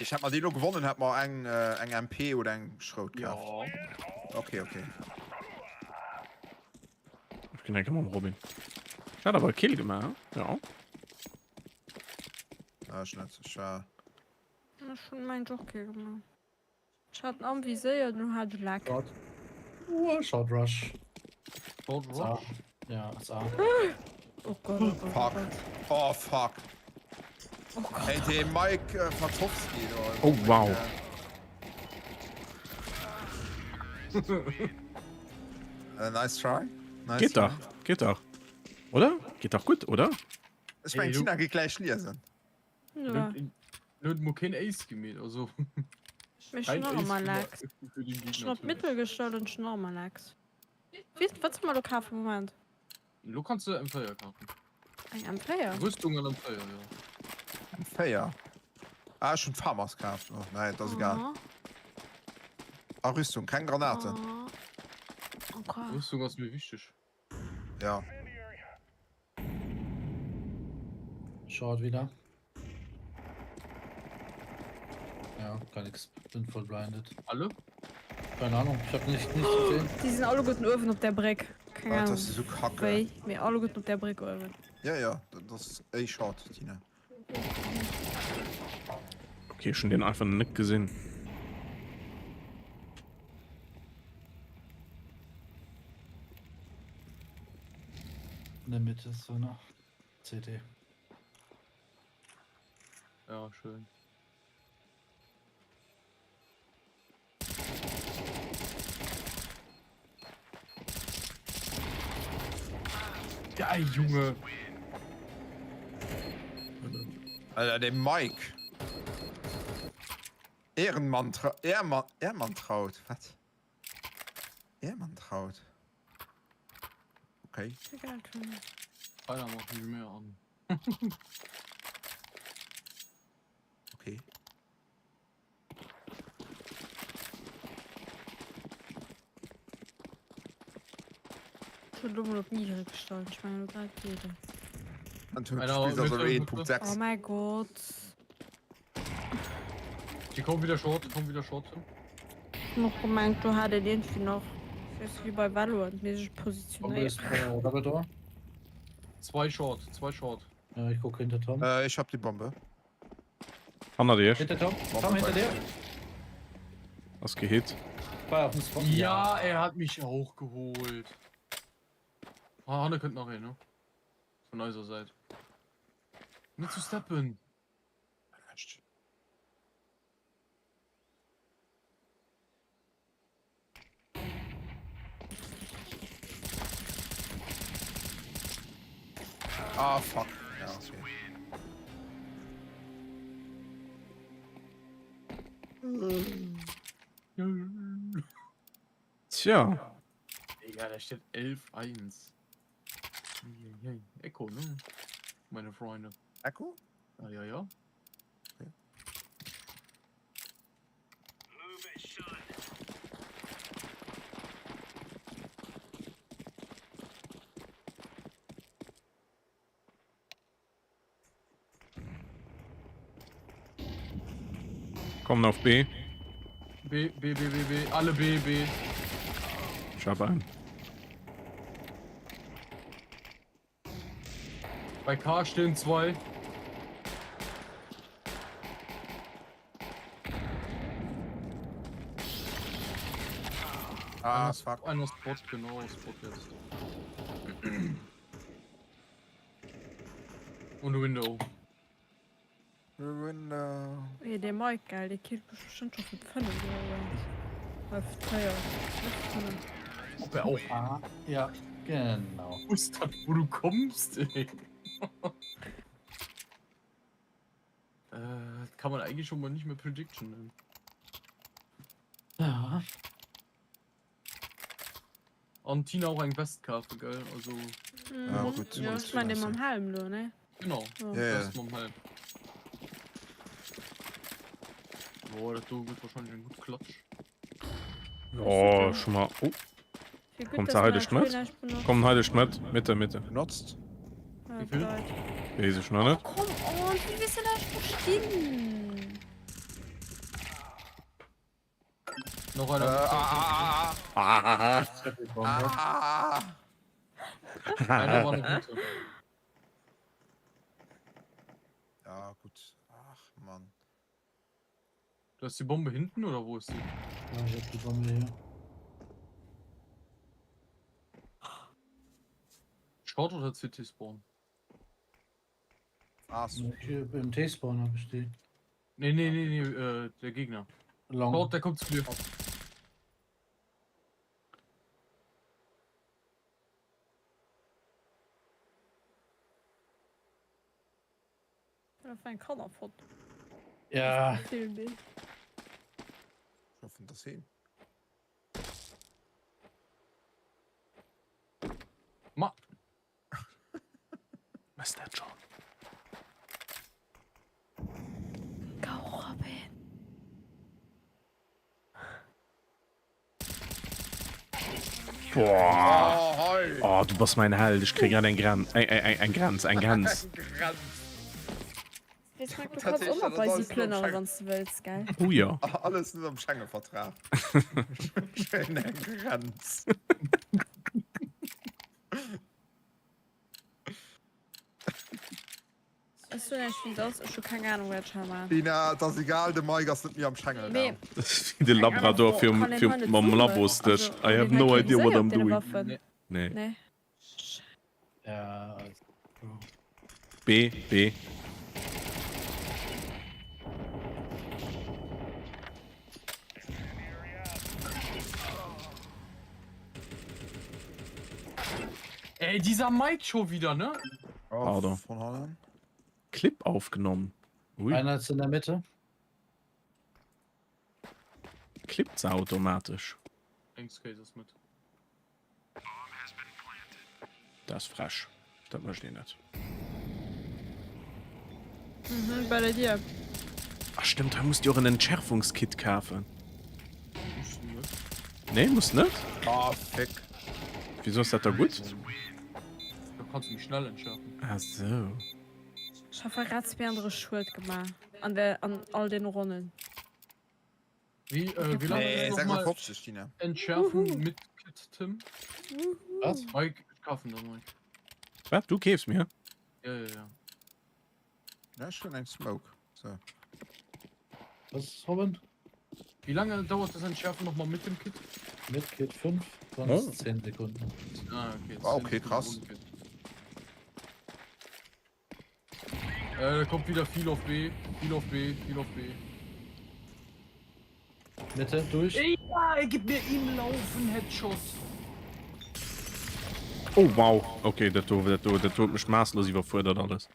Ech hätt mer déi lo gewonnen, hätt mer eng äh, eng MP oder eng Schrout Ja. kaaft. Okay, okay. Ech ginn eng Kéier mam Robin. Ech hat awer e Kill gemaach, ja. Ah, ech net. Ech war. Ech hunn mengt och kee gemaach. Ech hat en am Viséier, dunn hat ech Leck. Short. Oh, Short Rush. Short Ist A. Rush? Ja, ist A. Oh Gott, oh Gott, oh Fuck. Gott. Oh, fuck. Oh Gott. Hey, dee Mike äh, Fatowski do. Oh, wow. Äh, nice try. Nice Geet try. dach, geet dach. Oder? Geet dach gutt, oder? Ech meng, Hey, du- Tina geet gläich liesen. Ja. Lo huet mo keen Ace gemeet, also. Ech Kein hunn och Ace ëmmer gemaach Lex. fir den Ech Gegner hunn op natürlich. Mittel gestallt an ech hunn och ëmmer Lex. Wéi, wat soll mer do kafen? Moment. Lo kanns de M4 kafen. Eng M4? Rüstung an M4, jo. M4? Ah, ech hunn d'Farmers kaaft. Oh, nee, dat ass egal. Oh. Ah, Rüstung, keng Granaten. Oh. Okay. Rüstung ass méi wichteg. Ja. Short wieder. Ja, gar nichts. Bin voll blinded. Alle? Keine Ahnung, ich habe nicht, nichts gesehen. Déi sinn alleguerten uewen op der Bréck. Keng Ah, Ahnung das ist so kacke. wéi, mee alleguerten op der Bréck uewen. Ja, ja, dat ass a short, Tina. Okay, ech hunn deen einfach net gesinn. In der Mitte ist so noch CD. Ja, schön. Geil, Junge. Alter, de Mike. Ehrenmann, Ehrmann, Ehrmann traut. Wat? Ehrmann traut. Okay. Keiner macht mich mehr an. Okay. Ech hunn elo mol op niddreg gestallt, ech mengen elo grad geet et. An du spills also 1.6. Oh mäi Gott. Die kommen wieder short, die kommen wieder short. Ech hunn och gemengt do hat een iergendwéi nach, weess wéi bei Valorant méisseg positionéiert. Double Door. Zwei short, zwei short. Ja, ich gucke hinter Tom. Äh, ich hab die Bombe. Hannert iech. Hinter Tom, Tom hinter dir. Ass gehit. War auf dem Spot. Ja, er hat mich auch geholt. Ah, Hanne könnt nach een, ne? Von eiser Säit. Net zu steppen. Ah, fuck. Ja, okay. Tja. Digga, da steht 11-1. Echo, ne? Meine Freunde. Echo? Ah, ja, ja. Kommen auf B. B, B, B, B, B. Alle B, B. Ich hab einen. Bei K stehen zwei. Ah, einer, fuck. Einer Spot, genau, Spot jetzt. Und Window. Window. Ey, dee Mike, gell, dee killt mech bestëmmt scho vun 5 Joer. Ob er auch Ah, ja, genau. gewusst hat, wo du kommst, ey. Äh, kann man eigentlich schon mal nicht mehr Prediction nennen. Ja. An Tina auch eng West kafe, gell? Also. Mhm. Ja, gut, ja, ich mein, den mam Helm lo, ne? Genau. Ja. Ja, ja. West mam Helm. Boah, dat do gëtt wahrscheinlech eng gutt Klatsch. Oh, schon mal. Oh. Wie gut, Kommt dass der man Heide das Spiel Schmidt? nicht benutzt. Kommt Heide Schmidt. Mitte, Mitte. Benutzt? Ja, Wie viel? bedeutet. Wees ich noch net. Come on, wie willst du das verstehen? Noch Äh, einer. ah, ah, Ah. ah, ah, ah. Einer war noch Mitte. Ja, gut. Ach, Mann. Du hast die Bombe hinten oder wo ist sie? Ja, ich hab die Bombe hier. Short oder CT Spawn? Ah, so. Hier im T-Spawn hab ich die. Nee, nee, nee, nee, äh, der Gegner. Long. Short, der kommt zu dir. Das war ein Kannerfoto. Ja. Filmbild. Ich hoffe, das sehen. Ma. Mr. John. Go, Robin. Boah. Oh, hoi. Oh, du bass mein Held. Ich krieg grad eng Grenz. Eng, eng, eng Grenz, eng Grenz. Grenz. Weess Mike, du kannst Tatsächlich, och mat das bei alles si nur am plënnere Schengen- wann s du wëlls, gell? Oh ja. Alles net am Schengen-Vertrag. Schön eng Grenz. Ech soen iech wéi et ass, ech hu keng Ahnung wat ech hei maachen. Tina, et ass egal, de Mike ass net méi am Schengen-Raum. Mee Das ist wie de eng aner Labrador Fro, virum, kann een virum, hei net mam zoomen? Labosdësch. Also I huet have een hei no kee idea what Viséier op I'm deene doing. Waffen? Nee. Nee. Nee. Ja, also. B, B. Ey, dieser Mike schon wieder, ne? Oh, Pardon. Von Holland. Clip aufgenommen. Ui. Einer ist in der Mitte. Klippt se automatisch. Links Case ist mit. Dat ass frech. Dat mécht een net. Mhm, bei der Dier. Ach stimmt, hei muss de och en Entschärfungskit kafen. Nee, muss net? Ah, fick. Wieso ass dat da gutt? Da kannst du mich schnell entschärfen. Ah sou. Ech ha grad 32 Schued gemaach an der an all den Ronnen. Wie, äh, wie lange Nee, ist noch mal 56, Tina. entschärfen mit Kit, Tim? Was? Mike, ich kaufe den Mike. Wat? Du keefs mir? Ja, ja, ja. Ja, schon eng Smoke. So. Was ist Robin? Wie lange dauert das Entschärfen nochmal mit dem Kit? Mit Kit 5, sonst Oh. 10 Sekunden. Ah, okay. Ah, okay, 10 Sekunden krass. ohne Kit. Äh, da kommt wieder viel auf B, viel auf B, viel auf B. Mitte durch. Ja, er gibt mir im Laufen Headshot. Oh wow, okay, dat do, dat do, dat do huet mech maasslos iwwerfuerdert alles.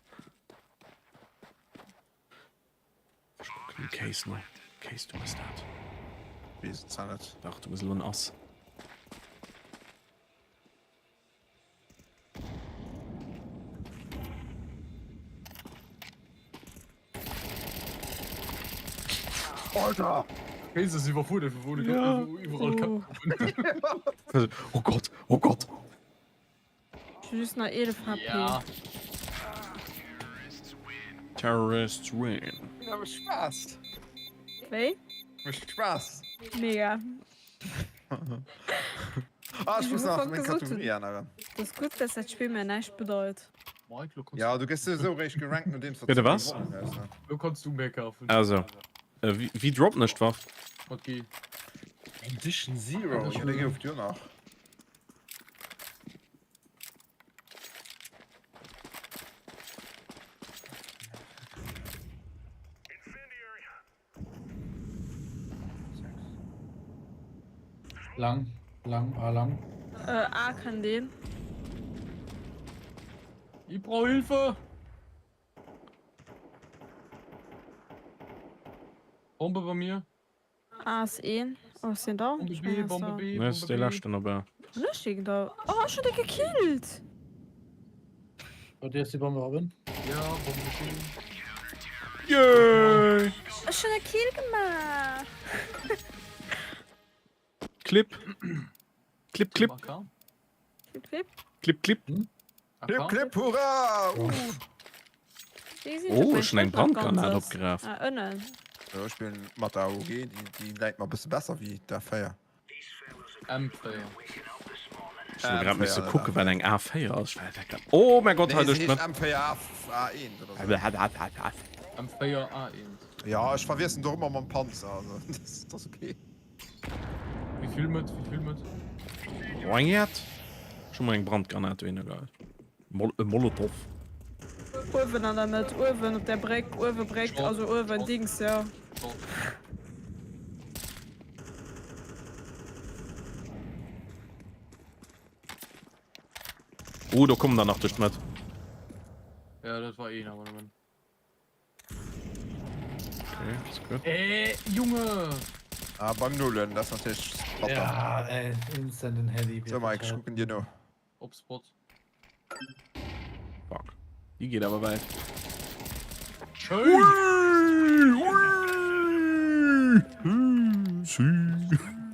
Ech kucken dem Case no. Case, du bass dat. Wees et zwar net. Dach, du bass elo en Ass. Alter! Case ist überfordert, wurde Ja. überall kaputt. Oh Gott, oh Gott. Ech hu just nach 11 HP. Ja. Terrorists win. Ja, mécht Spaass. Wéi? Mécht Spaass. Mega. Ah, ech muss nach Ufank meng gesot Kategorie hunn. änneren. Et ass gutt, dass dat Spill mir näischt bedeit. Mike, lo kannst Ja, du gëss souwisou réischt gerankt, nodeems du Bitte was? gewonnen hues, ne? du, lo kannst du mehr kaufen. Also, äh, wie, wie droppen ech d'Waff? Mat G. Edition Zero. Ja, déi gouf et jo nach. Lang, lang, A lang. Äh, A kann den. Ich brauch Hilfe! Bombe bei mir. A ass een. Oh, ass deen down? Bombe Ech B, mengen, ass Bombe down. B, Ne, Bombe ass dee B. leschten op A. Hunn ech deen da? Oh, ech hunn dee gekillt! Bei dir ist die Bombe, Robin. Ja, Bombe B. Yay! Ech hunn e Kill gemaach! Clip. Clip, clip. AK? Clip, clip. Clip, clip. Clip, clip, hurra! Uh. Oh, ech hunn eng Brandgranat opgeraf. Ah, ënnen. Jo, ech spillen mat der AUG, déi, déi läit mer e bësse besser wéi d'A4. M4. Ech hu grad misse kucken, wat eng A4 ass. Ech war dat grad. Oh mäi Gott, Nee, hei se duerch heescht d'Mëtt. M4 A1 oder sou. M4 A1. Ja, ech verwiesselen et och ëmmer mam Panzer, also dat ass okay. Wéi vill Mëtt, wéi vill Mëtt? Oh, eng Jett. Ech hu mer eng Brandgranat dohinner geheit. Mol e Molotow. Uewen an der Mëtt, uewen op der Bréck, uewe Bréck, also uewen Dings, jo. Oh, do kommen der nach duerch d'Mëtt. Ja, dat war een awer nëmmen. Okay, ist gut. Äh, Junge! Ah, beim Nullen, das ist natürlich bitter. Ja, ey, instant in Heli. So, Mike, ich gucken dir no. Op Spot. Fuck. Die geht aber weit. Schön!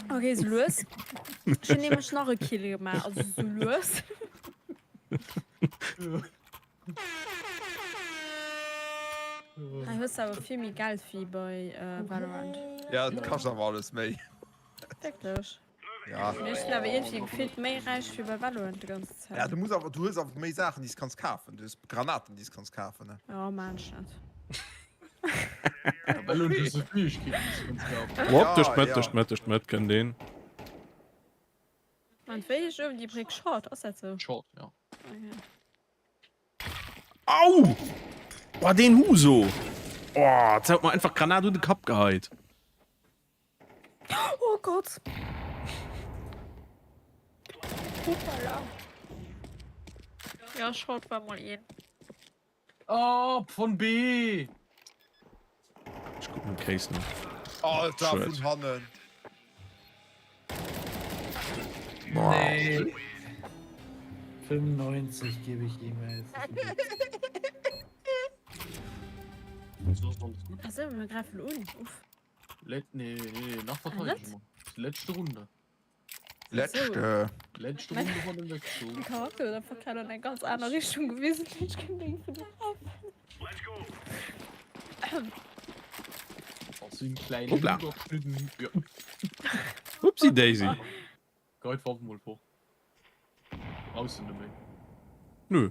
Okay, so lues. Ech hunn nämlech nach e Kill gemaach, also so lues. Hei hues de awer vill méi Geld wéi bei Valorant. Ja, et kascht awer alles méi. Wierklech? Ja. Mee ech sinn awer iergendwéi gefillt méi räich wéi bei Valorant déi ganz Zäit. Ja, du muss awer, du hues awer méi Saachen, déi s kanns kafen. Du hues Granaten, déi s kanns kafen, ne? Jo, maan ech net. Valorant hues du Fäegkeeten, déi s kanns kafen. Wop, duerch d'Mëtt, duerch d'Mëtt, duerch d'Mëtt kënnt een. An wéi ech uewen déi Bréck Short, ass dat sou? Short, ja. Okay. Au! Boah, deen Huso! Oh, jetzt haut mer einfach Granat un de Kapp geheit. Oh Gott! Hoppala. Ja, Short war mol een. Oh, von B! Ech kucken dem Case no. Alter, Shit. vun hannen. Nee. 95 gebe ich ihm jetzt. So ist alles gut. Also, mir greifen un. Uff. Let nee, nee, nee, nach verteidigen wir. Die letzte Runde. Letzte. Letzte Runde von dem Wechsel. Mein Charakter huet einfach grad an eng ganz aner Richtung gewisen. Ech kéint deng vun der Aus den kleinen Hoppla. Überschnitten. Ja. Upsi Daisy. Geit war mol vor. Brauchst du nicht mehr. Nö.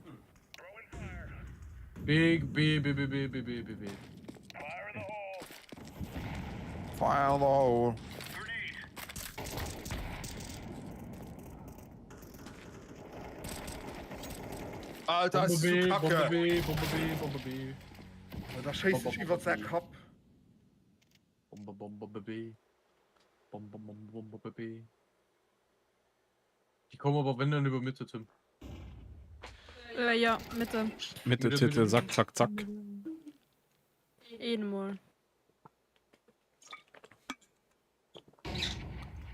B, B, B, B, B, B, B, B, B. Fire in the hole. Alter, Bombe ist B, so Bombe kacke. B, Bombe B, Bombe B. Da schéisst ech iwwer säi Kapp. Bombe, Bombe, Bombe B. Bombe, Bombe, Bombe, B. Die kommen aber wenn dann über Mitte, Tim. Äh, ja, Mitte. Mitte, Titel, Sack, zack, zack. Een mol.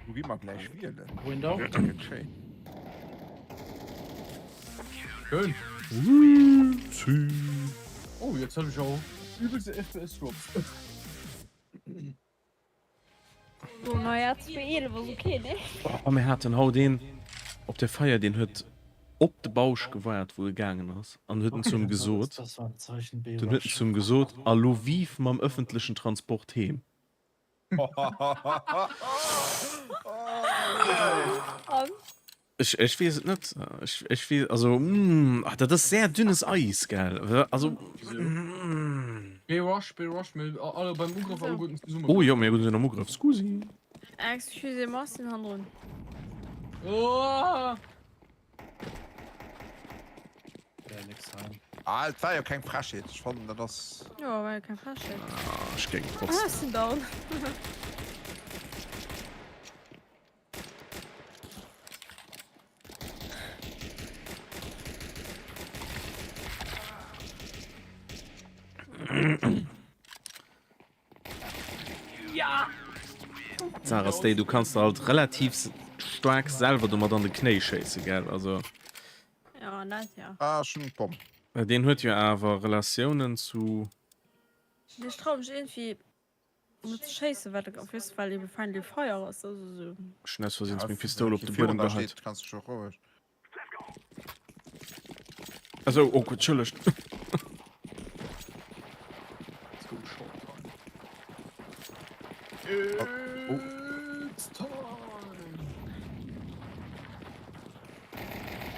Wo gi mer gläich wielen? Window. Dat gëtt schéin. Schön. Oh, jetzt habe ich auch übelste FPS-Drops. So, naja, 2-11 ass okay, ne? Oh, mir haten haut een op der Feier, deen huet op de Bausch gewaart, wou e gaangen ass, an huet en zu em gesot, Das war ein Zeichen B. dunn huet en zu em gesot, A lo vive mam ëffentlechen Transport heem. An? Ech, ech weess et net. Ech, ech weess, also, mm, ach, dat ass sehr dünnes Eis, gell? Also, mm. B-Rush, B-Rush, mir alle beim Ugrëff alle guten zesumme. Oh jo, mir sinn am Ugrëff, scusi. Excusez-moi, sinn hannendrun. Oh! Ja, nix rein. Ah, et war jo keng Frechheet. Ech fannen, dat ass. Jo, war jo keng Frechheet. Ah, ech géing Ah, trotzdem. ech sinn down. D'Saach ass déi, du kanns der halt relativ staark selwer domat an de Knéi schéisse, gell? Also. Ja, dat ja. Ah, ech hunn d'Bomm. Well deen huet jo awer Relatiounen zu. Ech traue mech iergendwéi net ze schéissen, well op weess well ebe Friendly Fire ass, also sou. Ech hunn aus Versehens meng Pistoul op de Buedem geheit. Kanns du scho roueg. Also, oh Gott, entschëllegt. Let's go short time. It's time.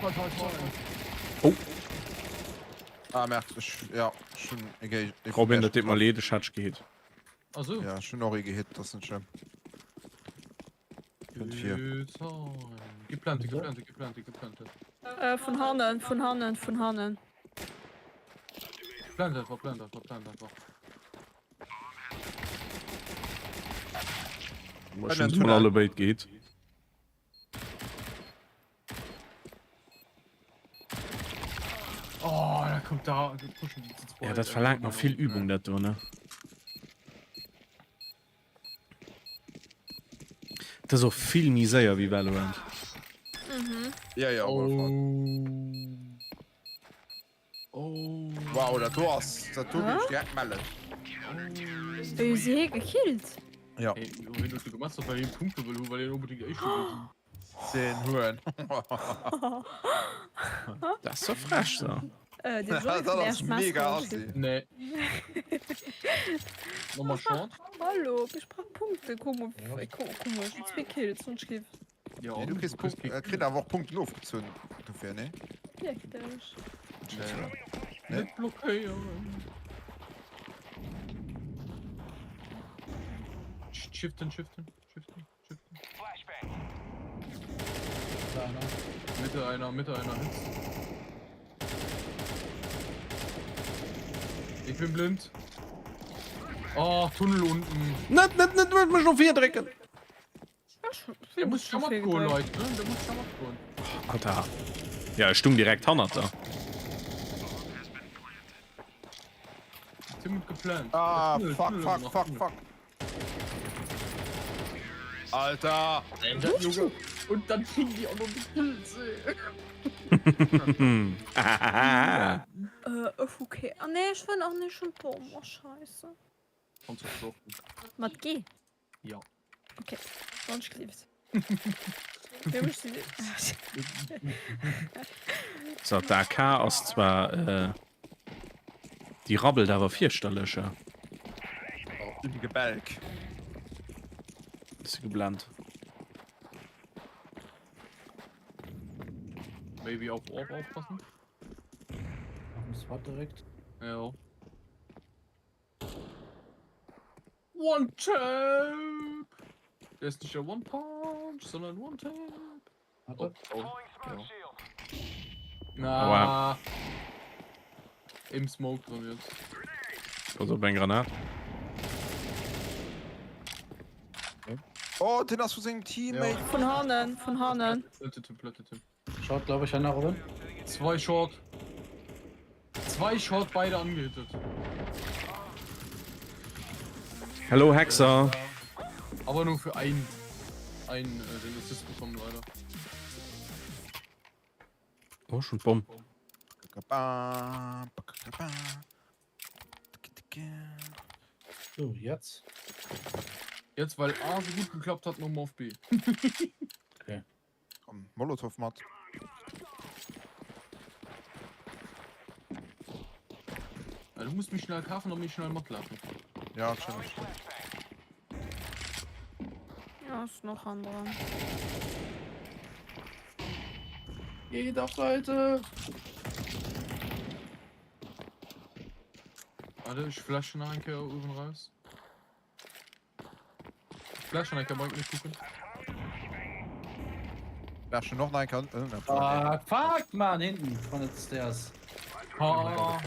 Toll, toll, toll. Oh. Ah, merde, ech, ja, ech hunn e Géig. Robin, dat deet mer leed, ech hat dech gehit. Ach so. Ja, ech hunn och ee gehit, dat ass net schlëmm. Kënnt vir. Geplantet, geplantet, geplantet, geplantet. Äh, vun hannen, vun hannen, vun hannen. Plant einfach, plant einfach, plant einfach. Ech hunn se mol alle béid gehit. Oh, da kommt da, da pushen die zu zweit. Ja, dat verlaangt nach vill Übung, dat do, ne? Dat ass och vill méi séier wéi Valorant. Mhm. Ja, ja, op alle Fall. Oh. Wow, dat do ass, dat do géif ech direkt mellen. Wéi hu si hie gekillt? Ja. Hey, wien huet gemacht, well hien Punkte wëll hunn, well hien unbedingt éischte wëll sinn. Seen huen. Dat ass zo frech so. Äh, den Johnny Dat vun ass Erst mega Master assi. Nee. Nochmal Short. Hallo, ich brauch Punkte. Komm, komm, komm, ich hab zwei Kills und ich Ja, Nee, du kriegst Punkt, äh, kritt awer och Punkten ofgezunn dofir, nee? Wirklich? Nee. Net blockéieren. Shiften, shiften, shiften, shiften. Mitte einer, Mitte einer Hits. Ich bin blind. Oh, Tunnel unten. Net, net, net, net mech no vir drécken! Der muss schon matgoen, Leute, ne? Der muss schon matgoen. Alter. Ja, ech stung direkt hannert der. Tim huet geplant. Ah, Tunnel, fuck, Tunnel fuck, noch, fuck, Tunnel. fuck. Alter! Junge. Und dann kriegen die auch noch die Kills, ey. Äh, okay. Ah, nee, ich will auch nicht schon Baum. Oh, scheiße. Kannst du doch. Mat G? Ja. Okay, sonst gelift. Wéi méchs du dat? So, d'AK ass zwar, äh, déi rabbelt awer fierchterlech, ja. Im Gebälk. Bist du geblennt? Maybe auf Orb aufpassen. Auf dem Spot direkt. Ja. One Tap! Der ist nicht der One Punch, sondern One Tap. Warte. Oh, oh, ja. Na. Im Smoke drin jetzt. Pass op eng Granat. Oh, den ass vu sengem Teammate. Vun hannen, vun hannen. Plantet him, plantet him. Short, glaube ich, einer Robin. Zwei Short. Zwei Short, beide angehittet. Hello Hexer. Aber nur für einen. Einen, äh, den Assist bekommen, leider. Oh, schon Bomb. So, jetzt. Jetzt, weil A so gut geklappt hat, nochmal auf B. Okay. Komm, Molotow mat. Ja, du musst mich schnell kaufen und mich schnell matlaufen. Ja, chillig. Ja, ist noch andere. Geht auf Seite! Warte, ich flashe noch ein Kehr oben raus. Flashen enker mei net kucken. Flashen och nach enker. Äh, Fuck, fuck, man, hinten von den Stairs. Ah.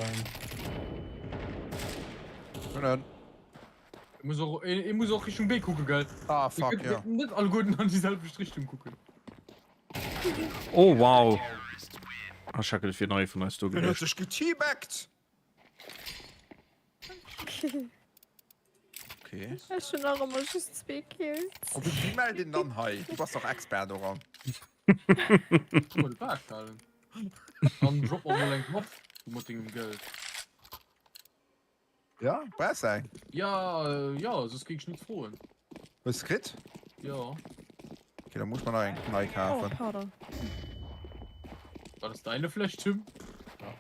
Können. Ich muss och, ich muss och Richtung B kucken, gell? Ah, fuck, ja. ja. Net all guten an die selbe Richtung kucken. Oh, wow. Ah, Schackel fir nei vun eis do Den huet gewiescht. sech geteabaggt. Okay. Ech hunn nach ëmmer just zwee Kills. Op wéi mellt een dann hei? Du bass dach Expert doran. Guck mal, Barschalen. Dann drop mer mol eng Waff mat dengem Geld. Ja, brauchs du eng? Ja, äh, ja, soss géing ech net froen. Hues du kritt? Ja. Okay, da muss man nach eng nei Oh, kafen. pardon. War das deine Fläsch, Tim? Ja.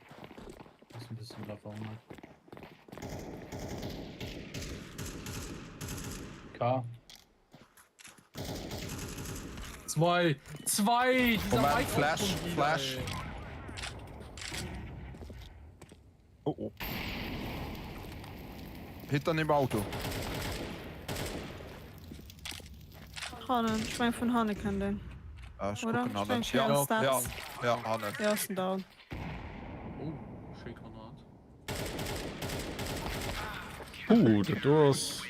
Ist ein bisschen locker, ne? K. Zwei! Zwei! Dieser Moment, Mike Flash, schon wieder, Flash. ey. Oh oh. Hinter dem Auto. Hannen, ich mein vun hanne kënnt een. Ah, ich Oder? gucken Ich mein, hannen. ich höre Ja, ja, Steps. ja, hannen. Ja, ass en down. Oh, schéi Granat. Uh, dat do ass.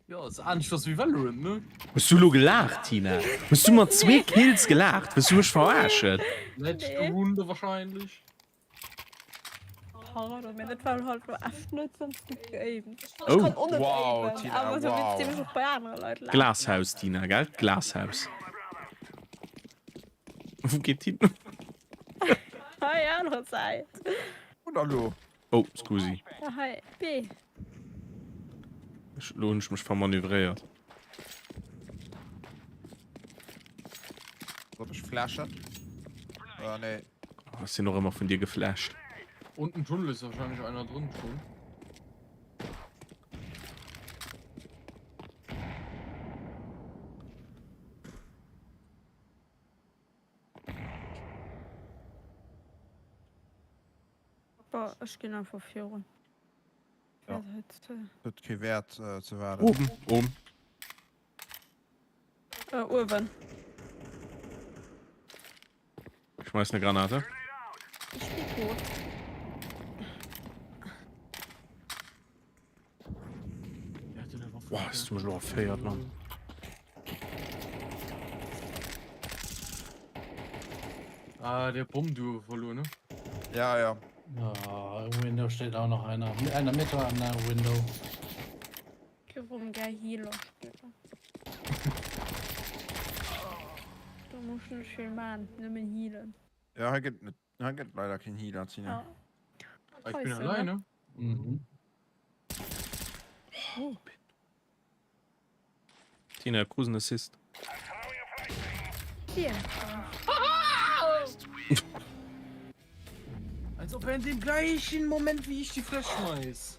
Jo, ass aneschters wéi Valorant, ne? Hues du lo gelaacht, Tina? Hues du mat zwee Kills gelaacht? Wëlls du mech verarschen? Letzte Runde wahrscheinlech. Pardon, mee dat war halt lo echt net sonst gutt geaimt. Ech Oh. kann och net Wow, aimen, Tina, awer sou wow. wéinst deem ech och bei anere Leit laachen. Glashaus, Tina, gell? Glashaus. Wou geet d'hin? Hei, aner Säit. Und hallo. Oh, scusi. Ja, hei, B. Ech, lo hunn ech mech vermanövréiert. Soll ech flashen? Ah, nee. Oh, ech sinn och ëmmer vun dir geflasht. Unten Tunnel ist wahrscheinlich einer drin schon. Boah, ech ginn einfach virun. Ja. Huet kee Wäert äh, ze waarden. Oben, oben. Äh, uewen. Ich schmeiß eine Granate. Ich bin tot. Boah, hast du mich noch erfeiert, Mann. Ah, der Bomb du verloren, ne? Ja, ja. Ah, im Window steht auch noch einer. Einer mit an der Window. Warum gär Healer spillen? Du musst nicht viel machen, nëmmen healen. Ja, hei gëtt net, hei gëtt leider keen Healer, Tina. Ja. Ah, ich bin Scheiße, ne? alleine. Mhm. Oh, Tina, Cruisen Assist. Hier. Als ob er in dem gleichen Moment wie ich die Flash schmeiß.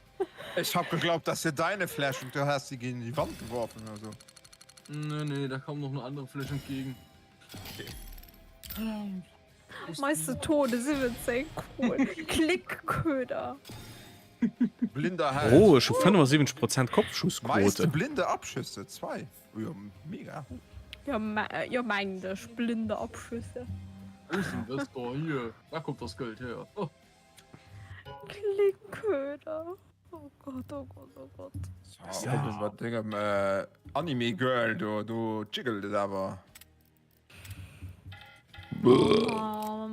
Ich hab geglaubt, das wär deine Flash und du hast sie gegen die Wand geworfen oder so. Nee, nee, da kam noch eine andere Flash entgegen. Okay. Meiste Tode 17 cool. Klickköder. Blinder Held. Oh, ech hu 75 Prozent Kopfschussquote. Meiste blinde Abschüsse, 2. Jo, mega. Jo, jo meng dech, blinde Abschüsse. Außenwester, hier, da kommt das Geld her. Oh. Klickköder. Oh Gott, oh Gott, oh Gott. So, ja. Mat dengem äh, Anime Girl do, do jiggelt et awer. Oh,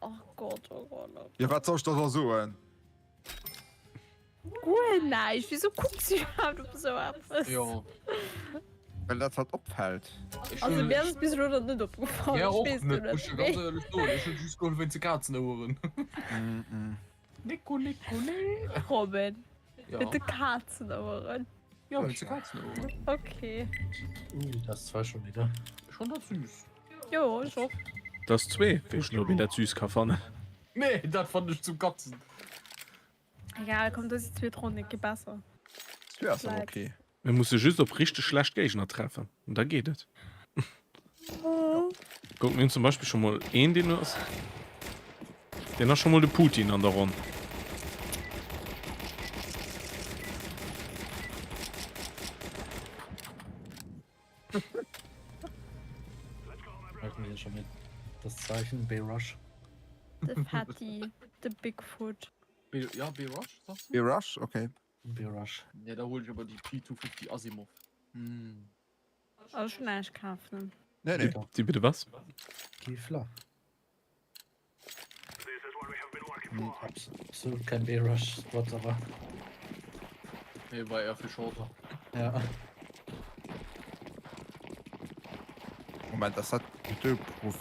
oh Gott, oh Gott, oh Gott. Ja, wat soll ech da da soen? Guer näischt. Wieso kucks du iwwerhaapt op esou eppes? Jo. Well dat halt opfällt. Also mir ass et bis elo nach net opgefall. Ja, Ech och weess net, net, muss ich ganz ehrlech soen. Ech hunn just geholl wéinst de Kazenoueren. Nico, Nico, nee. Robin. Ja. Mit de Kazenoueren. Ja, mit de Kazenoueren. Okay. Uh, das zwar schon wieder. Schon dat süß. Jo, ech och. Das zwee, weess net ob een dat süß ka fannen. Nee, dat fannen ech zum Katzen. Egal, komm, do si zweet Ronn, et geet besser. Zwee ass awer okay. Mir musse just op richteg schlecht Géigner treffen an da geet et. Kuck, mir hunn zum Beispill scho mol een, deen ass, deen ass scho mol de Putin an der Ronn. Merken wir schon mit das Zeichen B-Rush. De Fetti, de Bigfoot. B ja, B-Rush, sagst du? B-Rush, okay. B-Rush. Ja, da hol ich aber die P250 Asimov. Mm. Also schon näischt kaf, ne? Nee, nee. Die bitte was? Geh flach. Hm, absolut kein B-Rush-Spot, aber. Nee, war eher fir Short. Ja. Moment, ass dat de Prof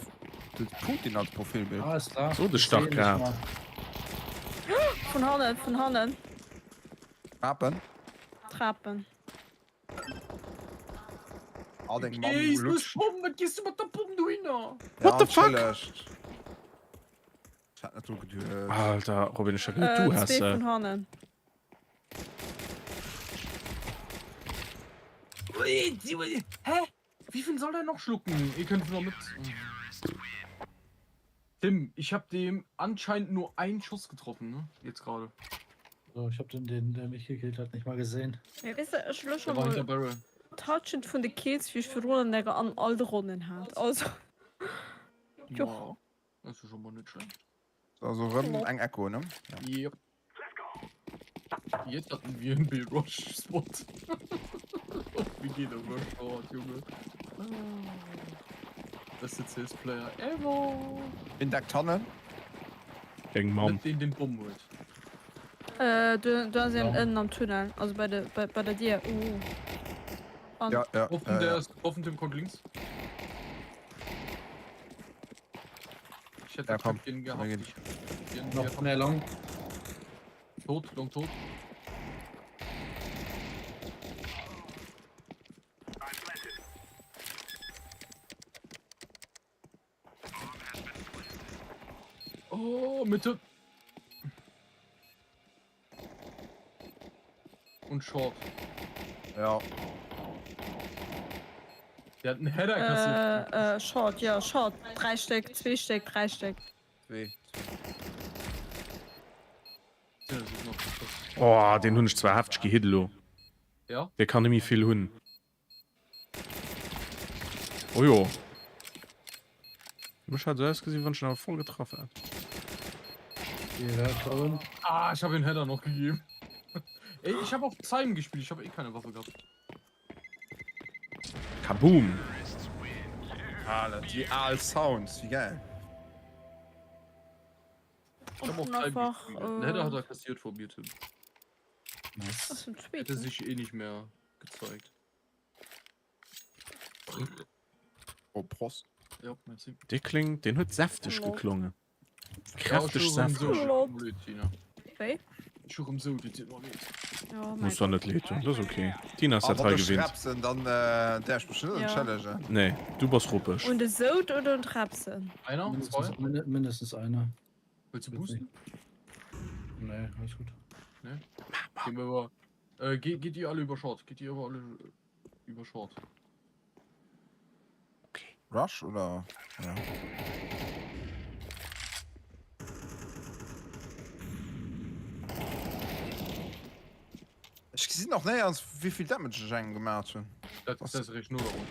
de Putin als Profilbild? Alles klar. So de Stach grad. Vun hannen, vun hannen. Trapen? Trapen. Ah, deng Mamm Jesus, lutscht. Bomm, wat gees du mat der Bomm dohinner? What the fuck? entschëllegt. Ich hat net dru geduecht. Alter, Robin, ech hat geduet, du Äh, häss zwee se. vun hannen. Hä? Wie viel soll der noch schlucken? Ihr könnt noch mit. Tim, ich habe dem anscheinend nur einen Schuss getroffen, ne? Jetzt gerade. So, ich hab den, den, der mich gekillt hat, nicht mal gesehen. Mee weess de, ech elo scho Der war mol hinter Barrel. d'Halschent vun de Kills, wéi ech virdrun an der an all de Ronnen hat. Also, jo. Ja, das ist schon mal nicht schlecht. Also rëm eng Echo, ne? Ja. Yep. Jetzt hatten wir einen B-Rush-Spot. Wie geht der Rush Short, Junge? Beste CS-Player ever. In der Tonne. Deng Mamm. Net deen, deen d'Bomm huet. Äh, do, do ass een Ja. ënnen am Tunnel, also bei de, bei, bei der Dier. Uh. An. Ja, ja. Hoffen, ja, der ja. ist getroffen, Tim kommt links. Ich hätte Ja, komm, den wir gehabt. gehen. Ich hätte den Noch gehabt. mehr Long. Tot, long tot. Oh, Mitte. Und Short. Ja. Der hat einen Header kassiert. Äh, äh, Short, ja, Short. 3 Stéck, zwee Stéck, 3 Stéck. Zwee. Ja, das ist noch geschossen. Oh, deen hunn ech zwar hefteg gehit elo. Ja? Dee kann nemmi vill hunn. Oh jo. Mech hat sou ausgesinn, wann ech en awer voll getraff hätt. Ja, Colin. Ah, ich habe den Header noch gegeben. Ey, ich habe auf Time gespielt, ich habe eh keine Waffe gehabt. Kaboom! Ah, die al Sounds, wie geil. Ich habe auf Und Time einfach, gespielt. Den Header äh, hat er kassiert vor mir, Tim. Nice. Was für ein Hätte Tweet. sich eh nicht mehr gezeigt. Oh, Prost. Ja, merci. Dee klingt, deen huet säfteg Hallo. geklongen. Ja, Kräfteg ich höre säfteg. so, Tina. Wéi? Ich höre so, die tut mir leid. Ja, mein Muss dann net leed tun, dat ass okay. Tina ass Ah, dat wann hei du gewinnt. Schrapsen, dann äh, der ich bestimmt Ja. Challenge. Nee, du bass ruppeg. Und de Sout oder und Rapsen? Einer, Mindestens, zwei. minde- mindestens einer. Willst du boosten? Nee, alles gut. Gehen wir über. Äh, geht, geht ihr alle über Short? Geht ihr über alle äh, über Short? Rush oder? Ja. Ech gesinn och néierens wéivill Damage ech engem gemaat hunn. Dat das ist recht nur darum.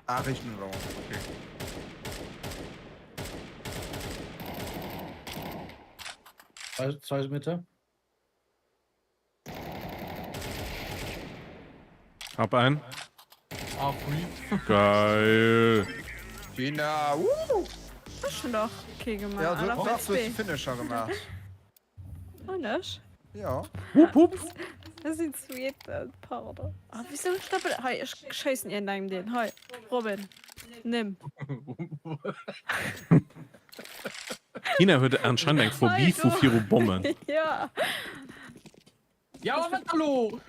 Ah, réischt no der Ronn, okay. Zwei, zwei Meter. Hab ein. Ah, free. Geil. Tina, uh! Ech hun dach kee gemaach. Ja, du An hues op de Finisher gemaach. Hun ech? Ja. Hup, hup. Ech sinn zweeten, pardon. Ah, wieso stoppel. Hei, ech schéissen iergendengem deen. Hei, Robin, nimm. Tina huet anscheinend eng Phobie vu viru Bommen. Ja. Ja, aber wat hallo!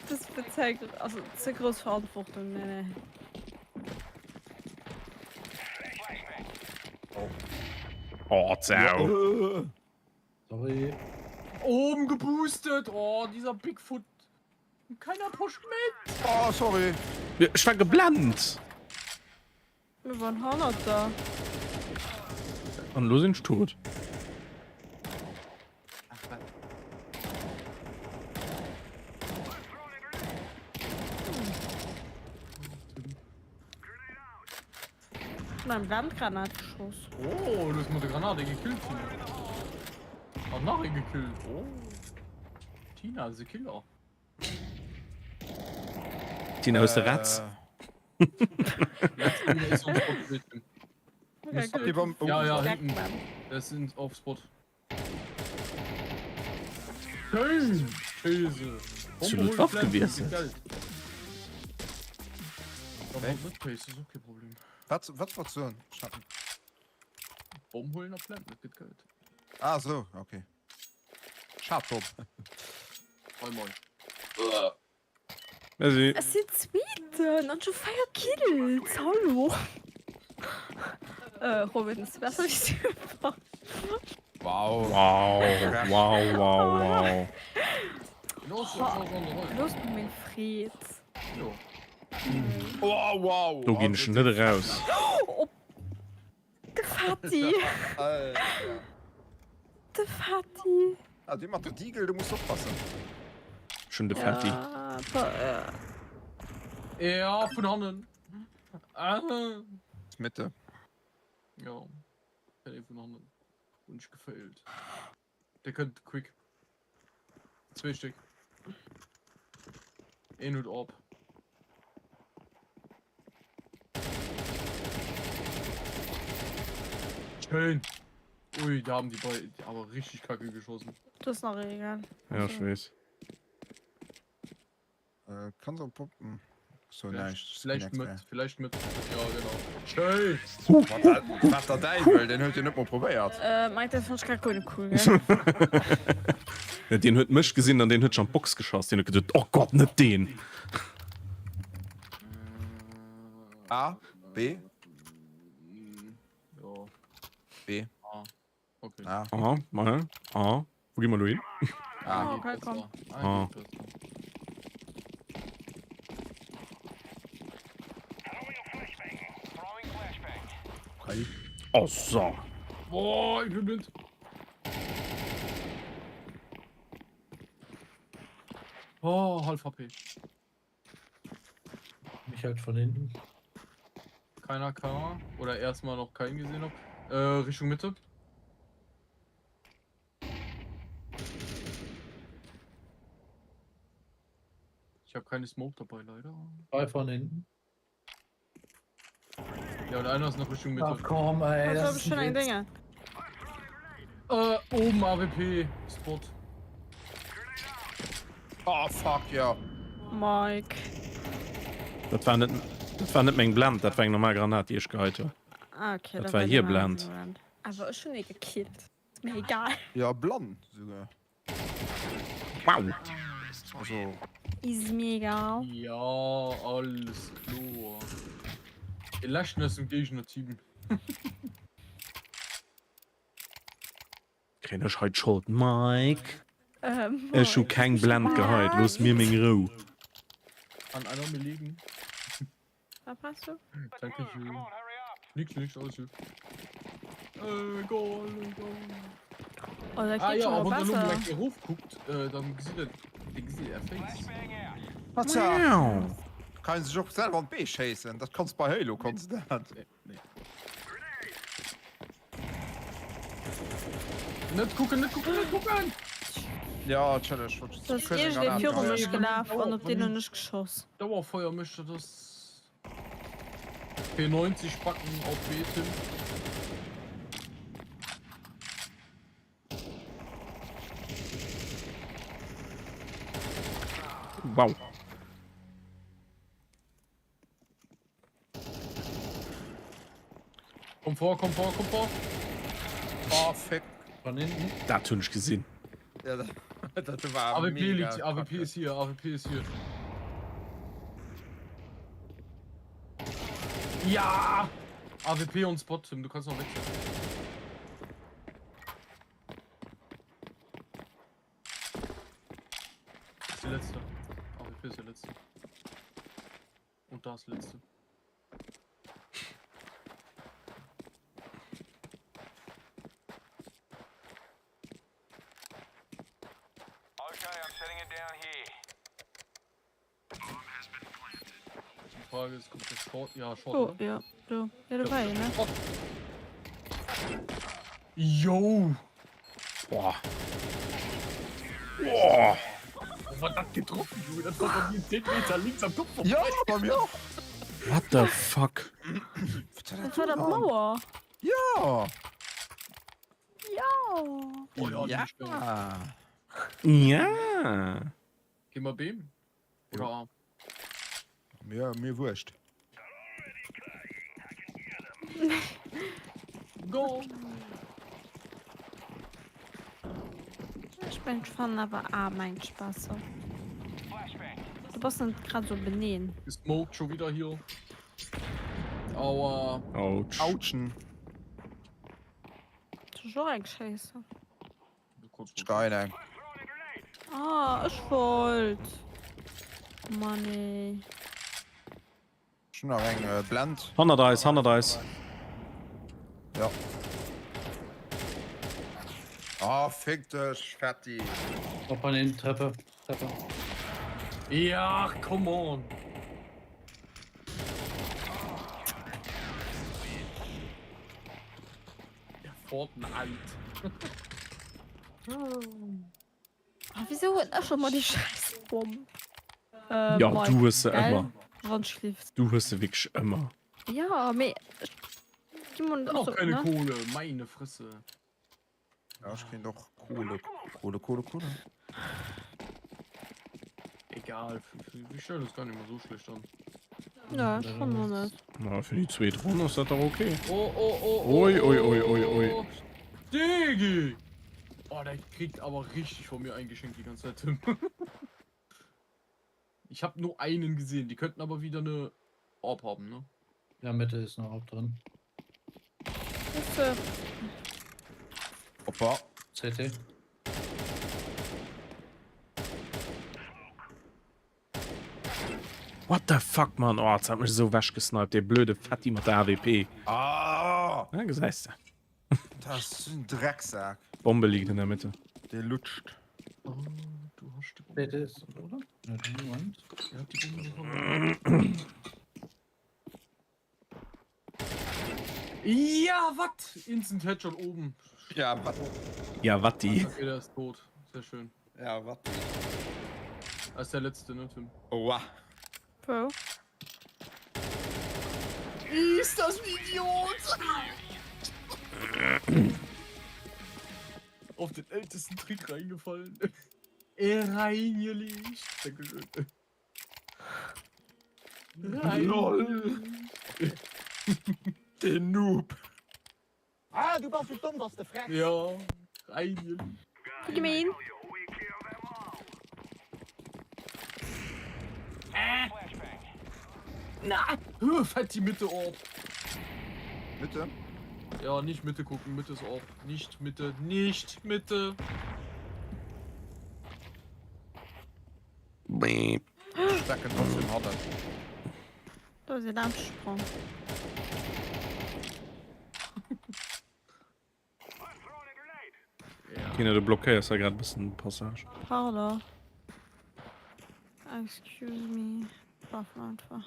Das bezeigt also ze grouss Verantwortung. Nee, nee. Oh, Zau. Sorry. Oben geboostet! Oh, dieser Bigfoot. Und keiner pusht mit! Oh, sorry. Ech war geblennt. Mir waren hannert der. An elo sinn ech tot. Vun engem Blendgranat geschoss. Oh, du hues mat der Granat ee gekillt, Tina. An nach ee gekillt. Oh. Tina is a killer. Tina, hues de Retz? Ja, ja, hinten. Das sind auf Spot. Schön. Hues du elo d'Waff gewiesselt? Wat wat wollt soen? Bomm huelen a planten, dat gëtt Geld. Ah sou, okay. Schad Bomm. Moi moi. Merci. Ech sinn Zweeten an schon 4 Kills. Hallo. Äh, Robin, ist besser wie Silber. Wow. Wow, wow, wow, wow. Los, los, los, los, Looss mer meng Freed. Jo. Oh, wow. Do ginn ech net eraus. Oh, de Fatty. De Fatty. Ah, dee mat der Deagle, do muss de oppassen. Ech hunn de Fatty. Ja, pa, äh. Ja, vun hannen. Ah. Mitte. Ja. Kennt ee vun hannen. Hunn ech gefailt. Der kënnt quick. Zwee Stéck. Een huet op. Schön. Ui, da haben die beiden aber richtig kacke geschossen. Du hast nach egal. Ja, ich weiß. Äh, kann so poppen. So Vielleicht, näischt. vielleicht mit, vielleicht mit. Ja, genau. Schön. Wat der Däiwel, den huet jo net mol probéiert. Äh, Mike, dat fand ich grad guer net cool, gell? Ja, deen huet mech gesinn an deen huet schon an d'Box geschoss. Deen huet geduet, oh Gott, net deen. A, B, Ja. B, A. Okay. A, A, mal, A. Wo gi mer lo hin? A. Oh, okay, komm. Ah. Oh, so. Boah, ich bin blind. Oh, half HP. Mich halt von hinten. Keiner K. Oder erstmal noch keinen gesehen hab. Äh, Richtung Mitte. Ich habe keine Smoke dabei, leider. Zwei von hinten. Ja, und einer ist noch Richtung Mitte. Ach komm, ey. Das Das war ist schon ein ein Witz. Dinger. Äh, oben AWP. Spot. Oh, fuck, ja. Mike. Dat war net, dat war net meng Blend, dat war eng normal Granat, déi ech geheit hunn. Ah, okay, Dat da war die hir normal Blend. Blend. Awer ech hunn ee gekillt. Ist mir egal. Ja, blann souguer. Wow. Also. Is mir egal. Ja, alles kloer. De leschten aus dem Géignerteam. Kréien ech hei d'Schold, Mike? Ähm, Ech hu keng Blend geheit, looss mir meng Rou. An einer mir liegen. Was machst du? Danke schön. Nix, nix, alles gut. Äh, egal, egal. Oh, dat Ah geet ja, schon a mal wann der lo besser. eng Kéier erofkuckt, äh, dann gesitt der, der gesitt är Face. Wat ja. Kann een sech och selwer an d'Bee schéissen, dat konns bei Halo konns de dat. Nee, nee. Net kucken, net kucken, net kucken! Ja, chilleg, wollt Da ass iergendee viru mech gelaf an op deen hunn ech geschoss. Dauerfeuer mécht, dat ass P90 Backen op B, Tim. Wow. Komm vor, komm vor, komm vor. Oh, fick. Von hinten. Dat hunn ech gesinn. Ja, dat, dat war AWP mega liegt, AWP kacke. ist hier, AWP ist hier. Ja! AWP und Spot, Tim, du kannst noch wechseln. Das ist der letzte. AWP ist der letzte. Und da ist der letzte. Okay, I'm setting it down here. Die Frage ist, kommt der Short? Ja, Short, Oh, oder? ja, do. Ja, do war een, ne? Short. Yo! Boah. Boah. Wo war dat getroffen, Junge? Dat war bei mir 10 Meter links am Kopf vorbei. Ja, bei mir och. What the fuck? Dat war dat Mauer. Ja. Ja. Oh ja, Ja. die ist geil. Ja. Gi mer B? Oder A? Mir, mir wurscht. Go! Ech mengen ech fannen awer A mengt besser. Du bass net grad sou beneen. Gesmoked schon wieder hier. Aua. Autsch. Autschen. Soll ech och eng schéissen? Schreien eng. Ah, ech wollt. Mann ey. Ech hun nach eng äh, Blend. Hannert eis, hannert eis. Ja. Ah, fick dech, Fetti. Op an den Treppe. Treppe. Ja, come on. Fortnite. Ah, wieso huet ech ëmmer déi scheiß Bomm? Äh, Ja, Mike, du hues se gell? ëmmer. Wann schläft. Du hues se wierklech ëmmer. Ja, mee ech gi mol Noch also, keine ne? Kohle, meine Fresse. Ja, ech kréien och Kohle. Kohle, Kohle, Kohle. Egal, wir stellen uns gar nicht mal so schlecht an. Ja, schon noch net. Na, fir déi zweet Ronn ass dat dach okay. Oh, oh, oh, oh, Ui, ui, ui, ui, ui. oh. Digi! Oh, der kriegt aber richtig von mir eingeschenkt die ganze Zeit, Tim. Ich habe nur einen gesehen. Die könnten aber wieder eine Orb haben, ne? Ja, Mitte ist noch Orb drin. Ist, Hoppa. CT. What the fuck, Mann? Oh, jetzt hat mech esou wechgesniped, dee blöde Fetti mat der AWP. Ah! Ja, gesäis de. Dat ass en Drecksak. Bombe liegt in der Mitte. Dee lutscht. Oh, du hast die Bombe. CT ist, oder? Moment. Ja, die Bombe. Ja, wat? Instant Headshot oben. Ja, wat? Ja, wat die? Okay, der ist tot. Sehr schön. Ja, wat? Das ist der letzte, ne, Tim? Oha. Bro. Ist das ein Idiot? Auf den ältesten Trick reingefallen. Reingelegt. Dankeschön. LOL. Den Noob. Ah, du bass sou domm, dass de frecks. Ja, reingelegt. Gib mir ihn. Na, hö, fett die Mitte auf. Mitte? Ja, nicht Mitte gucken, Mitte ist auf. Nicht Mitte, nicht Mitte. Beep. Stecken trotzdem hannen. Do ass een Laanstsprong. Kina, du blockéiers da grad e bëssen d'Passage. Pardon. Excuse me. Waffen einfach.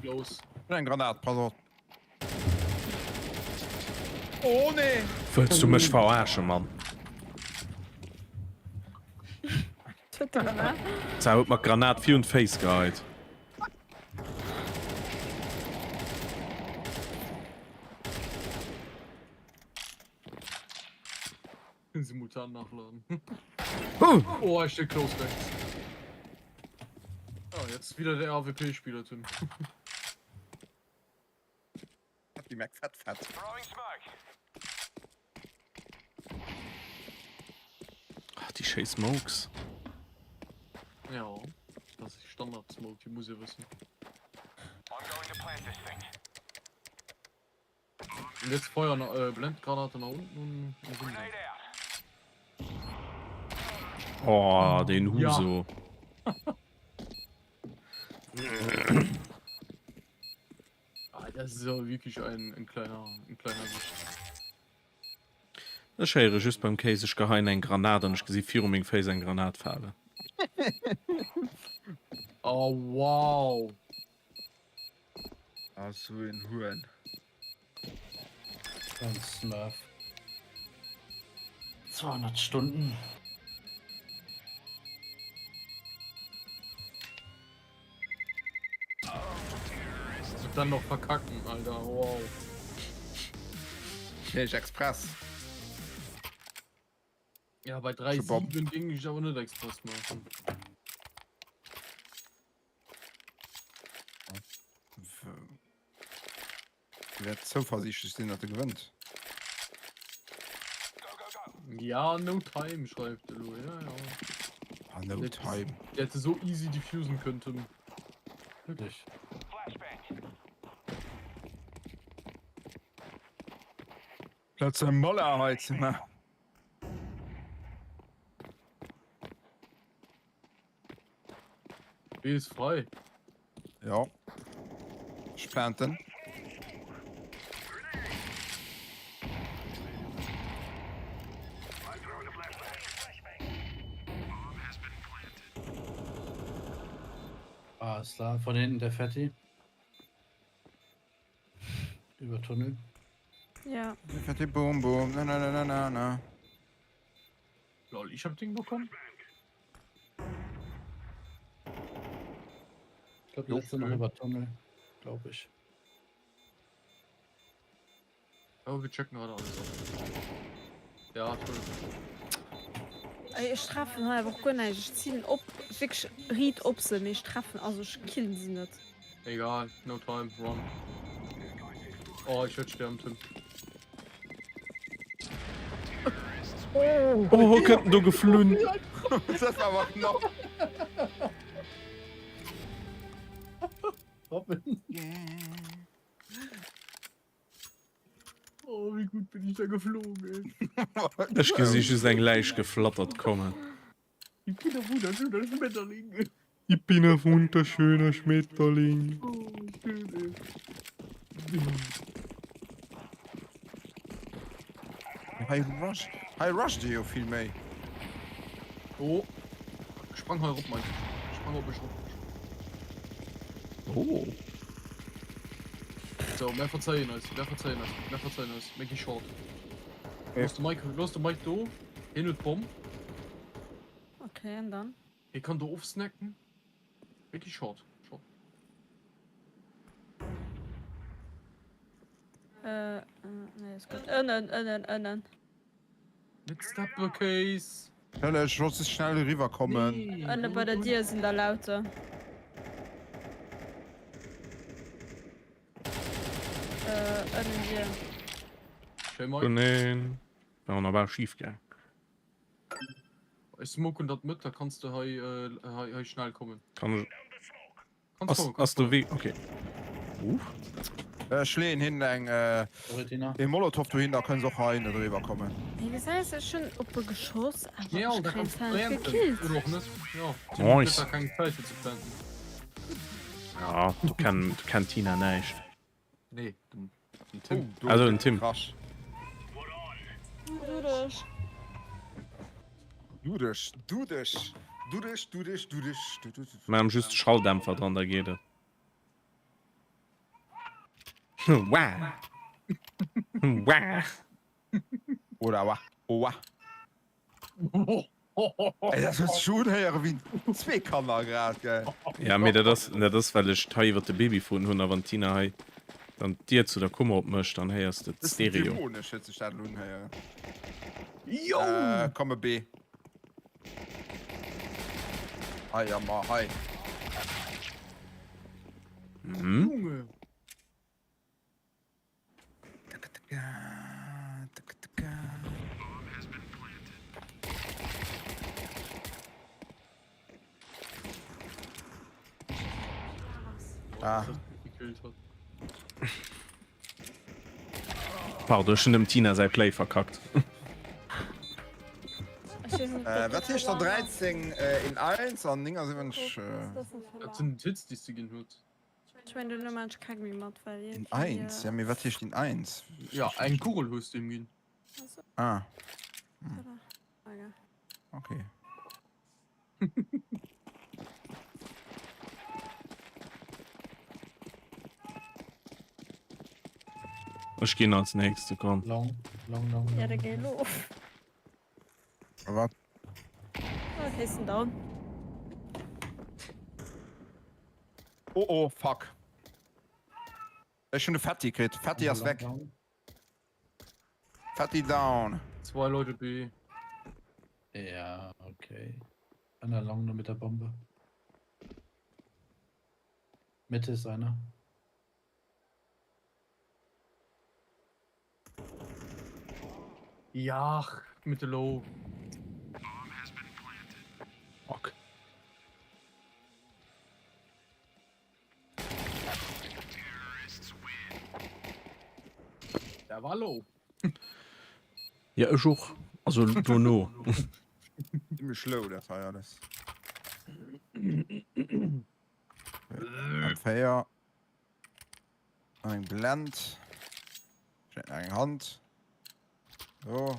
Los. Eng Granat, pass op. Oh nee! Wëlls du mech verarschen, Mann? Zah huet mer d'Granat virun d'Féiss geheit. Simultan nachladen. Oh! Oh, ich stehe close rechts. Ah, jetzt wieder der AWP-Spieler, Tim. Fetti Mac fett fett. Ach, déi schéi Smokes. Ja, das ist Standard Smoke, die muss ihr wissen. Und jetzt Feuer, nach, äh, Blendgranate nach unten und und runter. Oh, den Huso. Ja. Ah, das ist ja wirklich ein, ein kleiner, ein kleiner Wicht. Ech héiere just beim Kéis, ech geheien eng Granat an ech gesi viru meng Féiss eng Granat falen. Oh wow. Ah, sou een Huren. Ein Smurf. 200 Stunden. Und dann noch verkacken, Alter. Wow. Kéich Express. Ja bei 3 7 géing ech awer net express maachen. Wäert zouversiichtlech sinn, datt e gewënnt. Ja no time schreift elo ja ja. Ah, no time. Der hätte so easy diffusen könnten. Wirklich. Platz e Moller hei ze ma. B ist frei. Ja. Ech planten. Ah, ist klar. Von hinten der Fetti. Über Tunnel. Ja. Der Fetti boom boom. Na na na na na na. Lol, ich hab Ding bekommen. Ich glaube, letzte noch über Tunnel. Glaube ich. Aber wir checken gerade alles ab. Ja, toll. Ey, ech treffen hei awer och guer näischt. Ech zielen op, wierklech riit op se, mee ech treffen, also ech killen se net. Egal, no time, run. Oh, ich werd sterben, Tim. Oh, wo kënnt denn do geflunn? Dat war awer knapp. Robin. Oh, wéi gutt bin ich da geflogen, ey. Ech gesi just eng Läich geflattert kommen. Ich bin ein wunderschöner Schmetterling. Ich bin ein wunderschöner Schmetterling. Oh, schön, ey. Hei rush, hei rusht ee jo vill méi. Oh. Sprang hei erop, Mike. Sprang op mech rop. Oh. So, mär verzéien eis, mär verzéien eis, mär verzéien eis, mär gi short. Looss de Mike, looss de Mike do, hien huet d'Bomm. Okay, an dann? Hie kann do ofsnacken. Mir gi short, short. Äh, nee, ist gut. Ënnen, ënnen, ënnen. Net steppe, Case. Schnell, ech wollt just schnell eriwwer kommen. Ënne bei der Dier sinn der lauter. Äh, ënnen Dier. Schéi, Mike. Oh neen, war wonnerbar schief gaang. Ech smoken dat Mëtt, da kanns de hei, äh, hei, hei schnell kommen. Kann ech. Kanns Ass, kommen, ass kanns de kommen. Wee, okay. Uff. Ech leeën hinnen eng ee Molotow dohin, da kënne se och heihinne driwwer kommen. Wéi gesäis, ech hunn op e geschoss, awer Ja, ech da kréien kanns du d'Feld planten. gekillt. Oder och net. Ja, Tim huet Nice. da keng Zäit fir ze planten. Ja, do kann, do kann d'Tina näischt. Nee, den, den Tim. Oh, do Also den Tim. Crash. Dudesch. Dudesch, dudesch, dudesch, dudesch, dudesch, dudesch. Mir haben just Schalldämpfer dran, da geht et. Wah. Wah. Oder wa, owa. Ey, dat huet sech unhéiere wéi zwee Kanner grad, gell? Ja, mee dat ass, dat ass well ech d'hei iwwer de Babyfon hunn a wann d'Tina hei dann d'Dier zu der Kummer opmécht, dann héiers de Bëssen d'Stereo. dämonesch huet sech dat elo unhéieren. Yo! Äh, komm e B. Hei, ja ma hei. Mhm. Junge! Ah. Pardon, ech hunn dem Tina säi Play verkackt. Äh, wat heescht dann 13 äh, in 1 an 79? Äh... Dat sinn d'Hits, déi s de ginn hues. Ech mengen duerno maan ech keng méi mat well In iergendwéi. 1? Ja mee wat heescht in 1? Ja eng Kugel hues du him ginn. Ah. Hm. Okay. Ech ginn als nächste komm. Long, long, long, Ja long. da géi elo. Wat? Okay, ist down. Oh oh, fuck. Ech hunn de Fetti kritt. Fetti ass weg. Fetti down. Zwei Leute B. Ja, okay. Einer long nur mit der Bombe. Mitte ist einer. Ja, Mitte low. Ok. Der war low. Ja, ech och. Also dono. Ziemlich low, dat hei alles. M4. Eng Blend. Vielleicht nach eng Hand. So.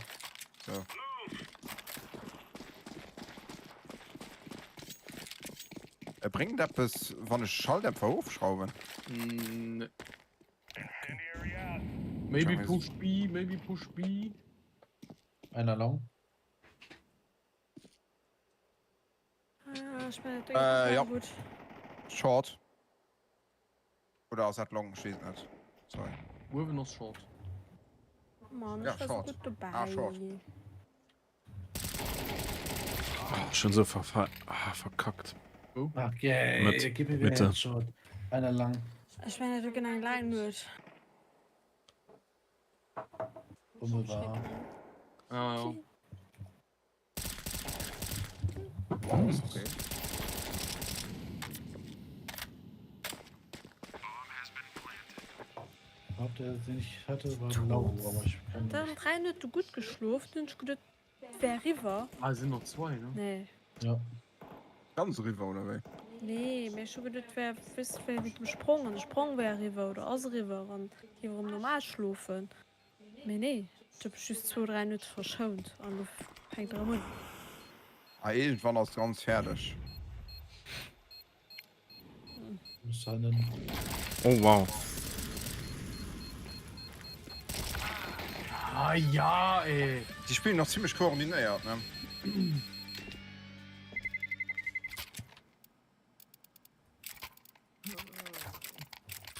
So. Äh, bringt eppes, wann ech Schalldämpfer ofschrauwen? Mm, nee. Maybe push B, maybe push B. Einer long. Ah, ich meine, Äh, ja. Gut. Short. Oder ass dat long? Ech weess et net. Sorry. Uewen ass Short. Mann, Ja, ich war so Short. gut dabei. Ah, Short. Ah, schon so verfa ah, verkackt. Okay, Mit- gib mir wieder Mitte. Headshot. Einer lang. Ich meine, du genau allein wird. Bombe war. Ah, ja. Okay. Ob der den ich hatte, war blau, aber ich kann Dann nicht. drei Minuten gut geschlafen, dann ich gedacht, wär river. Ah, sind noch zwei, ne? Nee. Ja. Ganz riwwer oder wéi? Nee, mir schon gedacht, wär, wisst, wär mit dem Sprung und der Sprung wär river oder ass river und die warum normal schlofen. Mee nee, ech huet mech just zwou, dräi Minutte verschount an lo fänkt erëm un. Ah, iergendwann ass ganz fäerdeg. Oh wow. Ah ja, ey. Déi spillen och zimmlech koordinéiert, ne?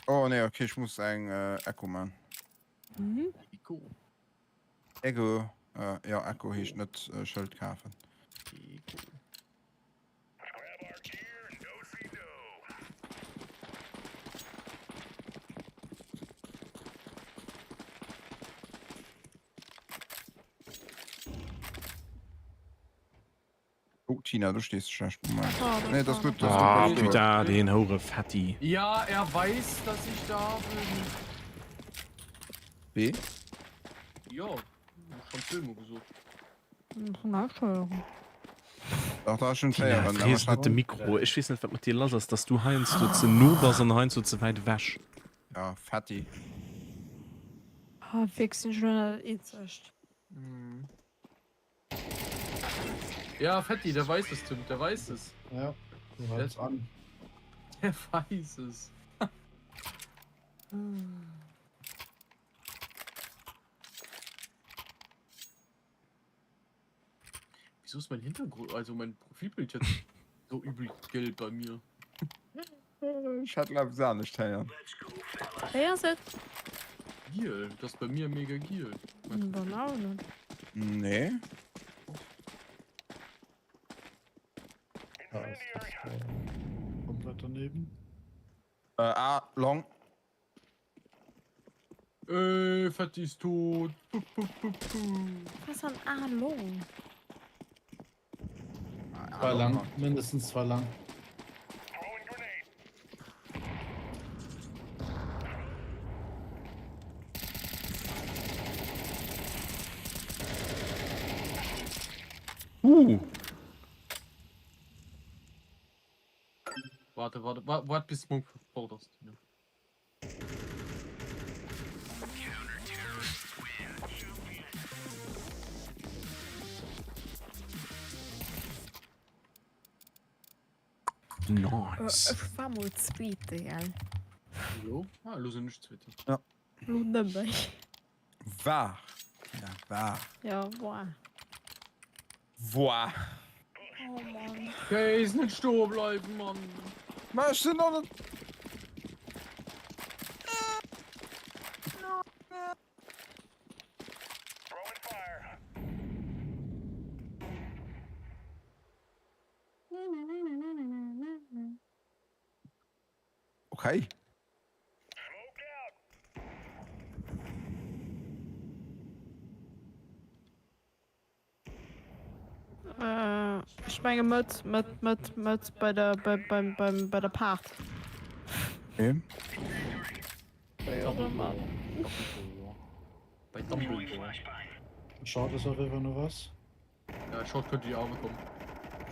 Oh nee, okay, ech muss eng Echo man. Mhm. Echo. Echo, äh, ja, Echo heescht net äh, Schëld kafen. Echo. Oh, Tina, du stehst schlecht. Moment. Oh, das Nee, das war- gut, das Ah, gut. das gut. putain, den Houre Fetti. Ja, er weiß, dass ich da bin. B? Ja, schon Filme gesucht. Na, schön. Dach, da ist schon Tina, Féieren. friess net de Mikro. Ech weess net, wat mat dir lass ass, dass du heiansdo ze no bass an heiansdo ze wäit ewech. Ja, Fetti. Ah, fix, sinn ech lo net dat eenzegt. Mhm. Ja, Fetti, der weiß es, Tim, der weiß es. Ja, du hörst an. Der weiß es. Wieso ist mein Hintergrund, also mein Profilbild jetzt so übel gelb bei mir? Ech hätt eppes anescht héieren. Wéi ass et? Giel, das ist bei mir mega giel. Genau net. Nee. Da ist das äh, komplett daneben. Äh, A, long. Äh, Fetti ist tot. Puh, puh, puh, puh. Was an A long? Zwei lang, mindestens zwei lang. Uh. Warte, warte, warte, warte bis Smoke verbaut hast. Tina. Nice. Ech war mol Zweete, gell? Lo? Ah, lo sinn ech Zweeten. Ja. Lo net méi. War. Tina, war. Ja, war. War. Oh Mann. Case, net stoe bleiwen, Mann! Ma ech sinn och net. Okay. Äh, ech menge Mëtt, Mëtt, Mëtt, Mëtt bei der, bei, beim, beim, bei der Paart. Okay. Bei Dumbledore. Short ist auf jeden Fall noch was. Ja, Short könnte die Arme kommen.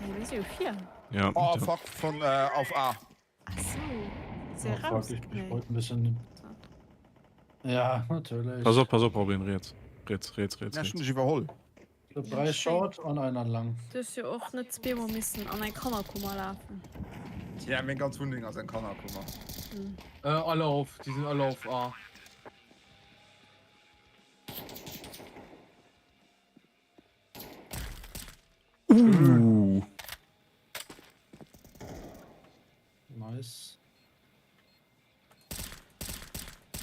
Nee, mir si jo vir. Ja. Oh fuck, von äh, auf A. Ach so. Ist ja Oh, fuck, ich, ich wollte ein bisschen. Ja, natürlich. Pass op, pass op, Robin, riets. Riets, riets, riets, Ja, schon riets. dich überholt. Ich glaub, drei Short und einer lang. Du hues jo och net zweemol missen an eng Kannerkummer lafen. Ja, meng ganz Wunneng ass eng Kannerkummer. Äh, alle auf, die sind alle auf A. Uh. Nice.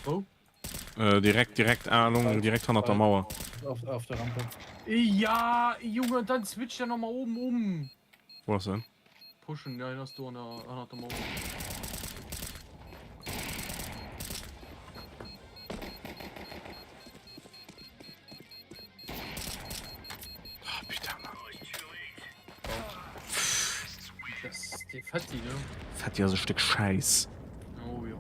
Wou? Äh, direkt, direkt A long, direkt hannert der Mauer. Auf, auf der Rampe. Ja, Junge, dann switcht er nochmal oben um. Wo ass en? Pushen, ja, den hast du an der, hannert der Mauer. Ah, putain, Mann. Das ist die Fetti, ne? Fetti ass e Stéck Schäiss. Oh ja.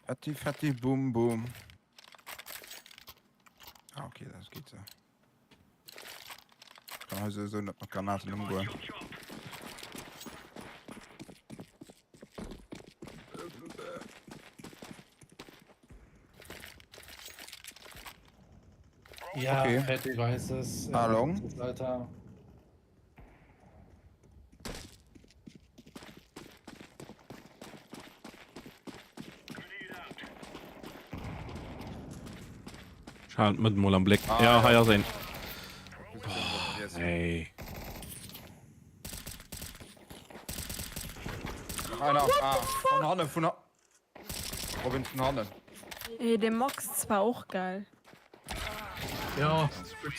Fetti, fetti, boom, boom. Ah, okay, das geht so. Ich kann heute sowieso net mat Granaten ëmgoen. Ja, Okay. Fatty weiß es. Ah, long. Alter. Ech halen d'Mëtt mol am Bléck. Ah, Ja, ja. hei ass een. Yes. Ey. Nach einer. Ah, von hannen, von hannen. Robin, von hannen. Ey, de Max war och geil. Ja, gut.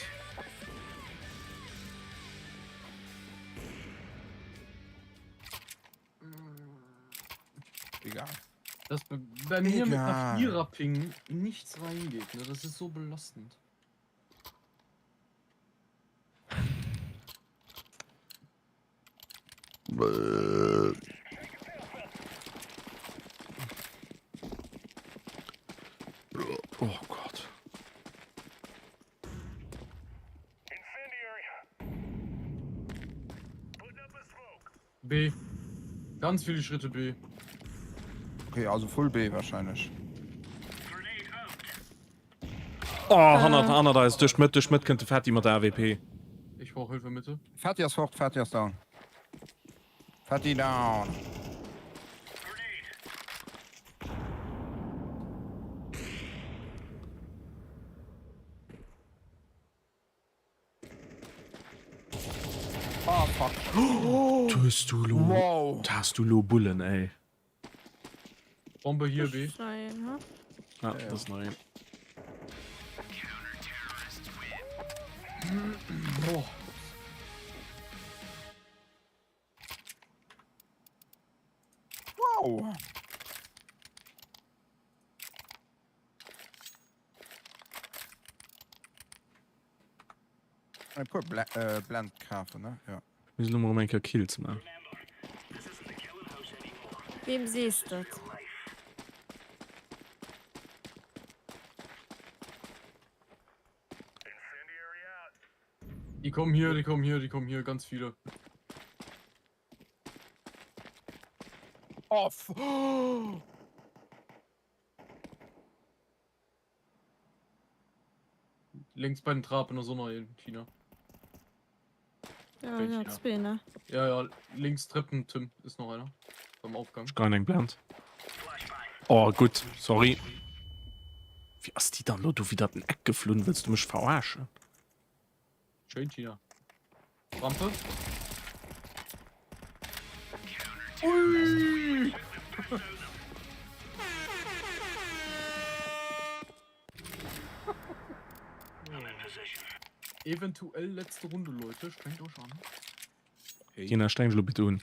Egal. Dass bei, bei mir mit einer Egal. Vierer-Ping nichts reingeht, ne? Das ist so belastend. Oh Gott. B. Ganz viele Schritte B. Okay, also Full B wahrscheinlech. Oh, hannert, hannert eis, duerch d'Mëtt, duerch d'Mëtt kënnt de Fetti mat der AWP. Ich brauch Hilfe Mitte. Fetti ass fort, Fetti ass down. Fetti down. Ah, fuck. Du hues du lo, Wow. da has du lo Bullen, ey. Bombe hier B. Nein, hä? Ah, das ist nach een. Boah. Wow. E puer Bla äh, Blend kafen, ne? Ja. Mir sinn elo eng Kéier Kills man. Wem sees dat? Die kommen hier, die kommen hier, die kommen hier, ganz viele. Oh, f oh. Links bei den Trapen oder so noch in China. Ja, ja, zwee, ne? Ja, ja, links Treppen, Tim, ist noch einer. Beim Aufgang. Ech geien eng Blend. Oh gutt, sorry. Wéi ass déi dann elo do widder den Eck geflunn? Wëlls du mech verarschen? Schön, China. Rampe. Ui! Eventuell letzte Runde, Leute. Strengt euch an. Tina, streng dech elo bitte un.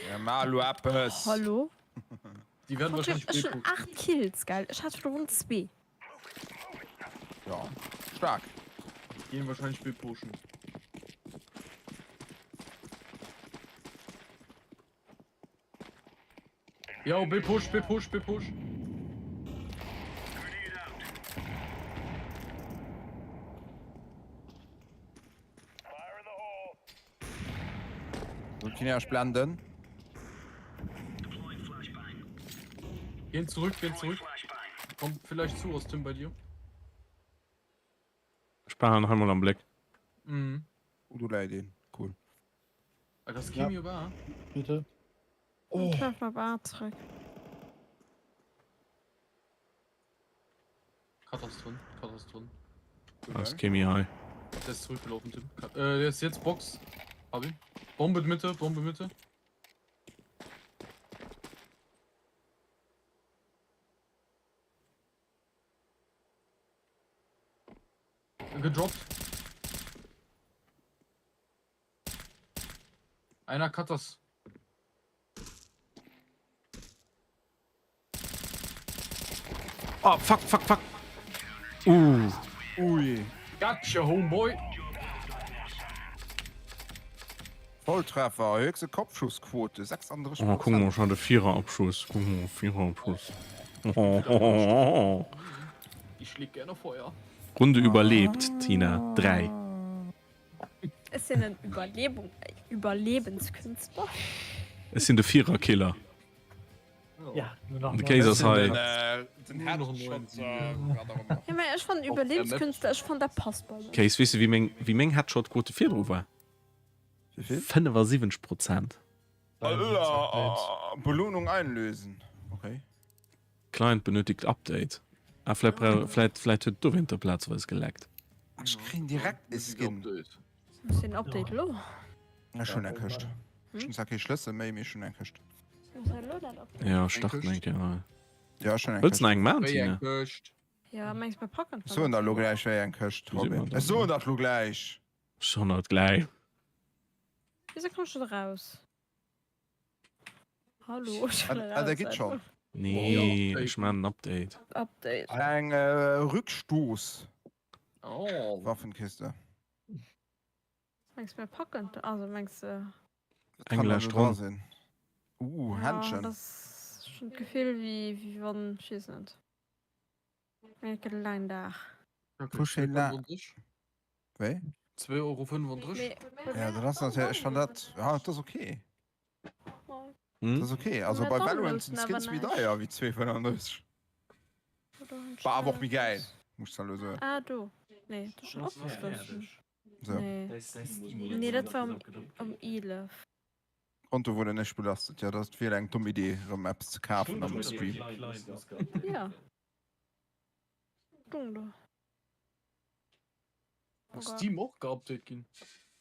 Ja, maach elo eppes. Hallo? Die werden wahrscheinlich Ech hunn 8 Kills, gell? Ech hat virdrun 2. Ja, stark. Gehen wahrscheinlich B pushen. Jo, B push, B push, B push. So, Tina, ech blenden. Gehen zurück, gehen zurück. Kommt vielleicht zu aus Tim bei dir. Ech behalen nach einmal am Bléck. Mhm. Oh, do läit een. Cool. Ah, das Kimi ja. war. Bitte. Oh. Ich lauf mal Bar zurück. Cut ass drin, Cut ass drin. Ass Kimi hei. Der ist zurückgelaufen, Tim. Cut. Äh, der ist jetzt Box. Hab ihn. Bombe Mitte, Bombe Mitte. Gedroppt. Einer cut das. Oh, fuck, fuck, fuck. Uh. Ui. Gotcha, Homeboy. Volltreffer, höchste Kopfschussquote, 36 Oh, guck mal, schon de Viererabschuss. Guck mal, Viererabschuss. Oh, oh, oh, oh. Ich leg gerne Feuer. Runde überlebt, Tina. 3. Ech sinn en Überlebung, Überlebenskünstler. Ech sinn de Viererkiller. Ja, nur nach De Kéis ass hei. Den Headshot, wat auch ëmmer. Ja, mä ech fannen Überlebenskünstler, ech fannen dat passt bei mech. Kéis, weess de wéi meng, wéi meng Headshot-Quote virdru war? Wéi vill? 75 Prozent. Alter, Belohnung einlösen. Okay. Client benötigt Update. Ah, vläit brauch, vläit, vläit huet dowéinter plazeweis geleckt. Ech kréien direkt e Skin. Muss den Update lo? Ech hunn eng Këscht. Ech hunn zwar kee Schlëssel méi, mee ech hunn eng Këscht. Muss elo dat Update? Ja, starten eng Kéier nei. Ja, ech hunn eng Wëlls Këscht. nach eng maan, Wéi eng Tina? Këscht? Ja, mengs mir packen Ech soen der elo gläich wéi eng Këscht, Robin. Ech soen dat elo gläich. Ech soen dat gläich. Wieso kommst du da raus? Hallo, ech Ah, wëll ah, der raus geet einfach. schon. Nee, ech maan en Update. Update. Eng äh, Rückstoß. Oh. Waffenkiste. Mengs mir packen, also mengs de. Dat Eng kann lescht also dra Ronn. sinn. Uh, Ja, Händchen. das ass schon d'Gefill wéi wéi wann, ech weess net. Mee et gëtt e laangen Dag. Coucher la. Wéi? 2,35 Euro. Mee Ja, dat ass natierlech, ech fann dat, ja, dat ass okay. Hm? Dat ass okay. Also Mä bei dann Valorant sinn loussen awer d'Skins méi näischt. deier wéi 2,35. War awer och méi gäil, muss ech dann elo soen. Ah do. Nee, dat ass schon ofgeschlossen. So. Nee. Nee, dat war um, um 11. Konto wurde nicht belastet. Ja, dat wier eng domm Idee, erëm eppes ze kafen am Stream. Ja. Stung do. Ass Steam och geupdate ginn?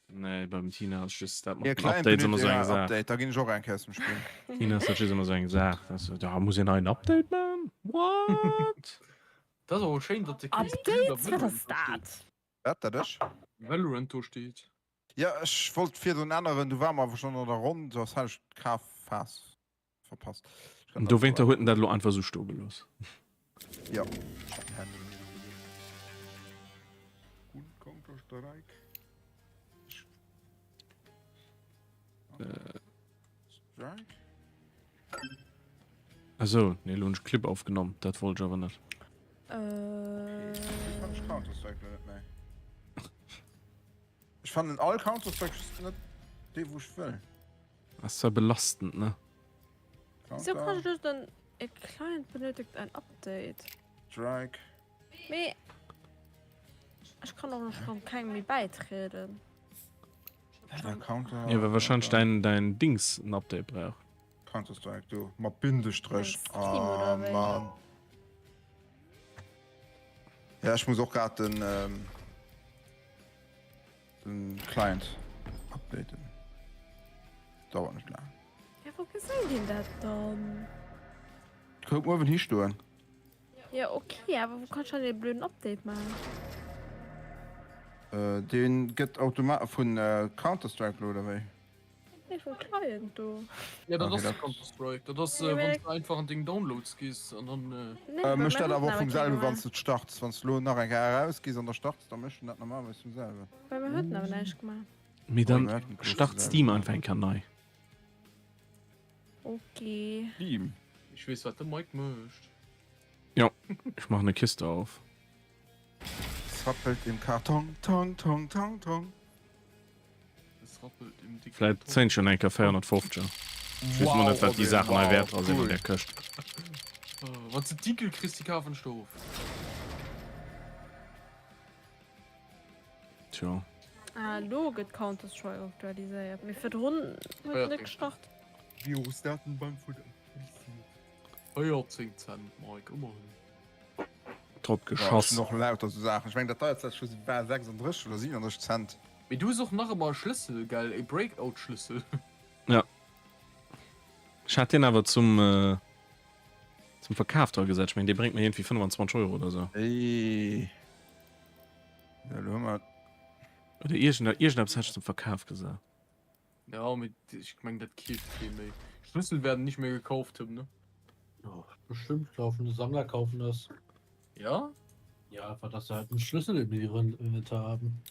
Nee, beim Tina ass just dat Hir mat den Client Updates ëmmer benötigt sou eng en Saach. Update, da ginn ech och eng Kéier aus dem Spill. Tina ass dat just ëmmer sou eng Saach. Dass du, da muss een neien Update man? What? Dat ass awer schéin, datt de Case Updates? Wat ass dat? Wat, dat ech? Valorant do steet. Ja, ech wollt virdrun änneren, du war mer awer schonn an der Ronn, soss hat ech d'Kafphas verpasst. An dowéinter huet en dat elo einfach esou stoe gelooss. Jo. Counter-Strike. Strike? Esou, nee, elo hunn ech Clip aufgenommen, dat wollt ech awer net. Äh. Okay, ech Counter-Strike net méi. Ech fannen all Counter-Strike just net dee wou ech wëll. Ass zwar belastend, ne? Wieso kann ich das dann? Ihr Client benötigt ein Update. Strike. Mee ech kann och schon kengem méi bäitrieden. Counter. Ja, well wahrscheinlech däin, däin Dings en Update brauch. Counter Strike do mat Bindestréch. Steam oder Ah wéi? Mann. Ja, ech muss och grad den ähm, Den Client updaten. Dauert net laang. Ja, wou gesäit een dat dann? Kuck uewen histoen. Ja, okay, awer wou kann ech dann dee blöden Update maachen? Dee gëtt automa vun Counter-Strike lo, oder wéi? Nee, vum Client do. Ja, dat ass Counter-Strike. Dat ass, wann s de einfach an deng Downloads gees an dann. Mécht dat awer och vum selwen, wann s de et starts. Wann s de lo nach eng Kéier erausgees an da starts, da mécht en dat normalerweis vum selwen. Bei mir huet en awer näischt gemaach. Mee dann start Steam einfach eng Kéier nei. Okay. Steam. Ech weess, wat de Mike mécht. Jo, ech maachen e Kiste auf. Es rappelt im Karton, tong, tong, tong, tong. Es rappelt im dicken Vläit zéien ech jo nach eng Kéier 450er. Ech weess mol net, wat déi Saachen hei wäert dra sinn an där Këscht. Wann s de d'Igel kriss, déi kafen ech der of. Tjo. Ah, elo gëtt Counter-Strike aktualiséiert, mee virdrun huet en net gestart. Virusdatenbank wurde aktualisiert. 14 Cent, Mike, ëmmerhin. Drop geschoss. Ech hunn och lauter sou Saachen. Ech mengen dat deierst wat ech hu war 36 oder 37 Cent. Mee du hues och nach ëmmer e Schlëssel, gell? E Breakout-Schlëssel. Ja. Ech hat deen awer zum zum Verkaf dra gesat. Ech mengen dee bréngt mir iergendwéi 25 Euro oder sou. Ey. Ja, lo hu mer. Oder iergend iergendeppes hat ech zum Verkaf gesat. Ja, mee ech mengen dat keeft kee méi. Schlüssel werden nicht mehr gekauft, Tim, ne? Ja, bestimmt kaufen, Sammler kaufen das. Ja? Ja, einfach, dass sie halt einen Schlüssel in ihrem Inventar haben.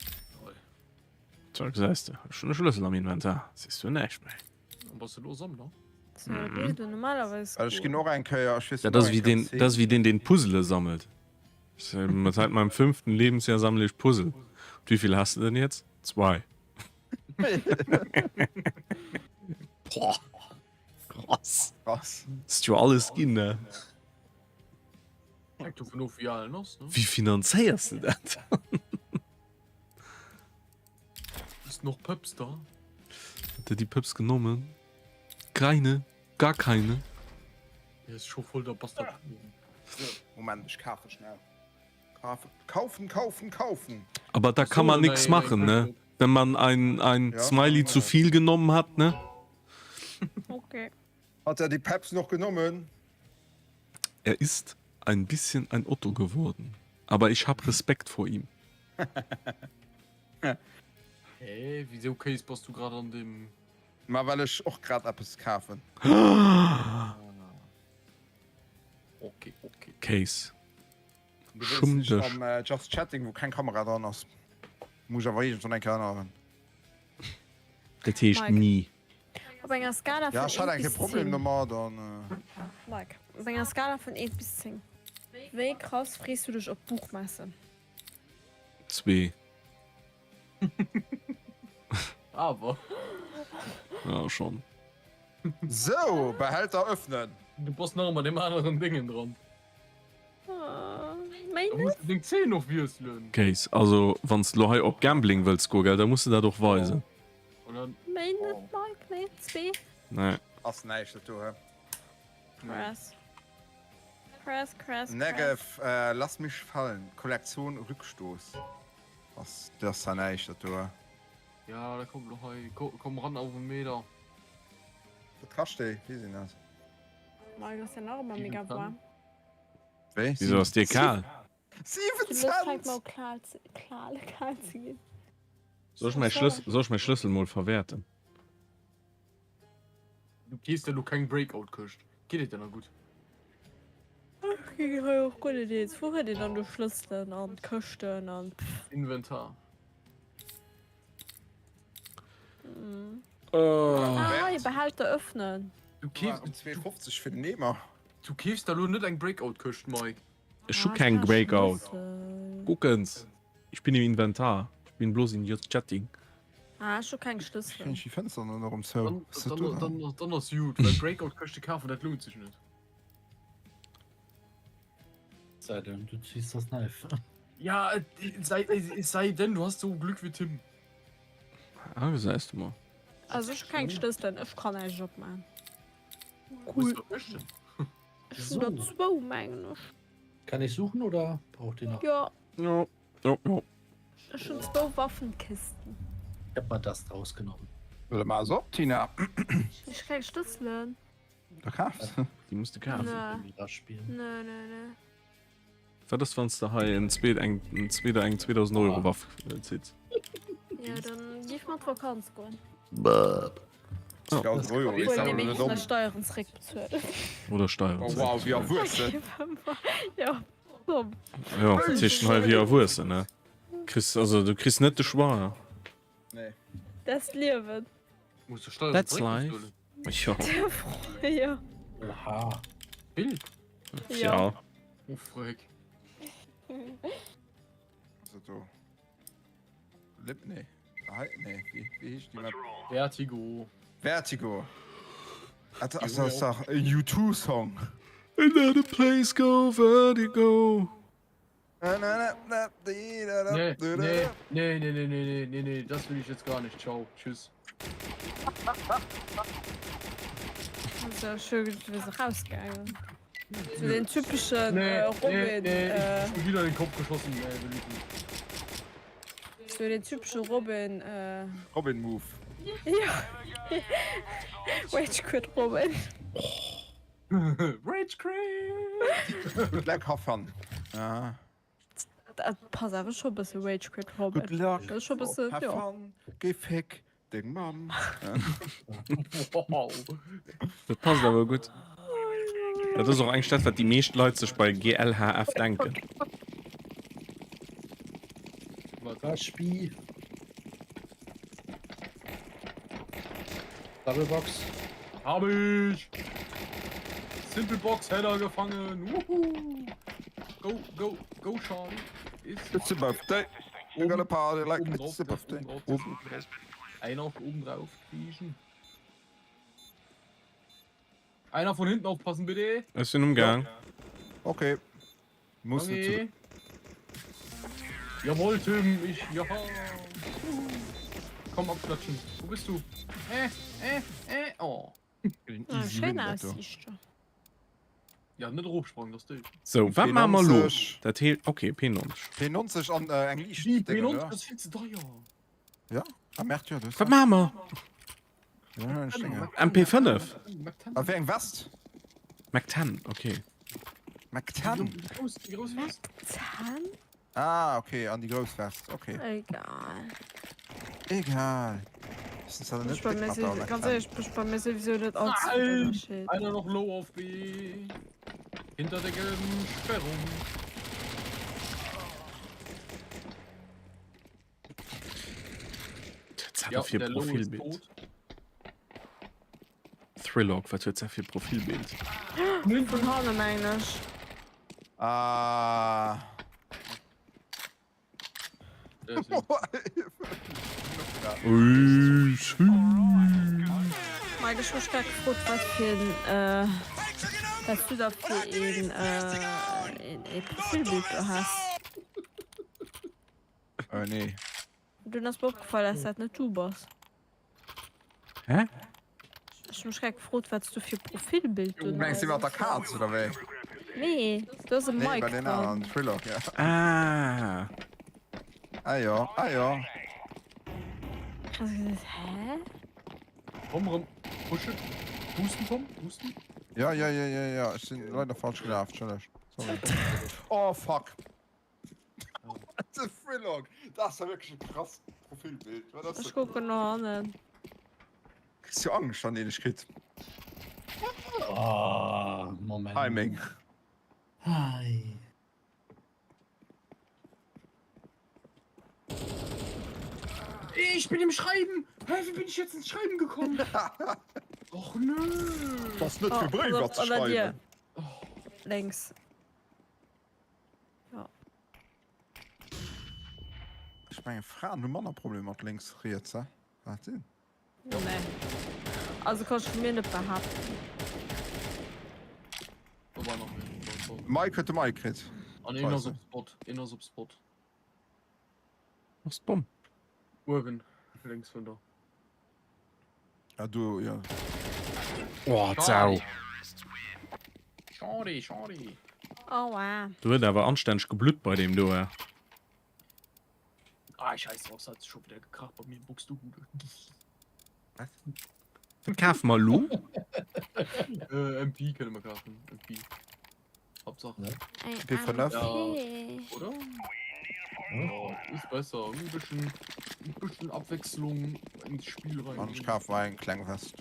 Tja, gesäis de, ech hunn e Schlëssel am Inventar, sees du näischt méi. An bass de lo Sammler? So, mhm. du normalerweise. Also ech ginn och eng Kéier, ech weess Dat ass wéi deen, dat ass wéi deen, deen Puzzle sammelt. Seit meinem fünften Lebensjahr sammle ich Puzzle. Und wie viel hast du denn jetzt? Zwei. Boah. Krass. Krass. Ist jo alles ginn, ne? Hängt dovun of, wéi al en ass, ne? Wéi finanzéiers de dat? Ist noch Pëps da? Hat er déi Pëps genommen? Keine, gar keine. Hie ass scho voll der Bastard. Moment, ech kafe schnell. Kaufen, kaufen, kaufen! Aber da kann man nix machen, ne? Wenn man ein, ein ja, Smiley zu viel genommen hat, ne? Okay. Hat er die Peps noch genommen? Er ist ein bisschen ein Otto geworden. Aber ich hab Respekt vor ihm. Hä, wieso Case bass du grad an dem. Ma well ech och grad eppes kafen. Okay, okay. Case. Du wéinst nicht am äh, Just Chatting, wou keng Kamera dran ass. Muss awer iergendwann eng Kéier änneren. Dat heescht Mike. ni. Op enger Skala Ja, vun ech hat 1 eng bis Kéier Problem 10. domat an. Äh, Mike, op enger Skala vun 1 bis 10. Wéi krass frees du dech op d'Buchmesse? Zwee. Awer. Ja, schon. Sou, Behälter öffnen. Du bass nach ëmmer deem aneren Déngen dran. Méi Da muss de deng Zeen och wiesselen. Case, also wann s de lo hei op Gambling wëlls goen, gell, da muss de dat och weisen. Oder? Méi net, Mike, nee, zwee. Nee. Ass näischt dat do, he? Krass. Krass, krass, krass. Negev, äh, lass mich fallen, Kollektion Rückstoß. Ass, dat ass da näischt dat do, he? Ja, da komm lo hei, komm ran auf den Meter. Wat kascht déi? Weess een dat? Mike ass ja nach ëmmer mega warm. Wéi? Wieso ass dir kal? 7 Cent! Kal ze ginn. Soll ech mäi Schlëssel, soll ech mäi Schlëssel mol verwäerten? Du kees der lo keng Breakout-Këscht. Geet et der nach gutt? Ech ginn hei och guer net eens. Wou huet een dann do Schlësselen an Këschten an pff. Inventar. Ah, hei, Behälter öffnen. Du keefs 2,50 fir den Eemer. Du keefs der lo net eng Breakout-Këscht, Mike? Ech hu keng Breakout. Kuckens, ich bin im Inventar. Ich bin bloß in just chatting. Ah, ech hu keng Schlësselen. Kréien ech déi Fënster dann erëm zou? Dann, dann, dann ass jut, well Breakout-Këschte kafen, dat lount sech net. Sei denn, du ziehst das Knife. Ja, et sei, es sei denn, du hast so Glück wie Tim. Ah, gesäis du mol. Also ech hu keng Schlësselen, ech kann näischt opmaachen. Cool. Ech hunn der zwou, mengen ech. Kann ich suchen oder braucht ihr noch? Jo. Jo, jo, jo. Ech hunn zwou Waffenkisten. Ich hab mal das rausgenommen. Wëlle mar se op, Tina. Ech hu keng Schlësselen. Da kaf se. Déi muss de kafen. Nö. Nö, nö, nö. Wat ass wann s de hei en zweet eng en zweet eng 2000 Euro Waff zitts? Jo, dann giff mer an d'Vakanz goen. Oh. Obwuel, nee, mir giffen eis Steieren zeréckbezuelen. Oder Steieren Oh wow, wéi erwuessen. Jo, domm. Jo, wat heescht denn hei wéi erwuessen, ne? Kriss, also du kriss net de Choix. Nee. Dat Liewen. Muss de Steieren That's life. zeréckbezuelen? Jo. Jo. Oha. Vill? Ja. Oh freck. Also do. Lip, nee. Hei, nee, wéi, wéi heescht déi Map? Vertigo. Vertigo. Ah, das ass dach e U2-Song. Another place go Vertigo. Nee, nee, nee, nee, nee, nee, nee, nee, das will ich jetzt gar nicht. Ciao, tschüss. Also, schön, du bist rausgegangen. So den typischen nee, äh, Robin. Nee, nee, äh, ich bin wieder in den Kopf geschossen. Nee, will ich nicht. So den typischen Robin. Äh, Robin Move. Ja. Rage Quit Robin. Rage Quit! Good luck, have fun. Ah. Dat passt awer scho bësse Rage Quit Robin. Good luck. Dat ass scho bësse, Have jo. fun. Géi fick deng Mamm. Wow. Dat passt awer gutt. Dat ass och eng dat, wat déi meescht Leit sech bei GLHF denken. Wat? Spi. Double Box. Hab ich! Simple Box Header gefangen. Wuhu. Go, go, go, Charlie. Ist It's a birthday. We gonna party like oben it's drauf, a birthday. oben drauf. Einer oben drauf kriechen. Einer von hinten aufpassen, bitte. Ech sinn umgaang. Okay. Muss net zu. Okay. Jawohl, Tim, ich. Ja. Komm, abklatschen. Wo bist du? Äh, äh, äh. Oh. Ah, schéin Aussiicht. Ja, net eropsprangen, das déi. Sou, wat maache mer elo? Dat heescht, okay, P90. P90 an äh, eng Liicht. Wie, P90 ass vill ze deier. Ja, ah, merde, ja, du Wat maache mer? Ja, ja, MP5? A wéi eng West? Mac 10, okay. Mac 10? Déi grouss, déi grouss West? 10? Ah, okay, an déi grouss West, okay. Egal. Egal. Ech bei mir sowieso, ganz ehrlich, ech bei mir sowieso net all zu viel Unterschied. Einer noch low auf B. Hinter der gelben Sperrung. Ja, fir Profilbild. Thrillog, wat huet se fir Profilbild? Vun hanne mengen ech. Ah. Mike, ech hu mech grad gefrot, wat fir en, äh, wat s du da fir een, äh, een Profilbild do has. Oh nee. Dunn ass mir opgefall, dass dat net du bass. Hä? Ech hu mech grad gefrot, wat s du fir Profilbild do Mengs du iwwer der Kaz oder wéi? Nee, do ass e Nee, Mike bei den dran. aneren Thriller, ja. Ah. Ah jo, ah jo. Ech hat gesot, hä? Komm rëm, pushen. Boosten, Tom, boosten. Ja, ja, ja, ja, ja, ech sinn leider falsch gelaf, Entschëlleg. Sorry. Oh fuck. De Frillock, dat ass ja wierklech e krasst Profilbild. Wat ass Ech dat? kucken no hannen. Kriss jo Angscht, wann een dech kritt. Oh, Moment. Timing. Hi. Ich bin im Schreiben! Hä, wie bin ich jetzt ins Schreiben gekommen? Och nö! Das ass net fir Bréiwer ze Ënner dir. schreiwen. Lénks. Ja. Ech mengen Fraen hu manner Problemer mat lénks riets, hä? Kann dat sinn? Nee. Also kann ech vu mir net behaapten. Do war nach een. Mike huet de Mike kritt. An een ass op Spot. Een ass op Spot. Ass d'Bomm. Uewen, lénks vun der. Ah, du, ja. Oh, d'Sau. Schade, schade. Aua. Do huet awer anstänneg geblutt bei deem do. Ah, scheiß drauf, es hat schon wieder gekracht bei mir in Buxtehude. Was? Wat kafe mer elo? Äh, MP kënne mer kafen. MP. Hauptsache. MP5? Ja, oder? Ja, ist besser. Ein bisschen, ein bisschen Abwechslung ins Spiel rein. An ech kafe mer eng kleng West.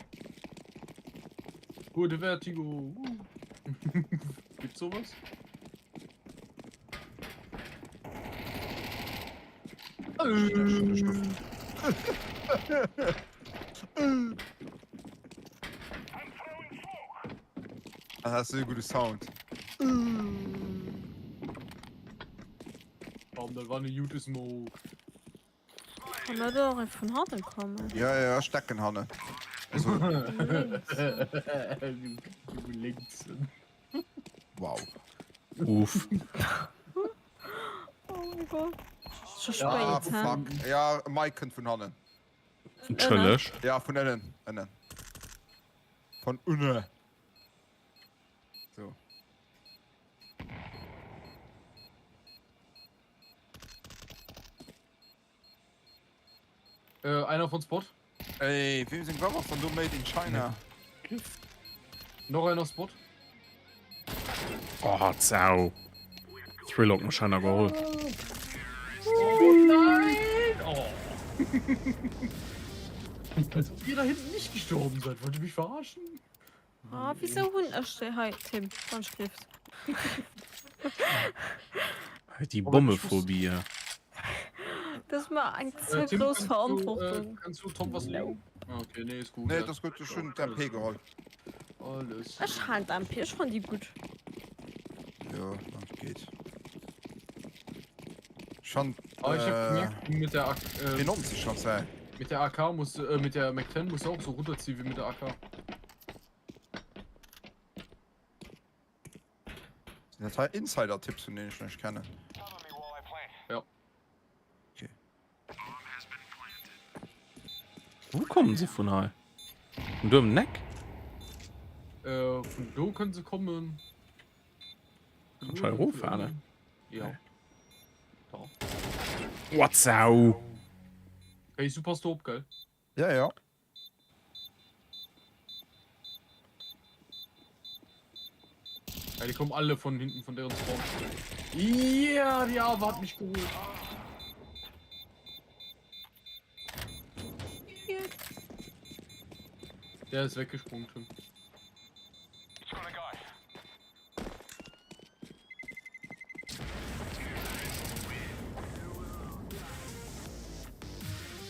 Gute Vertigo. Uh. Gibt's sowas? Ah, das ist e gute Sound. Warum, dat war eine gute Smoke. Kann dat och e vun hannen kommen? Ja, ja, ech decken hannen. Also, Du links. wow. Uff. Oh mein Gott. Scho Ah, spéit, hä? fuck. Ja, Mike kënnt vun hannen. Entschëlleg. Ja, vun ënnen. Ënnen. Von ënne. So. Äh, einer von Spot. Ey, wem seng Waff ass dann do made in China? Noch einer Spot. Oh, Zau. Thrill huet mech hanner geholl. Oh nein! Oh. Als ob ihr da hinten nicht gestorben seid. Wollt ihr mich verarschen? Ah, wieso hunn ech déi hei, Tim, wann ech gelift. Déi Bommephobie. Dat ass mer eng ze Äh, Tim, grouss kannst du, äh, Verantwortung. kannst du Tom was legen? Ah, okay, nee, ist gut. Nee, das gut, ech hunn d'MP geholl. Alles. Ech halen d'MP, ech fannen déi gutt. Jo, dat geet. Schon Ah, ich hab äh, gemerkt, mit der AK, äh, P90 schon sei. mit der AK musst du, äh, mit der Mac 10 musst du auch so runterziehen wie mit der AK. Sinn dat hei Insider-Tipps vun deenen ech nach kennen? Ja. Okay. Wou kommen se vun hei? Vun do ëm d'Eck? Äh, vun do kënnen se kommen. Kann ech hei eroffalen? Ja. Da. What Sau! Hey, du passt op, gell? Ja, ja. Ja, die kommen alle von hinten von deren Spawn. Ja, die Ava hat mich geholt. Der ist weggesprungen, Tim.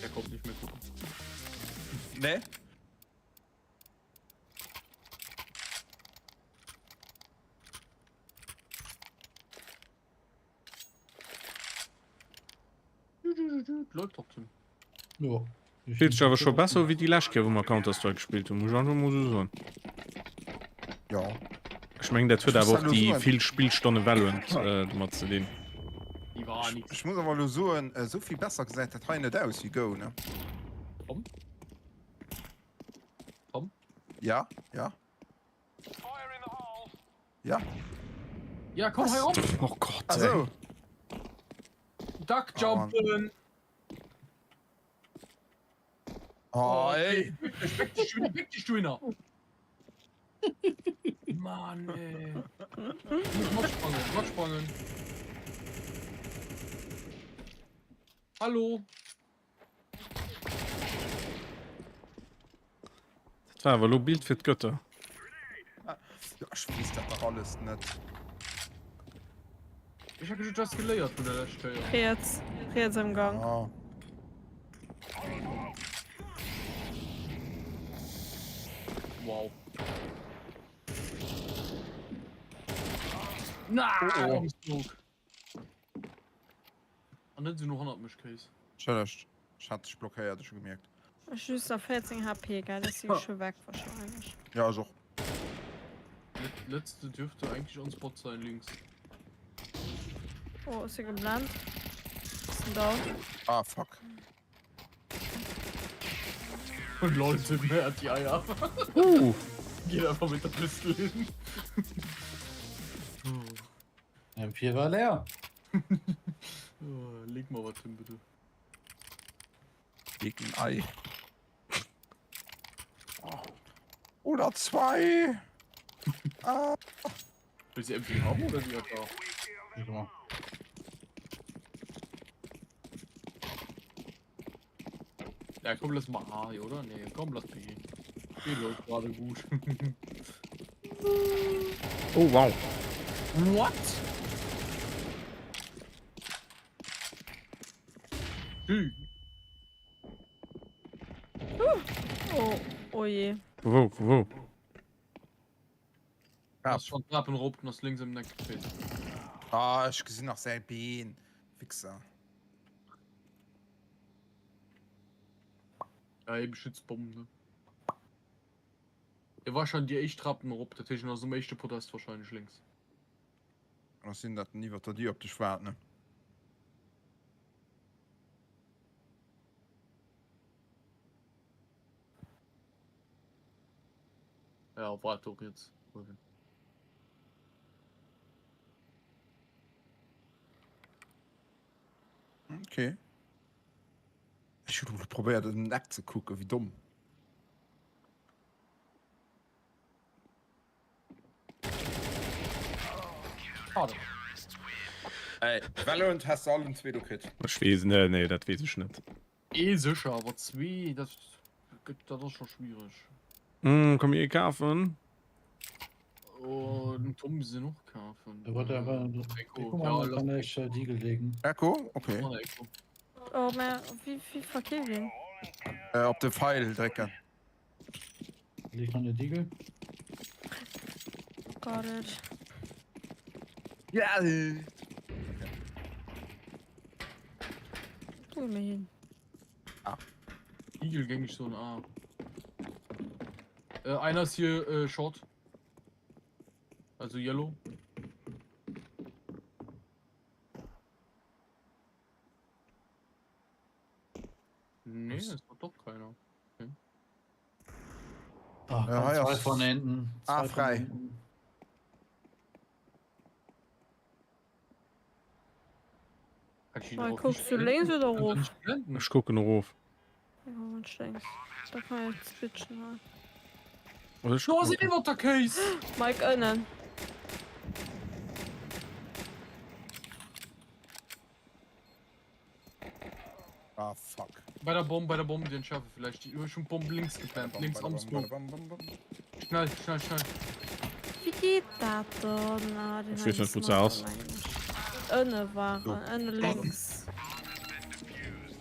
Der kommt nicht mehr gucken. Nee? Läuft doch, Tim. Jo. Fillt sech awer scho besser u wéi déi lescht Kéier wou mer Counter-Strike gespillt hunn, muss ech einfach mol esou soen. Jo. Ech mengen dat huet Ech muss awer och elo déi soen. vill Spillstonne Valorant domat ze dinn. Die war nix. Ech muss awer elo soen, esou vill besser gesäit dat hei net aus wéi Go, ne? Tom? Tom? Ja, ja. Ja. Ja, komm hei op! Oh Gott, Ach ey. so. Duck jumpen! Oh, ey. Weg dich, du, weg dich, du Hinner! Mann, ey. Matt sprangen, matt sprangen. Hallo? Dat war awer elo Bild fir d'Götter. Jo, ech weess dat dach alles net. Ech hab just das geléiert vun der lescht Kéier. Riets, riets am Gang. Ah. Wow. Na, oh, oh. An net sinn no hannert mech kéis. Entschëllegt, ech hat dech blockéiert, ech hu gemierkt. Ech just nach 14 HP, gell, ech si scho weg wahrscheinlech. Ja, ech och. Letzte dürfte eigentlich on Spot sein, links. Oh, ass hie geblennt? Ass en down? Ah, fuck. Und Leute, wer hat die Eier? Uh. Geht einfach mit der Pistole hin. M4 war leer. Oh, leg mal was hin, bitte. Leg ein Ei. Oder zwei. Ah. Will se MP haben oder wie hat da? Ja. Ja, komm, lass mal A, oder? Nee, komm, lass B. B läuft gerade gut. Oh, wow. What? Hm. Oh, oh je. Wo, wo? Ja. Schon Trappen rop ass links im Neck. Ah, ech gesinn nach säi Been. Wichser. Ja, e beschützt Bomben, ne? E war schon die éischt Trappen erop, dat heescht en ass um éischte Podest wahrscheinlech links. Kann och sinn, datt en iwwer der Dier op dech waart, ne? Ja, waart och riets uewen. Okay. Ech hunn elo probéiert an den Eck ze kucken, wéi domm. Schade. Ey, Valorant has de allen zweet ukritt. Ech weess, nee, nee, dat weess ech net. Ee sécher, awer zwee, dat gëtt, dat ass scho schwiereg. Mm, komm mir kafen. Oh, den Tom muss en och kafen. Ja, warte, warte. Echo, Guck ja, mal, lass kann ich äh, Deagle legen. Echo? Okay. Mann, Echo. Oh, mä wéi wéi verkeeft een? Äh, op de Pfeil drécken. Leg noch eine Deagle. Got it. Ja! Wo geh mir hin? Ah. Igel gängig so ein A. Äh, einer ist hier äh, Short. Also Yellow. Nee, Was? es war doch keiner. Okay. Ah, Ja, kommen ja. zwei von hinten. Ah, Zwei von frei. hinten. Kann ich ihn Mal auch guckst nicht du blenden? links oder Kann er rof? nicht blenden? Ech kucken erof. Ja, und links. Da kann ich switchen. Ja. Oder ech Do ass kucken. een iwwer der Case! Mike ënnen. Ah, fuck. Bei der Bomb, bei der Bomb, den schaffe vielleicht. Die schon Bomb links geplant, links am Smoke. Schnell, schnell, schnell. Wéi geet dat dann? Ah, den Ech weess net, hei wou se ass. Ënne waren, ënne lénks.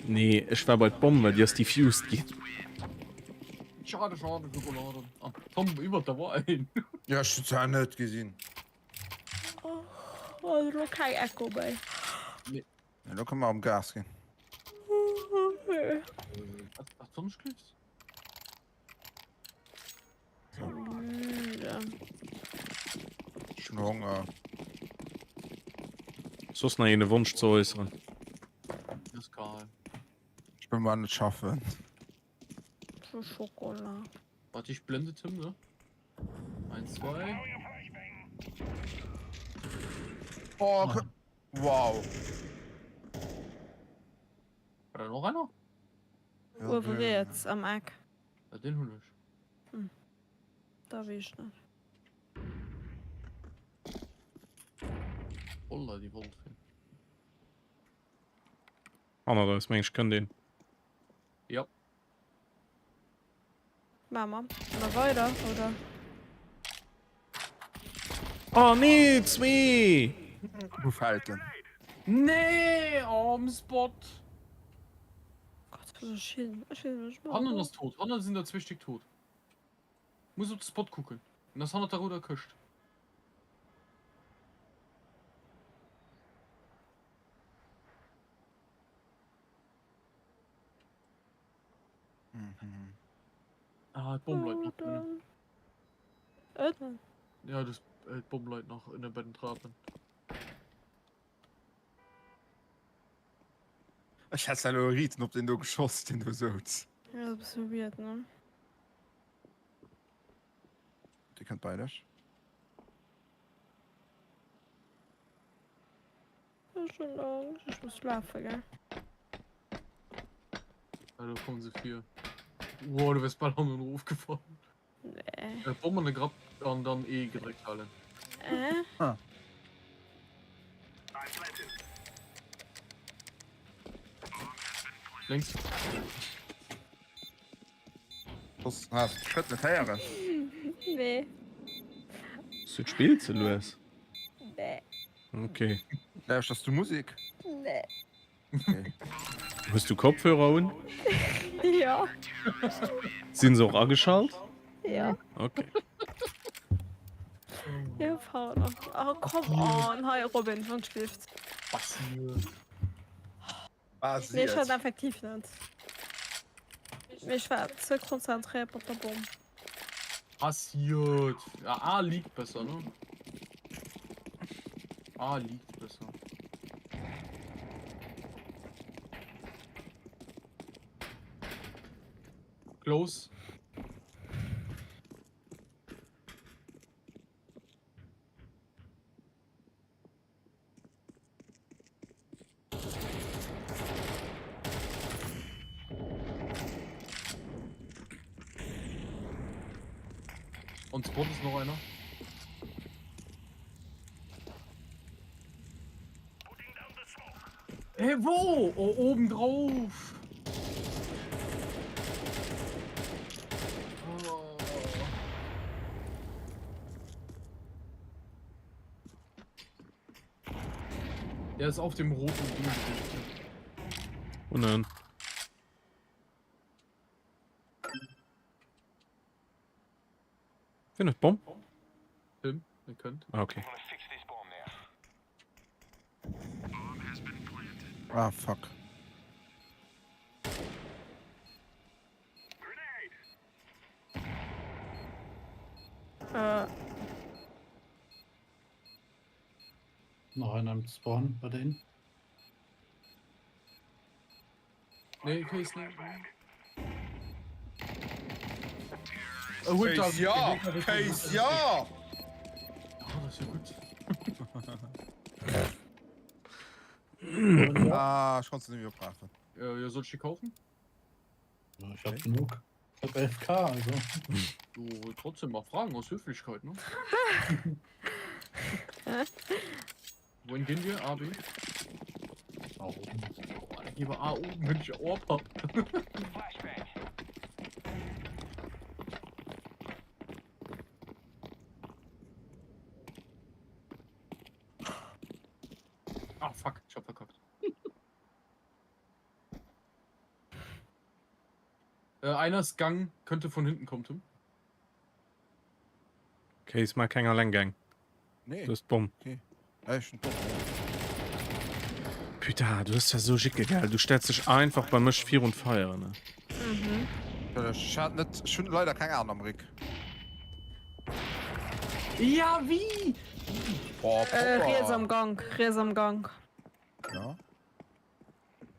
Nee, ech war bei d'Bomm, well déi ass defused ginn. Schade, schade, Schokolade. Ah, Tom, iwwer der war een. Ja, ech hunn se net gesinn. Oh, also lo keng Echo méi. Nee. Ja, lo kënne mer am Gas ginn. Wat, wat sonst gibt's? Müde. Ech hunn Honger. Soss nach een e Wonsch ze äusseren? Das ist geil. Ech wëll mar net schaffen. Zu Schokola. Warte, ich blende Tim, ne? Eins, zwei. Oh, wow. War da noch einer? Uewe riets am Eck. Ja, den hunn ech. Hm. Da weess ech net. Holla, die Waldfee. Hannert eis, meng ech, kënnt een. Ja. Maa mer nach weider, oder? Oh nee, zwee! Wou fällt en? Nee, oh, am Spot. Gott, wo soll ech hin? Ech weess net, wat ech maachen Hannen soll. ass tot, hannen sinn der zwee Stéck tot. Muss op de Spot kucken. En ass hannert der rouder Këscht. Mhm. Ah, d'Bomm leit nach ënnen. Ënnen? Ja, das, äh, d'Bomm leit nach ënne bei den Trapen. Ech hätt elo riiten op den do geschoss, den do souz. Ja, dat ass e bësse weird, ne? Dir kënnt bei lech. Ech hunn Angscht, ech muss lafe, gell? Ja, do kommen se vir. Wow, du wärst bal hannen erofgefall. Nee. Äh, Bomm an de Grapp an dann E gedréckt halen. Äh? Lénks. Soss has de d'Schrëtt net héieren. Nee. Hues du d'Spill ze lues? Nee. Okay. Lauschters du Musek? Nee. Okay. Hues du Kopfhörer un? Ja. Sinn se och ageschalt? Ja. Okay. Ja, Paula. Oh, come on. Hei, Robin, wann schläft. Nee, ech hat effektiv net. Mee ech war ze konzentréiert mat der Bomm. Passiert. Ja, A liegt besser, ne? A liegt besser. Close. Und Spot ist noch einer. Hey, wo? Oh, oben drauf. Oh. Der ist auf dem roten Ding. Oh nein. Wien huet d'Bomm? Tim, ihr könnt. Ah, okay. Ah, fuck. Äh. Noch einer im Spawn bei denen. Nee, Case nicht. Case, ja! Case, ja! Ja, das ist ja gut. Ah, ech konnt se net méi oprafen. Äh, ja, soll ich die kaufen? Ich hab genug. Ich hab 11k, also. Du trotzdem mal fragen aus Höflichkeit, ne? Wohin gehen wir? A, B? A oben. Oh, dann gehen wir A oben, wenn ich Orb hab. Ah, fuck, ich hab verkackt. Äh, einer ist Gang, könnte von hinten kommen, Tim. Case mar keng Allengäng. Nee. Du hues d'Bomm. Okay. Ja, ech hunn d'Bomm. Putain, du hues ja sou Jicke, gell? Du stells dech einfach bei mech virun d'Feier, ne? Mhm. Ech hat net, ech hunn leider keng Ahnung am Rick. Ja, wie? Boah, Äh, Papa. riets am Gank, riets am Gank. Ja.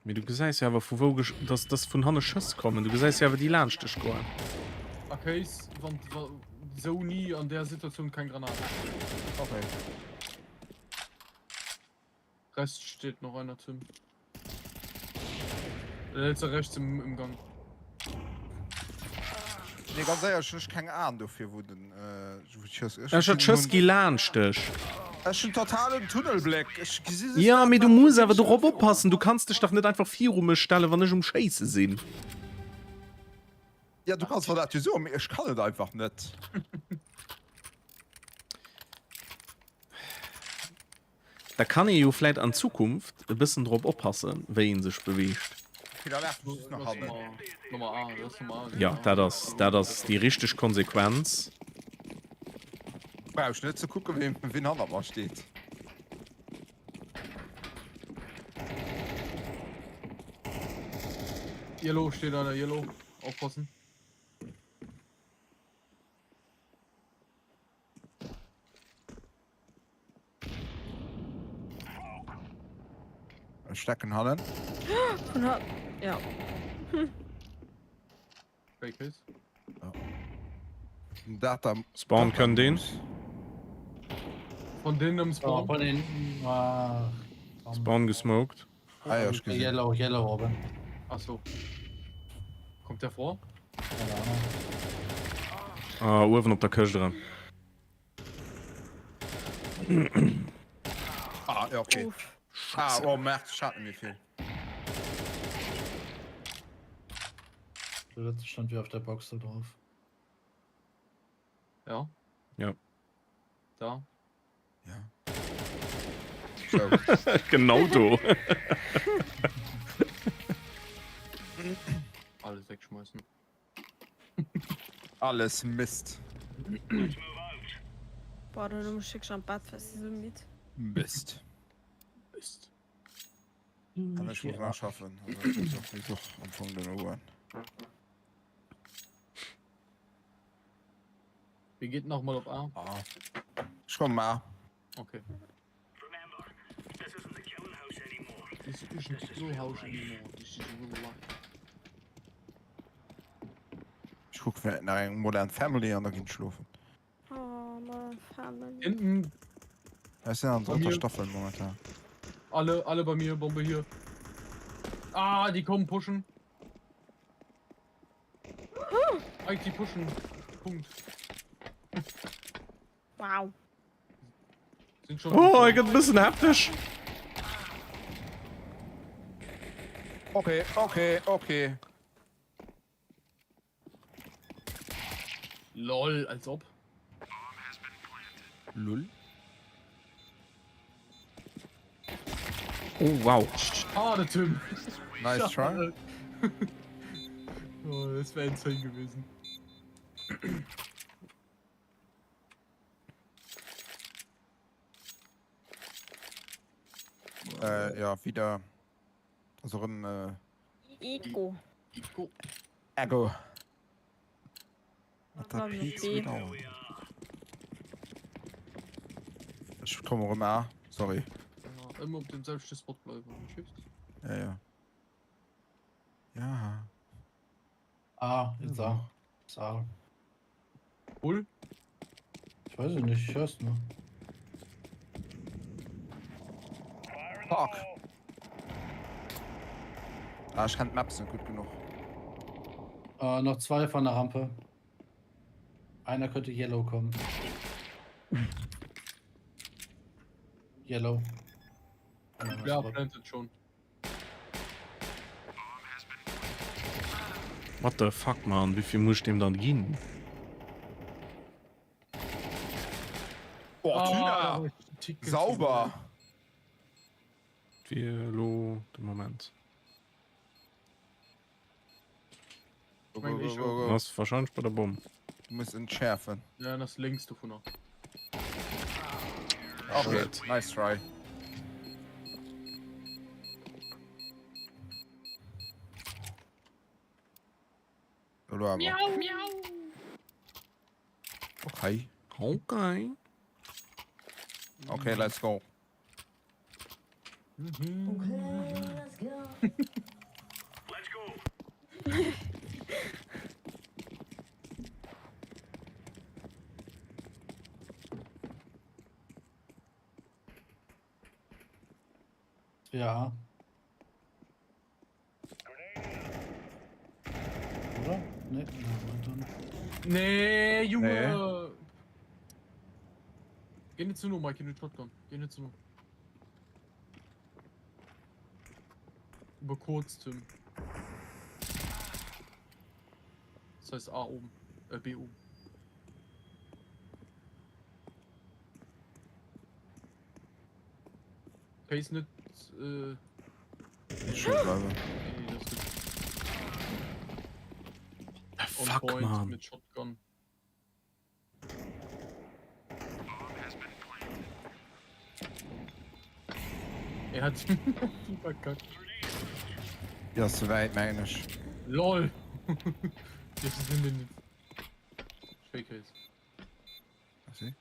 Mee du gesäis jo awer vu wou gesch dass dass vun hanne Schëss kommen. Du gesäis jo awer déi laanscht dech goen. A Case wann wa sou ni an där Situatioun keng Granat. Okay. Rechts steht noch einer Tim. Der letzte rechts im, im Gang. Nee, ganz éierlech, hunn ech keng Ahnung dofir wou den äh, wou d'Schëss Ech hat Schëss gi laanscht dech. Ech hunn totalen Tunnelbléck. Ech gesi se Ja, mee du muss awer dorop oppassen. Du kanns dech dach net einfach viru mech stellen, wann ech um Schéisse sinn. Ja, du kanns zwar dat jo soen, mee ech kann et einfach net. Da kann ee jo vläit an Zukunft e bëssen drop oppassen, wéi ee sech beweegt. Okay, da lafen ech just nach hannen. Jo, dat ass, dat ass déi richteg Konsequenz. Brauch ech net ze kucken, wien, wien hannert mer steet. Yellow steht einer, Yellow. Aufpassen. Ech stecken hannen. Vun ha ja. Fake Case. Ja. Data. Spawn können den. Von denen im Spawn. Oh, von den. Ah, Spawn gesmoked. Ah, ja, ich gesehen. Yellow, Yellow, Robin. Ach so. Kommt der vor? Keine Ahnung. Ah, uewen op der Këscht erëm. Ah, ja, okay. Ah, oh, Merd, ech hat net méi vill. Der letzte stand wieder auf der Box da drauf. Ja. Ja. Da. Ja. Genau do. Alles wegschmeißen. Alles Mist. Boah, du muss ich schon Bett fest, so mit. Mist. Mist. Kann ich muss nachschaffen. Also, ich muss auch, ich such am Fong den Ohren. Wie geht noch mal op A? Ah. Ich komm mal. Okay. This isn't the kill house anymore. This is real life. Ich guck vielleicht nach eng Modern Family an da ginn schlofen. Oh, Modern Family. Hinten. Es sind an dritter Staffel momentan. Alle, alle bei mir, Bombe hier. Ah, die kommen pushen. Mike, die pushen. Punkt. Wow. Sind schon Oh, e gëtt e bëssen hektesch. Okay, okay, okay. Lol, als ob. Lull. Oh, wow. Schade, Tim. Nice try. oh, das wäre insane gewesen. Äh, ja, wieder. Also rem äh, Eco. Eco. Ego. Mat der P2000. Ech komme rem A. Sorry. Ja, ëmmer op dem selwechte Spot bleiwen, tschüss. Ja, ja. Ja. A, jetzt A. Ist A. Bull? Ich weiß es nicht, ich hör's nur. Fuck. Ah, ich kann d'Maps net gutt genuch. Äh, noch zwei von der Rampe. Einer könnte Yellow kommen. Yellow. Ja, planted schon. What the fuck, man? Wéi vill muss ech deem dann ginn? Oh, Ah, Tina! Sauber! Wier elo de Moment. Go, go, go, go, go. Ass wahrscheinlech bei der Bomm. Du muss entschärfen. Ja, das links dovunner. Okay, Shit. nice try. Elo awer. Miau, miau. Okay. Okay. Okay, let's go. Okay, let's go. Let's go. Ja. Oder? Nee, na, dann. Nee, Junge! Nee. Geh nicht zu nur, Mike, in den Shotgun. Geh nicht zu nur. Über kurz, Tim. Das heißt A oben. Äh, B oben. Pace net. Äh, Schön bleiben. nee, das wird The on fuck, point man. mit Shotgun. Er hat die verkackt. Ja, ass ze wäit, mengen ech. LOL! Das ist in den Showcase. Merci.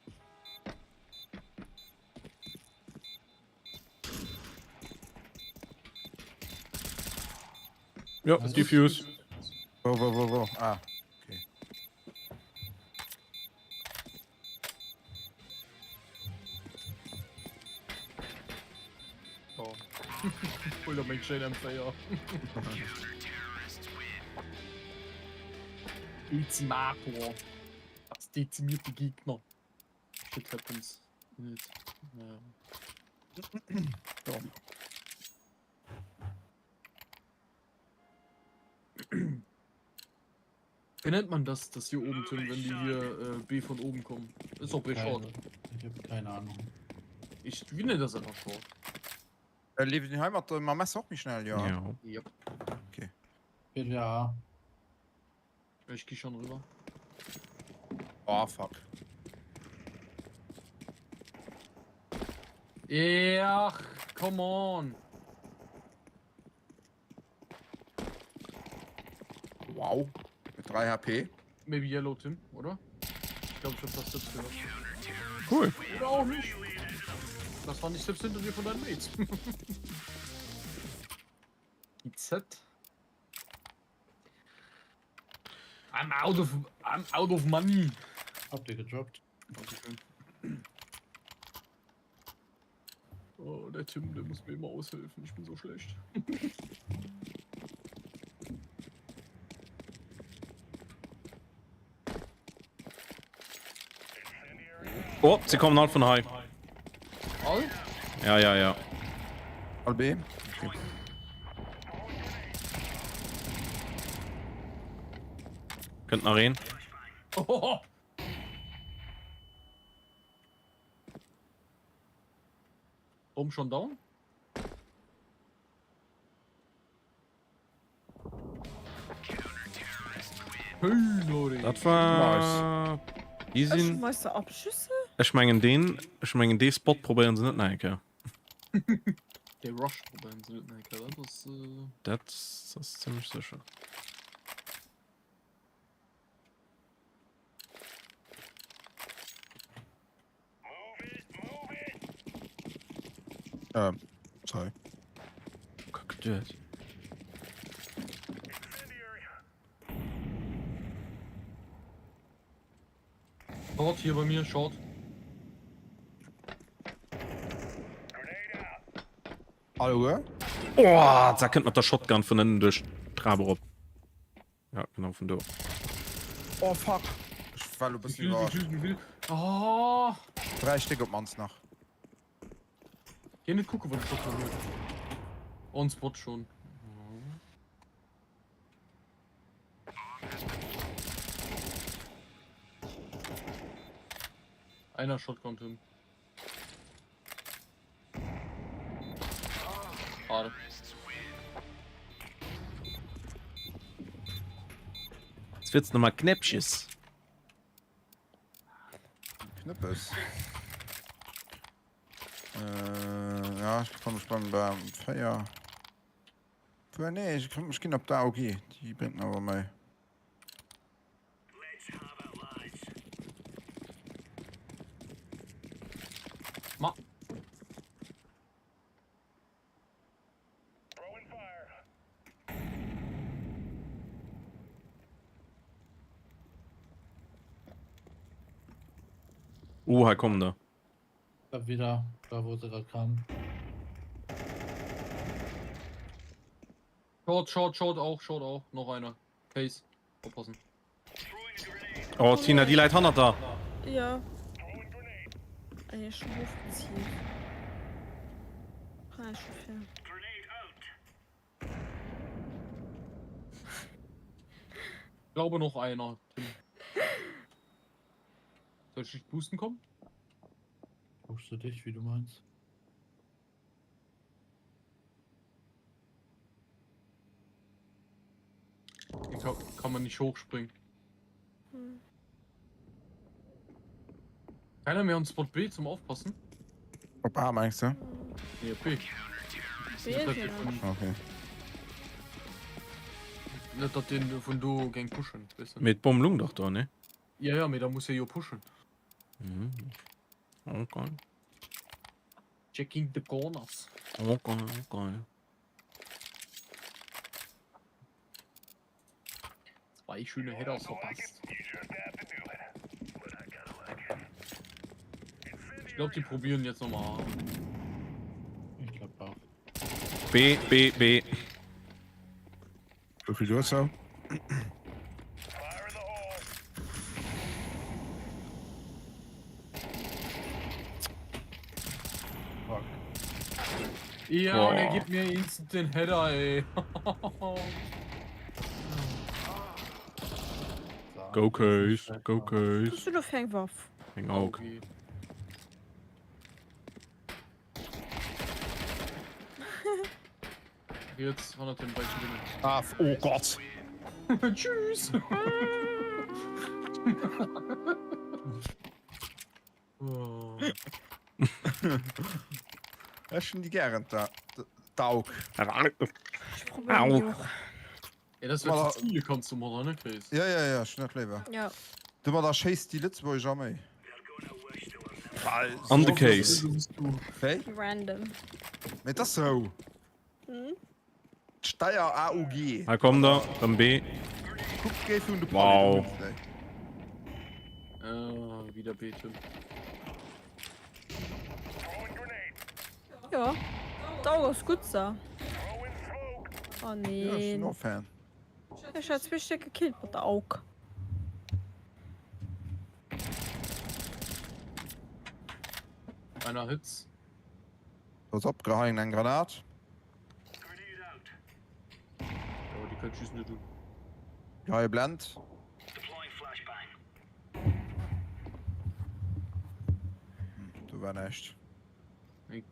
Ja, Diffuse. Wo, wo, wo, wo? Ah, okay. Oh. Hol doch mein Chain M4. Dezimator. Das dezimiert die Gegner. Shit happens. Net. Ja. Doch. Wie nennt man das, das hier oben, Tim, wenn die hier äh, B von oben kommen? Ist doch B Short. Ich habe keine Ahnung. Ich wie nenne das einfach Short. Äh, lebt den Heimat äh, mam Messer och méi schnell, ja. Ja. Yep. Okay. Geht ja. Ich geh schon rüber. Oh fuck. Ja, come on. Wow. Mit 3 HP. Maybe Yellow Tim, oder? Ich glaube, ich habe das selbst gehört. Cool. Oder auch nicht. Das waren die Steps hinter dir von deinen Mates. Die Z. I'm out of I'm out of money. Habt ihr gedroppt? Dankeschön. Oh, der Tim, der muss mir immer aushelfen. Ich bin so schlecht. Oh, se kommen all vun hei. All? Ja, ja, ja. All B? Okay. Kënnt nach een. Oh. Bomb schon down? Dat war Déi sinn. Meister Abschüsse? Ech mengen deen, ech mengen dee Spot probéieren se net nach eng Kéier. Dee Rush probéieren se net nach eng Kéier, dat ass. Dat ass zimmlech sécher. Ähm, sorry. Kack geduet. Short hier bei mir, Short. Hallo? Oh, da kënnt mat der Shotgun vun ënnen duerch d'Trap erop. Ja, genau vun do. Oh fuck. Ech war lo bëssen iwwerrascht. Wie vill? Oh! 3 Stéck op mannst nach. Geh net kucken, wat ech do huet. On spot schon. Einer Shotgun Tim. Schade. Jetzt wird's nochmal Knäppches. Knüppes. Äh, ja, ich komme spannend beim Feier. Nee, ich, ich ginn op der AOG. Die bringt awer méi. Ma. Uh, hei kommen der. Da wieder, da wo sie gerade kamen. Short, short, short auch, short auch. Noch einer. Face. Oppassen. Oh, Tina, déi läit hannert der. Ja. Ey, ech hun ofgezielt. Ah, ech hu fir. Glaube noch einer. Tim. Soll ich dich boosten kommen? Guckst du dich, wie du meinst? Hier kann, kann man nicht hochspringen. Hm. Keiner mehr on Spot B zum Aufpassen? Op A meinst du? Nee, B. B ist ja noch. Okay. Net dat den vun do géing pushen, weess de. Mee d'Bomm lung dach do, nee? Ja, ja, mee da muss hie jo pushen. Mhm. Okay. Checking the corners. Okay, okay. Zwei schöne Headers verpasst. Ich glaube, die probieren jetzt nochmal. Ich glaube auch. B, B, B. Wéi vill hues du? Ja, und er gibt mir instant den Header, ey. Go Case, go Case. Was du do fir eng Waff? Eng Aug. Jetzt hannert dem weißen Ding. Ah, oh Gott. Tschüss. oh. Ech hun déi gären da d'Aug. Aug. Ja, das wird Ziele kannst du mal ne Chris? Ja ja ja, schon net léiwer. Ja. Domadder schéisst déi lëtzebuergesch Arméi. An de Case. Wéi? Random. Mee et ass sou. Hm? Steier AUG. Hei komm der, rëm B. Kuck géif hun de Wow. Äh, wieder B, Tim. Ja. D'Auge ass gutt sa. Oh nee. Ja, ech sinn och Fan. Ech hat zwee Stéck gekillt mat der Aug. Einer Hitz. Pass op, geheien eng Granat. Oh, die könnt schießen du. Geheie Blend. Hm, do war näischt. Wir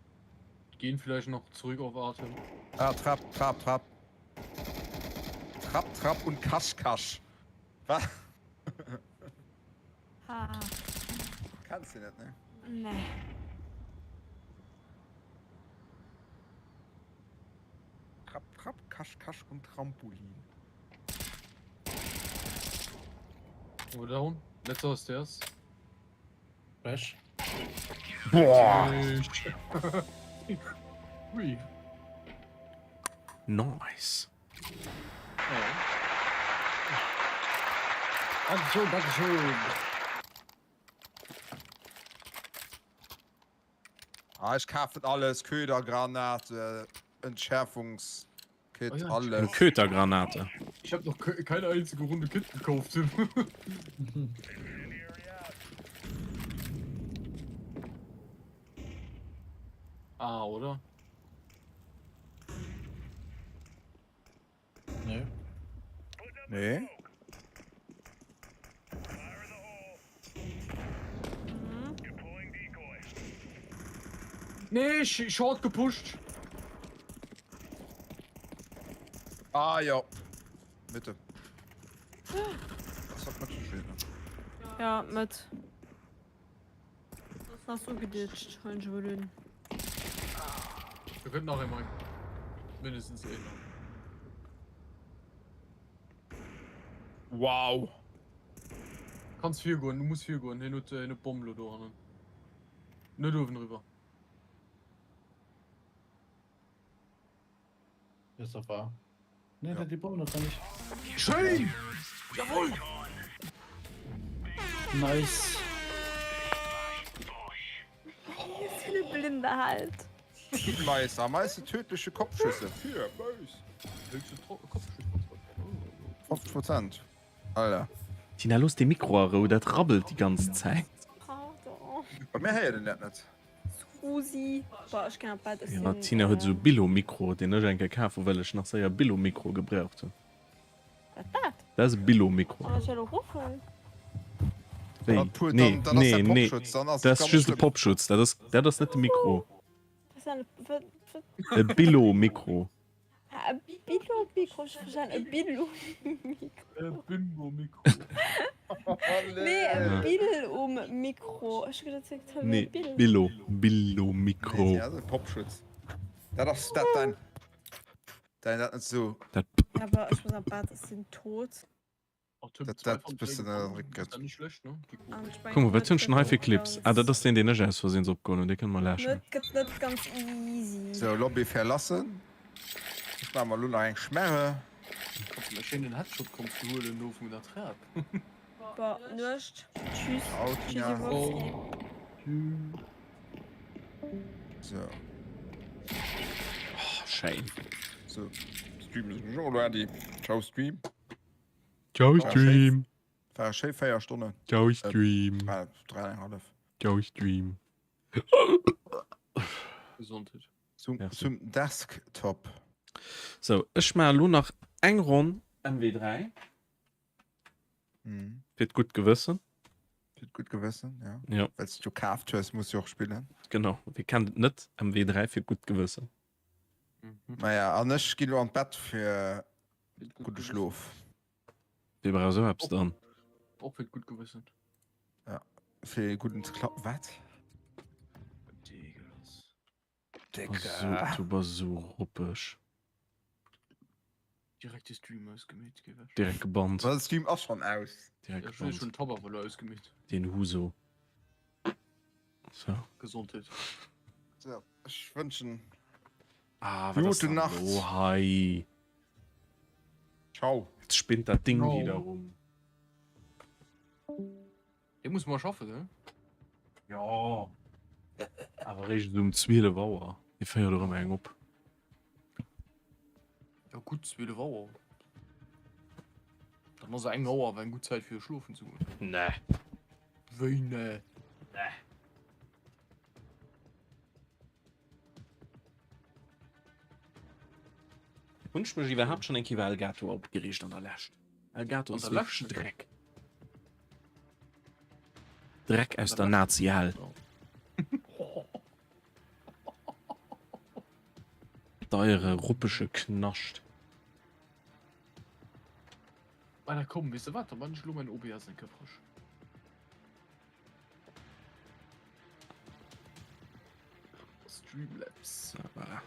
gehen vielleicht noch zurück auf Atem. Ah, Trap, Trap, Trap. Trap, Trap und Kasch, Kasch. Was? Ha. Kannst du net, ne? Nee. Trap, Trap, Kasch, Kasch und Trampolin. Oh, down. Letzter Stairs. Fresh. Boah. Ui. Nice. Dankeschön, Dankeschön. Ah, ech kafen alles, Ködergranate, Entschärfungskit, Oh ja, alles. Kötergranate. Ich habe noch keine einzige Runde Kit gekauft, Tim. ah, oder? Nee. Nee. Nee, Short gepusht. Ah, ja. Mitte. Das hat man zu schön. Ja, mit. Das hast du geditscht, Entschuldigung. Wir könnten auch einmal mindestens einen. Wow. Kannst viel gehen, du musst viel gehen. Hin und eine Bombe da. Net uewen eriwwer. Ist doch wahr. Ne, ja. die Bombe noch nicht. Schön! Jawohl! Nice. Hier ist eine blinde halt. Teammeister, meiste tödliche Kopfschüsse. Für Bös. Höchste Kopfschüsse. 50 Prozent. Alter. Tina, looss dee Mikro a Rou, dat rabbelt déi ganz Zäit. Pardon. Bei mir héiert een dat net. Scusi. Boah, ech ginn an d'Bett, ech Ja, sinn. d'Tina huet esou e Billo-Mikro, deen ech eng Kéier kaf hu well ech nach séier Billo-Mikro gebraucht hunn. Wat dat? Dat ass e Billo-Mikro. Soll ech elo ruffen? Wéi? Dat puer, Nee, dann, dann ass nee, dat nee. Popschutz, dann ass Dat et ass ganz just e schlëmm. Popschutz, dat ass, dat ass net de Mikro. Was ist wat, wat? E Billo-Mikro. Ah, e Billo-Mikro, ech verstan e Billo-Mikro. E Bimbo-Mikro. Nee, e Bill um Mikro. Ech hu gedacht, se huet Nee, Bill. Billo, Billo-Mikro. Nee, dat ass e Popschutz. Dat ass dat dein, dein dat net sou. Dat Aber ech muss an d'Bett, ech sinn tot. Dat dat bëssen Réck gëtt. Kuck mol, wat hunn ech denn hei fir Clips? Ah, dat ass deen, deen ech aus Versehens opgeholl hunn. Dee kënne mer läschen. Net gëtt net ganz easy. Sou, Lobby verlassen. Ech maache mer elo nach eng Schmerre. Kanns du mir schéin den Headshot kommen ze huelen do vun der Trap? Bon, Nuecht. Tschüss. Ciao, Tina. Tschüssi, Sou. Oh, schéin. Sou, Stream ass elo ready. Ciao, Stream. Ciao Stream. War schéi 4 Stonnen. Ciao Stream. Äh, 3,5. Ciao Stream. Gesondheet. Zum, zum Desktop. Sou, ech maache lo nach eng Ronn MW3. Mhm. Fir d'gutt Gewëssen. Fir d'gutt Gewëssen, ja. Ja. Well s du kaaft hues, muss du och spillen. Genau, wie kennt et net, MW3 fir d'gutt Gewëssen. Mhm. Naja, an ech ginn lo an d'Bett fir gudde Schlof. Wie brauch esou eppes dann? Och fir d'gutt Gewëssen. Ja, fir gudden Klapp. Wat? Dicker. Du bass esou ruppeg. Direkt de Stream ausgemeet, geh weg. Direkt gebannt. De Stream ass schon aus. Direkt ja, gebannt. Schon Tabak wohl ausgemeet. Den Huso. So. Gesondheet. So, ech wënschen. Ah, wat ass Gute Nacht. Oh, hei. Ciao. Jetzt spinnt dat Ding no. wieder rum. Dee muss mar schaffen, ne? Jo, awer eréischt esou um 12 Auer. Hie féiert erëm eng op. Jo gutt, 12 Auer. Dann ass eng Auer awer eng gutt Zäit fir schlofen ze goen. Nee. Wéi nee? Nee. Hunn ech mech iwwerhaapt schonn eng Kéier iwwer Elgato opgereegt an der Lescht? Elgato ass wierklech Dreck. Dreck aus der Nazi-Hell. Deiere ruppege Knascht. Ah, da komm, weess de wat, da man ech lo mäin OBS eng Kéier frësch. Streamlabs. Voilà.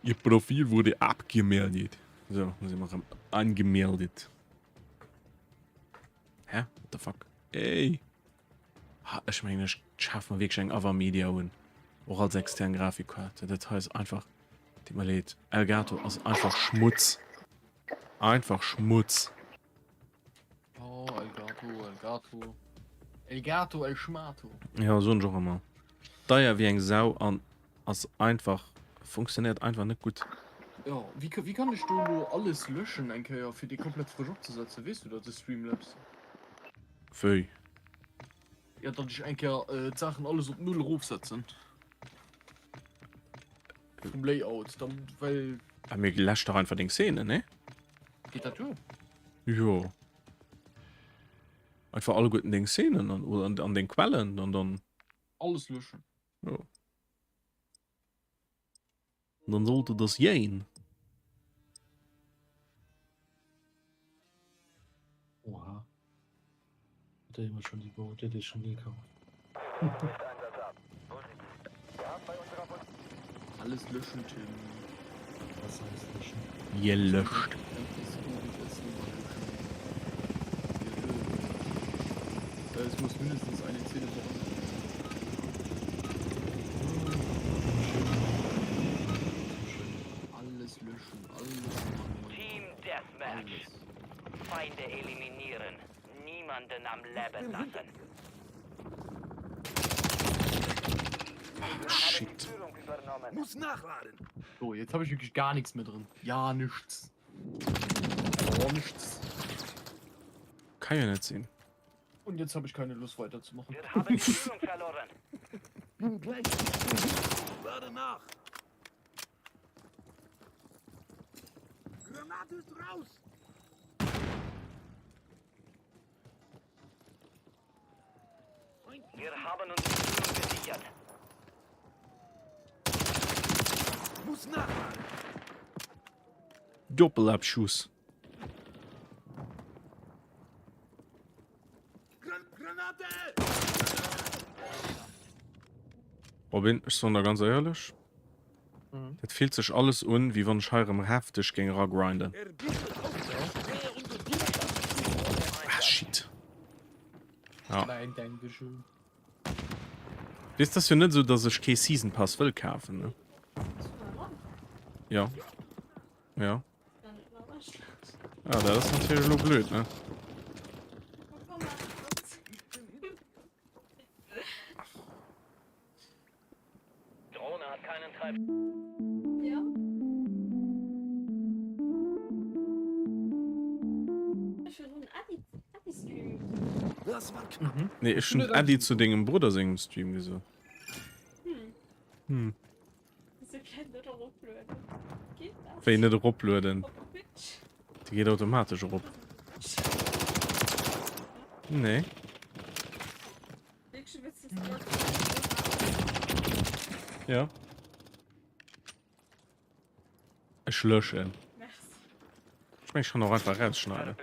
Ihr Profil wurde abgemeldet. So, si mer erëm angemeldet. Hä? What the fuck? Ey! Ha, ech mengen, ech schaf mer wierklech eng Avermedia un. Och als extern Grafikkaart. Dat hei ass einfach, deet mer leed, Elgato ass einfach Schmutz. Einfach Schmutz. Oh, Elgato, Elgato. Elgato, El Schmato. Ja, soen ech och ëmmer. Deier wéi eng Sau an ass einfach, funktionéiert einfach net gutt. Jo, wéi, wéi kann ech do elo alles löschen eng Kéier fir dee komplett frësch opzesetzen? Weess du dat, de Streamlabs? Wéi? Ja, datt ech eng Kéier d'Saachen alles op null erofsetzen. Vum Layout, dann, well. Ah, mee läsch dach einfach deng Szene, nee? Geet dat duer? Jo. Einfach alleguerten deng Szenen an, oder an, an deng Quellen an dann. Alles löschen. Jo. An dann sollte das jéin. Oha. Hat der jemand schon die Bo der schon gekauft? Alles löschen, Tim. Was alles löschen? Gelöscht. Es muss mindestens eine Szene vorhanden Alles löschen, alles Team Deathmatch. Feinde eliminieren. Niemanden am Leben lassen. Ah, shit. Muss nachladen. So, jetzt habe ich wirklich gar nichts mehr drin. Ja, nichts. Gar nichts. Kann ja nicht sehen. Und jetzt habe ich keine Lust weiterzumachen. Wir haben die Führung verloren. Bin gleich. Lade nach. Granate ist raus. Wir haben uns die Führung gesichert. Muss nachladen. Doppelabschuss. Robin, ech soen der ganz éierlech, dat fillt sech alles un, wéi wann ech hei erëm hefteg géing eragrinden. Ah, shit. Ja. Weess, dat ass jo net esou, dass ech kee Season Pass wëll kafen, ne? Ja. Ja. Ja, dat ass natierlech elo blöd, ne? Drohne hat keinen Treib. Ja. Ech hunn Adi Adi Stream. Das war knapp. Mhm. Nee, ech hunn Äddi zu dengem Brudder sengem Stream gesot. Hm. Hm. Wéi net eroplueden? Déi geet automatesch erop. Nee. Ja. Ech löschen. Ech meng, ech kann och einfach rausschneiden.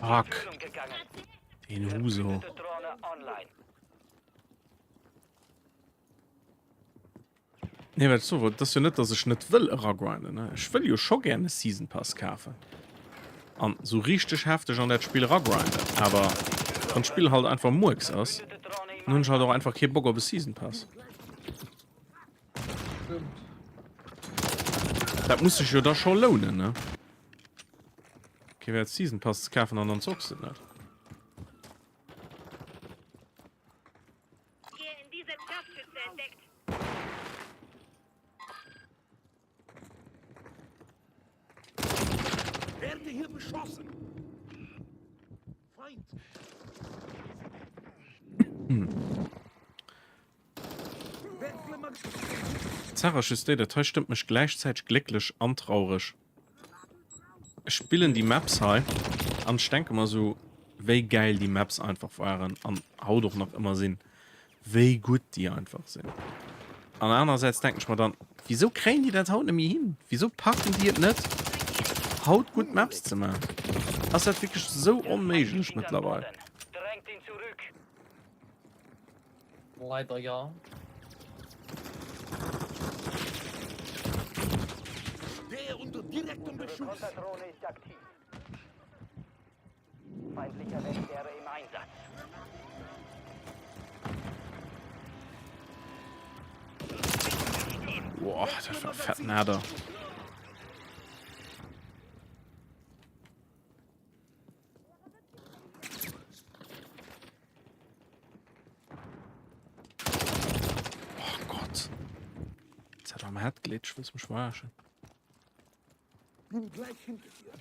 Fuck. Den Huso. Nee, well so, das jo net, dass ech net wëll eragrinden. Ne? Ech wëll jo scho gerne Season Pass kafen. An so richteg hefteg an dat Spill eragrinden. Awer wann d'Spill halt einfach Murks ass, dann hunn ech halt och einfach kee Bock op e Season Pass. Dat muss sech jo da scho lounen, ne? Kee Wäert Season Pass ze kafen an dann zocks de net. Werde hier beschossen. Feind. Hm. D'Sarah just déi, dat hei stëmmt mech gläichzäiteg glécklech an traureg. Ech spillen déi Maps hei an ech denke mer sou, wéi gäil déi Maps einfach waren an haut och nach ëmmer sinn, wéi gutt déi einfach sinn. An anerersäits denken ech mer dann, wisou kréien déi dat haut net méi hin? Wisou packen déi et net, haut gutt Maps ze maachen? Ass dat wierklech sou onméiglech mëttlerweil? Leider ja. Stehe unter direktem Beschuss. Konterdrohne ist aktiv. Feindlicher Wächter im Einsatz. Boah, dat war fett Nader. Oh Gott. Jetzt hat er am Head-Glitch, willst du mich verarschen? Bin gleich hinter dir.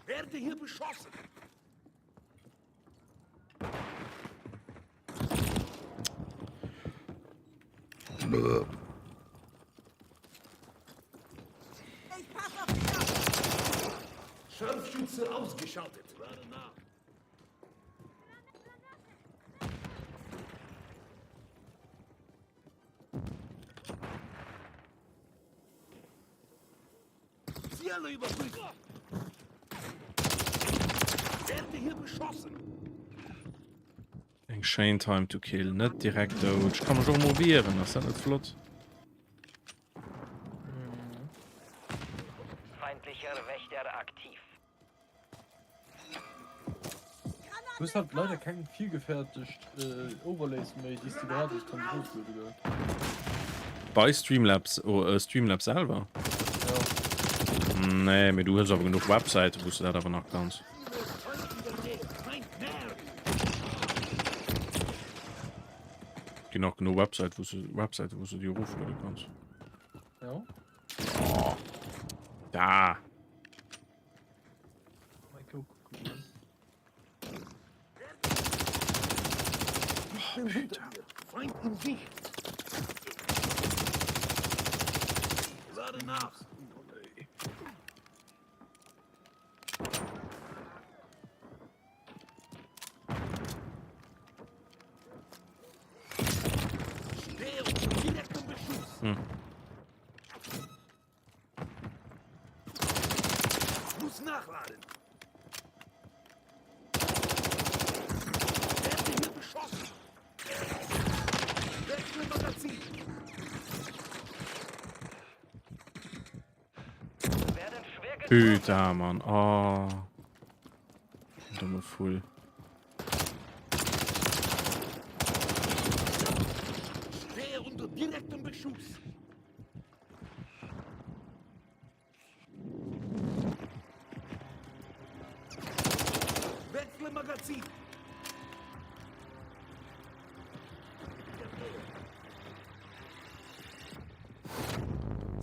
Werde hier beschossen. Scharfschütze ausgeschaltet. Ziele überprüfen. Werde hier beschossen. Eng schéin Time to kill, net direkt dout. Ech ka mech och mol wieren, ass dat net flott? Feindlicher Wächter aktiv. Du hues halt leider keng virgefäertegt Overlays méi, déi s de gratis kanns erofluede gell? Bei Streamlabs, oh, Streamlabs selwer? Jo. Nee, mee du hues awer genuch Websäiten, wou s de dat awer nach kanns. Ginn och genuch Websäiten, wou s de, Websäiten, wou s de déi erofluede kanns. Jo. Oh. Da. Feind in Sicht. Lade nach. Stehe unter direktem Beschuss. Hm. Muss nachladen. Werde hier beschossen. Wechsel Magazin. Putain, Mann. Oh. Dumme Vull. Stehe unter direktem Beschuss. Wechsle Magazin.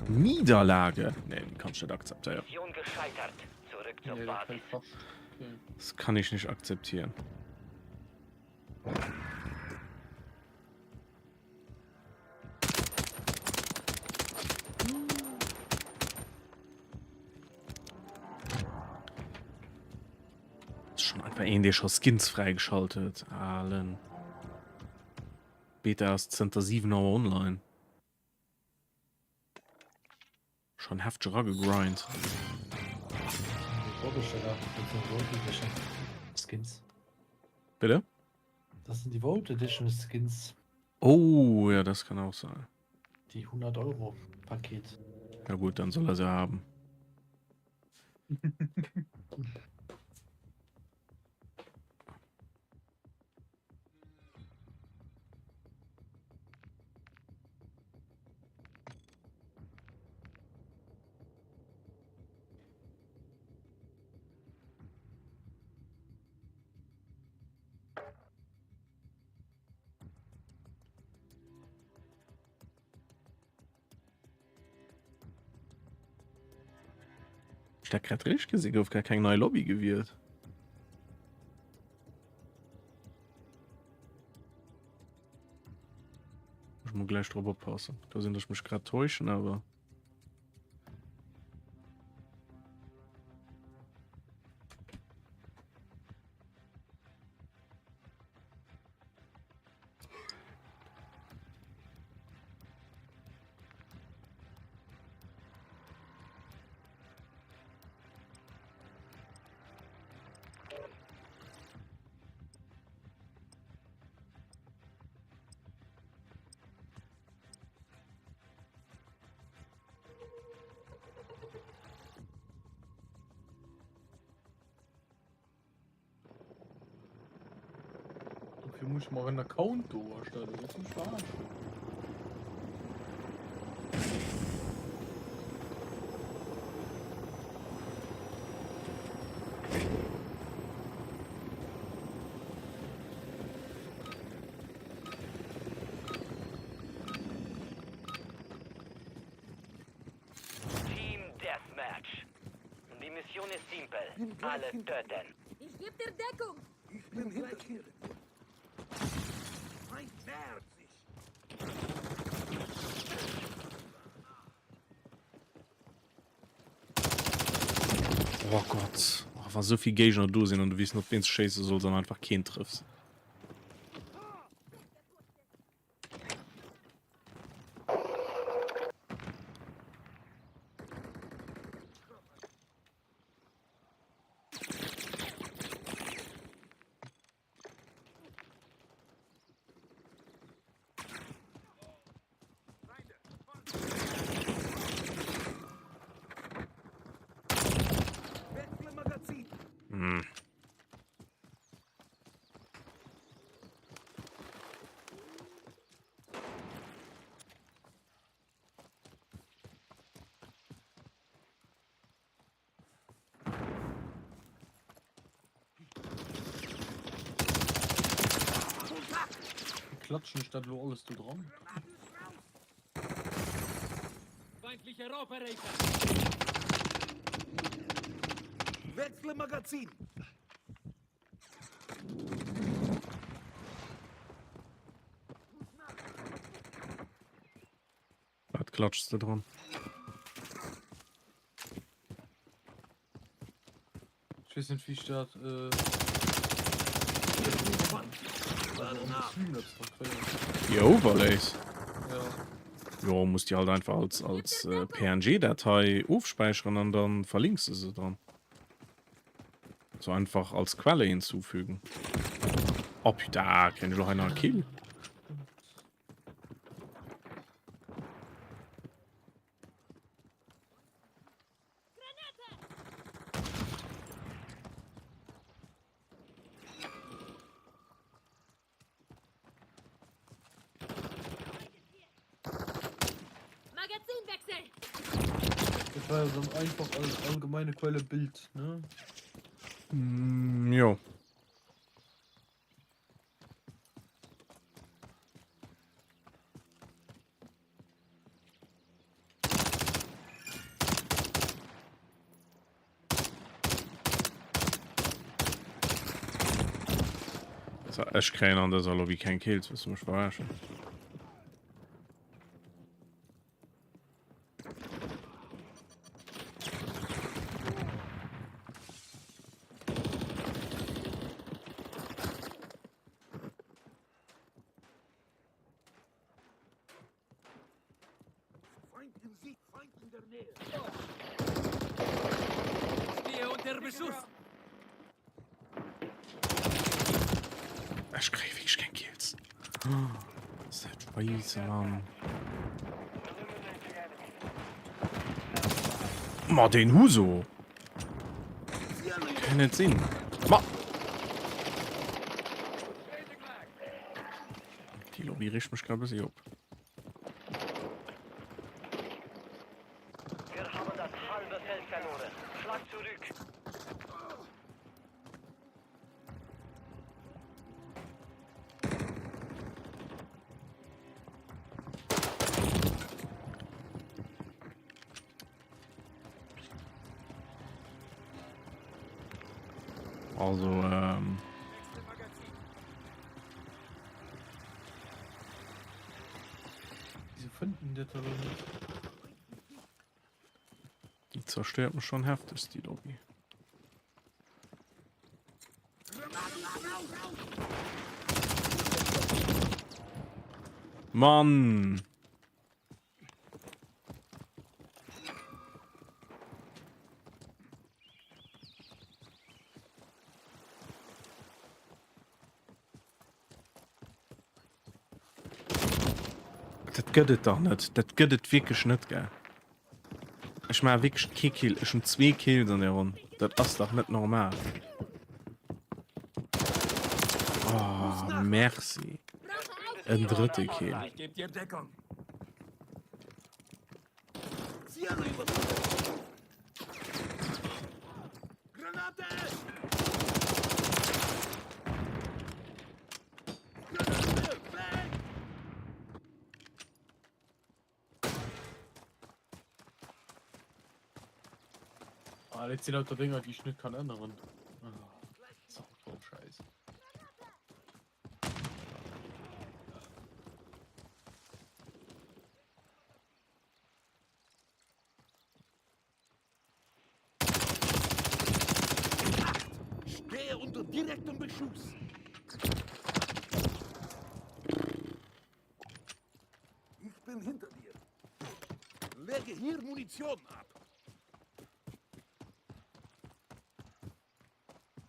Niederlage? Nee, die kann ich nicht akzeptieren. Mission gescheitert. Zurück zur Nee, dat Basis. fällt fast. Okay. Das kann ich nicht akzeptieren. Ist schon einfach een, dee scho Skins fräigeschalt huet. Alen. Beta ass zënter 7 Auer online. Schon hefteg eragegrind. Vorbesteller, dat sinn Vault Edition Skins. Bitte? Das sind die Vault Edition Skins. Oh, ja, das kann auch sein. Die 100 Euro Paket. Ja gut, dann soll er sie haben. Ech dat grad richteg gesinn? Gouf gar keng nei Lobby gewielt. Ech muss gleich drop oppassen. Ka sinn, dass ich mech grad täuschen, awer. Dofir muss ich mer en Account do erstellen. Willst du mich verarschen? Team Deathmatch. Die Mission ist simpel. Alle töten. Ich geb dir Deckung. Ich bin hinter dir. Feind nähert sich. Oh Gott. Oh, wa souvill Géigner do sinn an du weess net op ween s de schéisse solls an einfach keen trëffs. Hm. Klatschen ech dat elo alles do dran? Feindlicher Operator. Wechsle Magazin. Wat klatschs de dran? Ech weess net wéi ech dat äh, also an de Streamlabs dra kréien. Déi Overlays? Ja. Jo, muss déi halt einfach als, als äh, PNG-Datei ofspäicheren an dann verlinks de se dran. So einfach als Quelle hinzufügen. Oh putain, kréien ech lo hei nach e Kill? Dat war jo dann einfach als allgemeine Quelle Bild, ne? Mm, jo. So, ech kréien an dëser Lobby keng Kills, wëlls du mech verarschen? Feind in Sicht, Feind in der Nähe. Stehe unter Beschuss. Ech kréie wierklech keng Kills. Ass dat scheisse, Mann. Ma den Huso! Kann net sinn. Ma! Déi Lobby regt mech grad e bëssi op. Wir haben das halbe Feld verloren. Schlag zurück. Also, ähm. Wieso finden die das aber nicht? Die zerstört mich schon heftig, die Lobby. Mann! Dat gëtt et dach net. Dat gëtt et wierklech net, gell? Ech maache wierklech kee Kill. Ech hunn zwee Kills an der Ronn. Dat ass dach net normal. Oh, merci. En drëtte Kill. Ah, dat sinn lauter Dinger, déi ech net kann änneren. Ah, voll Scheiß. Stehe unter direktem Beschuss. Ich bin hinter dir. Lege hier Munition ab.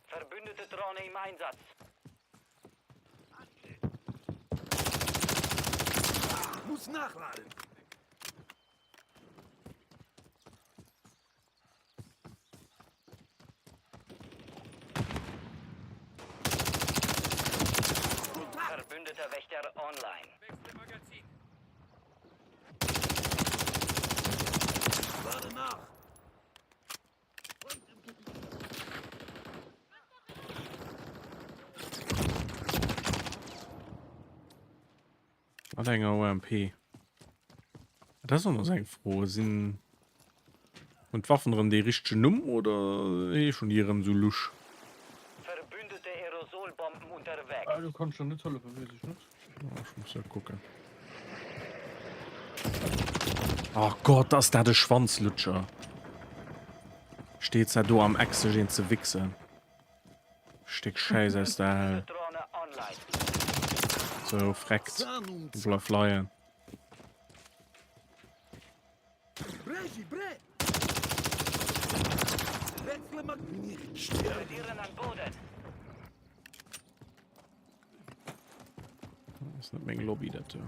Verbündete Drohne im Einsatz. Muss nachladen. Verbündeter Wächter online. Lade nach. Mat enger OMP. Dat ass och nach eng Fro. Sinn hunn d'Waffen erëm dee richtegen Numm oder heeschen déi erëm sou lusch? Verbündete Aerosolbomben unterwegs. Ah, du kanns der net hëllefen, weess ech net. Oh, ech muss ja kucken. Oh Gott, ass dat e Schwanzlutscher. Steet zwar do am Eck sech een ze wichsen. Stéck Schäiss aus der Hell. So, freckt. Bleif leien. Ass net meng Lobby dat do.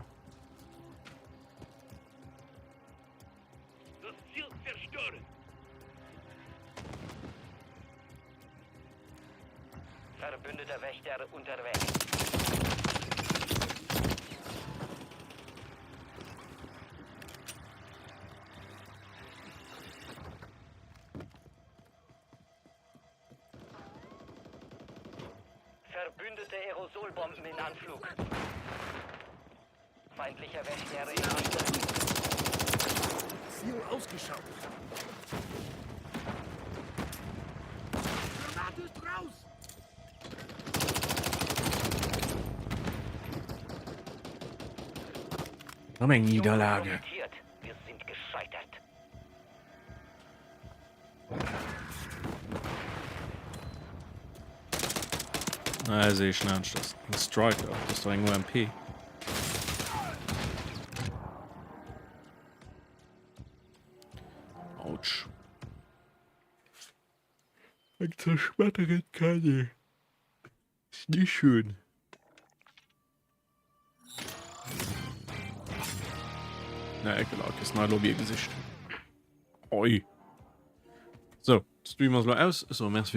Das Ziel zerstören. Verbündeter Wächter unterwegs. Verbündete Aerosolbomben in Anflug. Feindlicher Wäschlehre in Angriff. Ziel ausgeschaltet. Granate ist raus! Rëm eng Niederlage. Wir sind gescheitert. Na, sehe ich nicht. Das ist ein Striker. Das ist doch eng UMP. Autsch. Eng zerschmetterte Kanne. Ist nicht schön. Na, egal, ist nei Lobby gesicht. Oi. So, Stream ass lo aus. So, merci.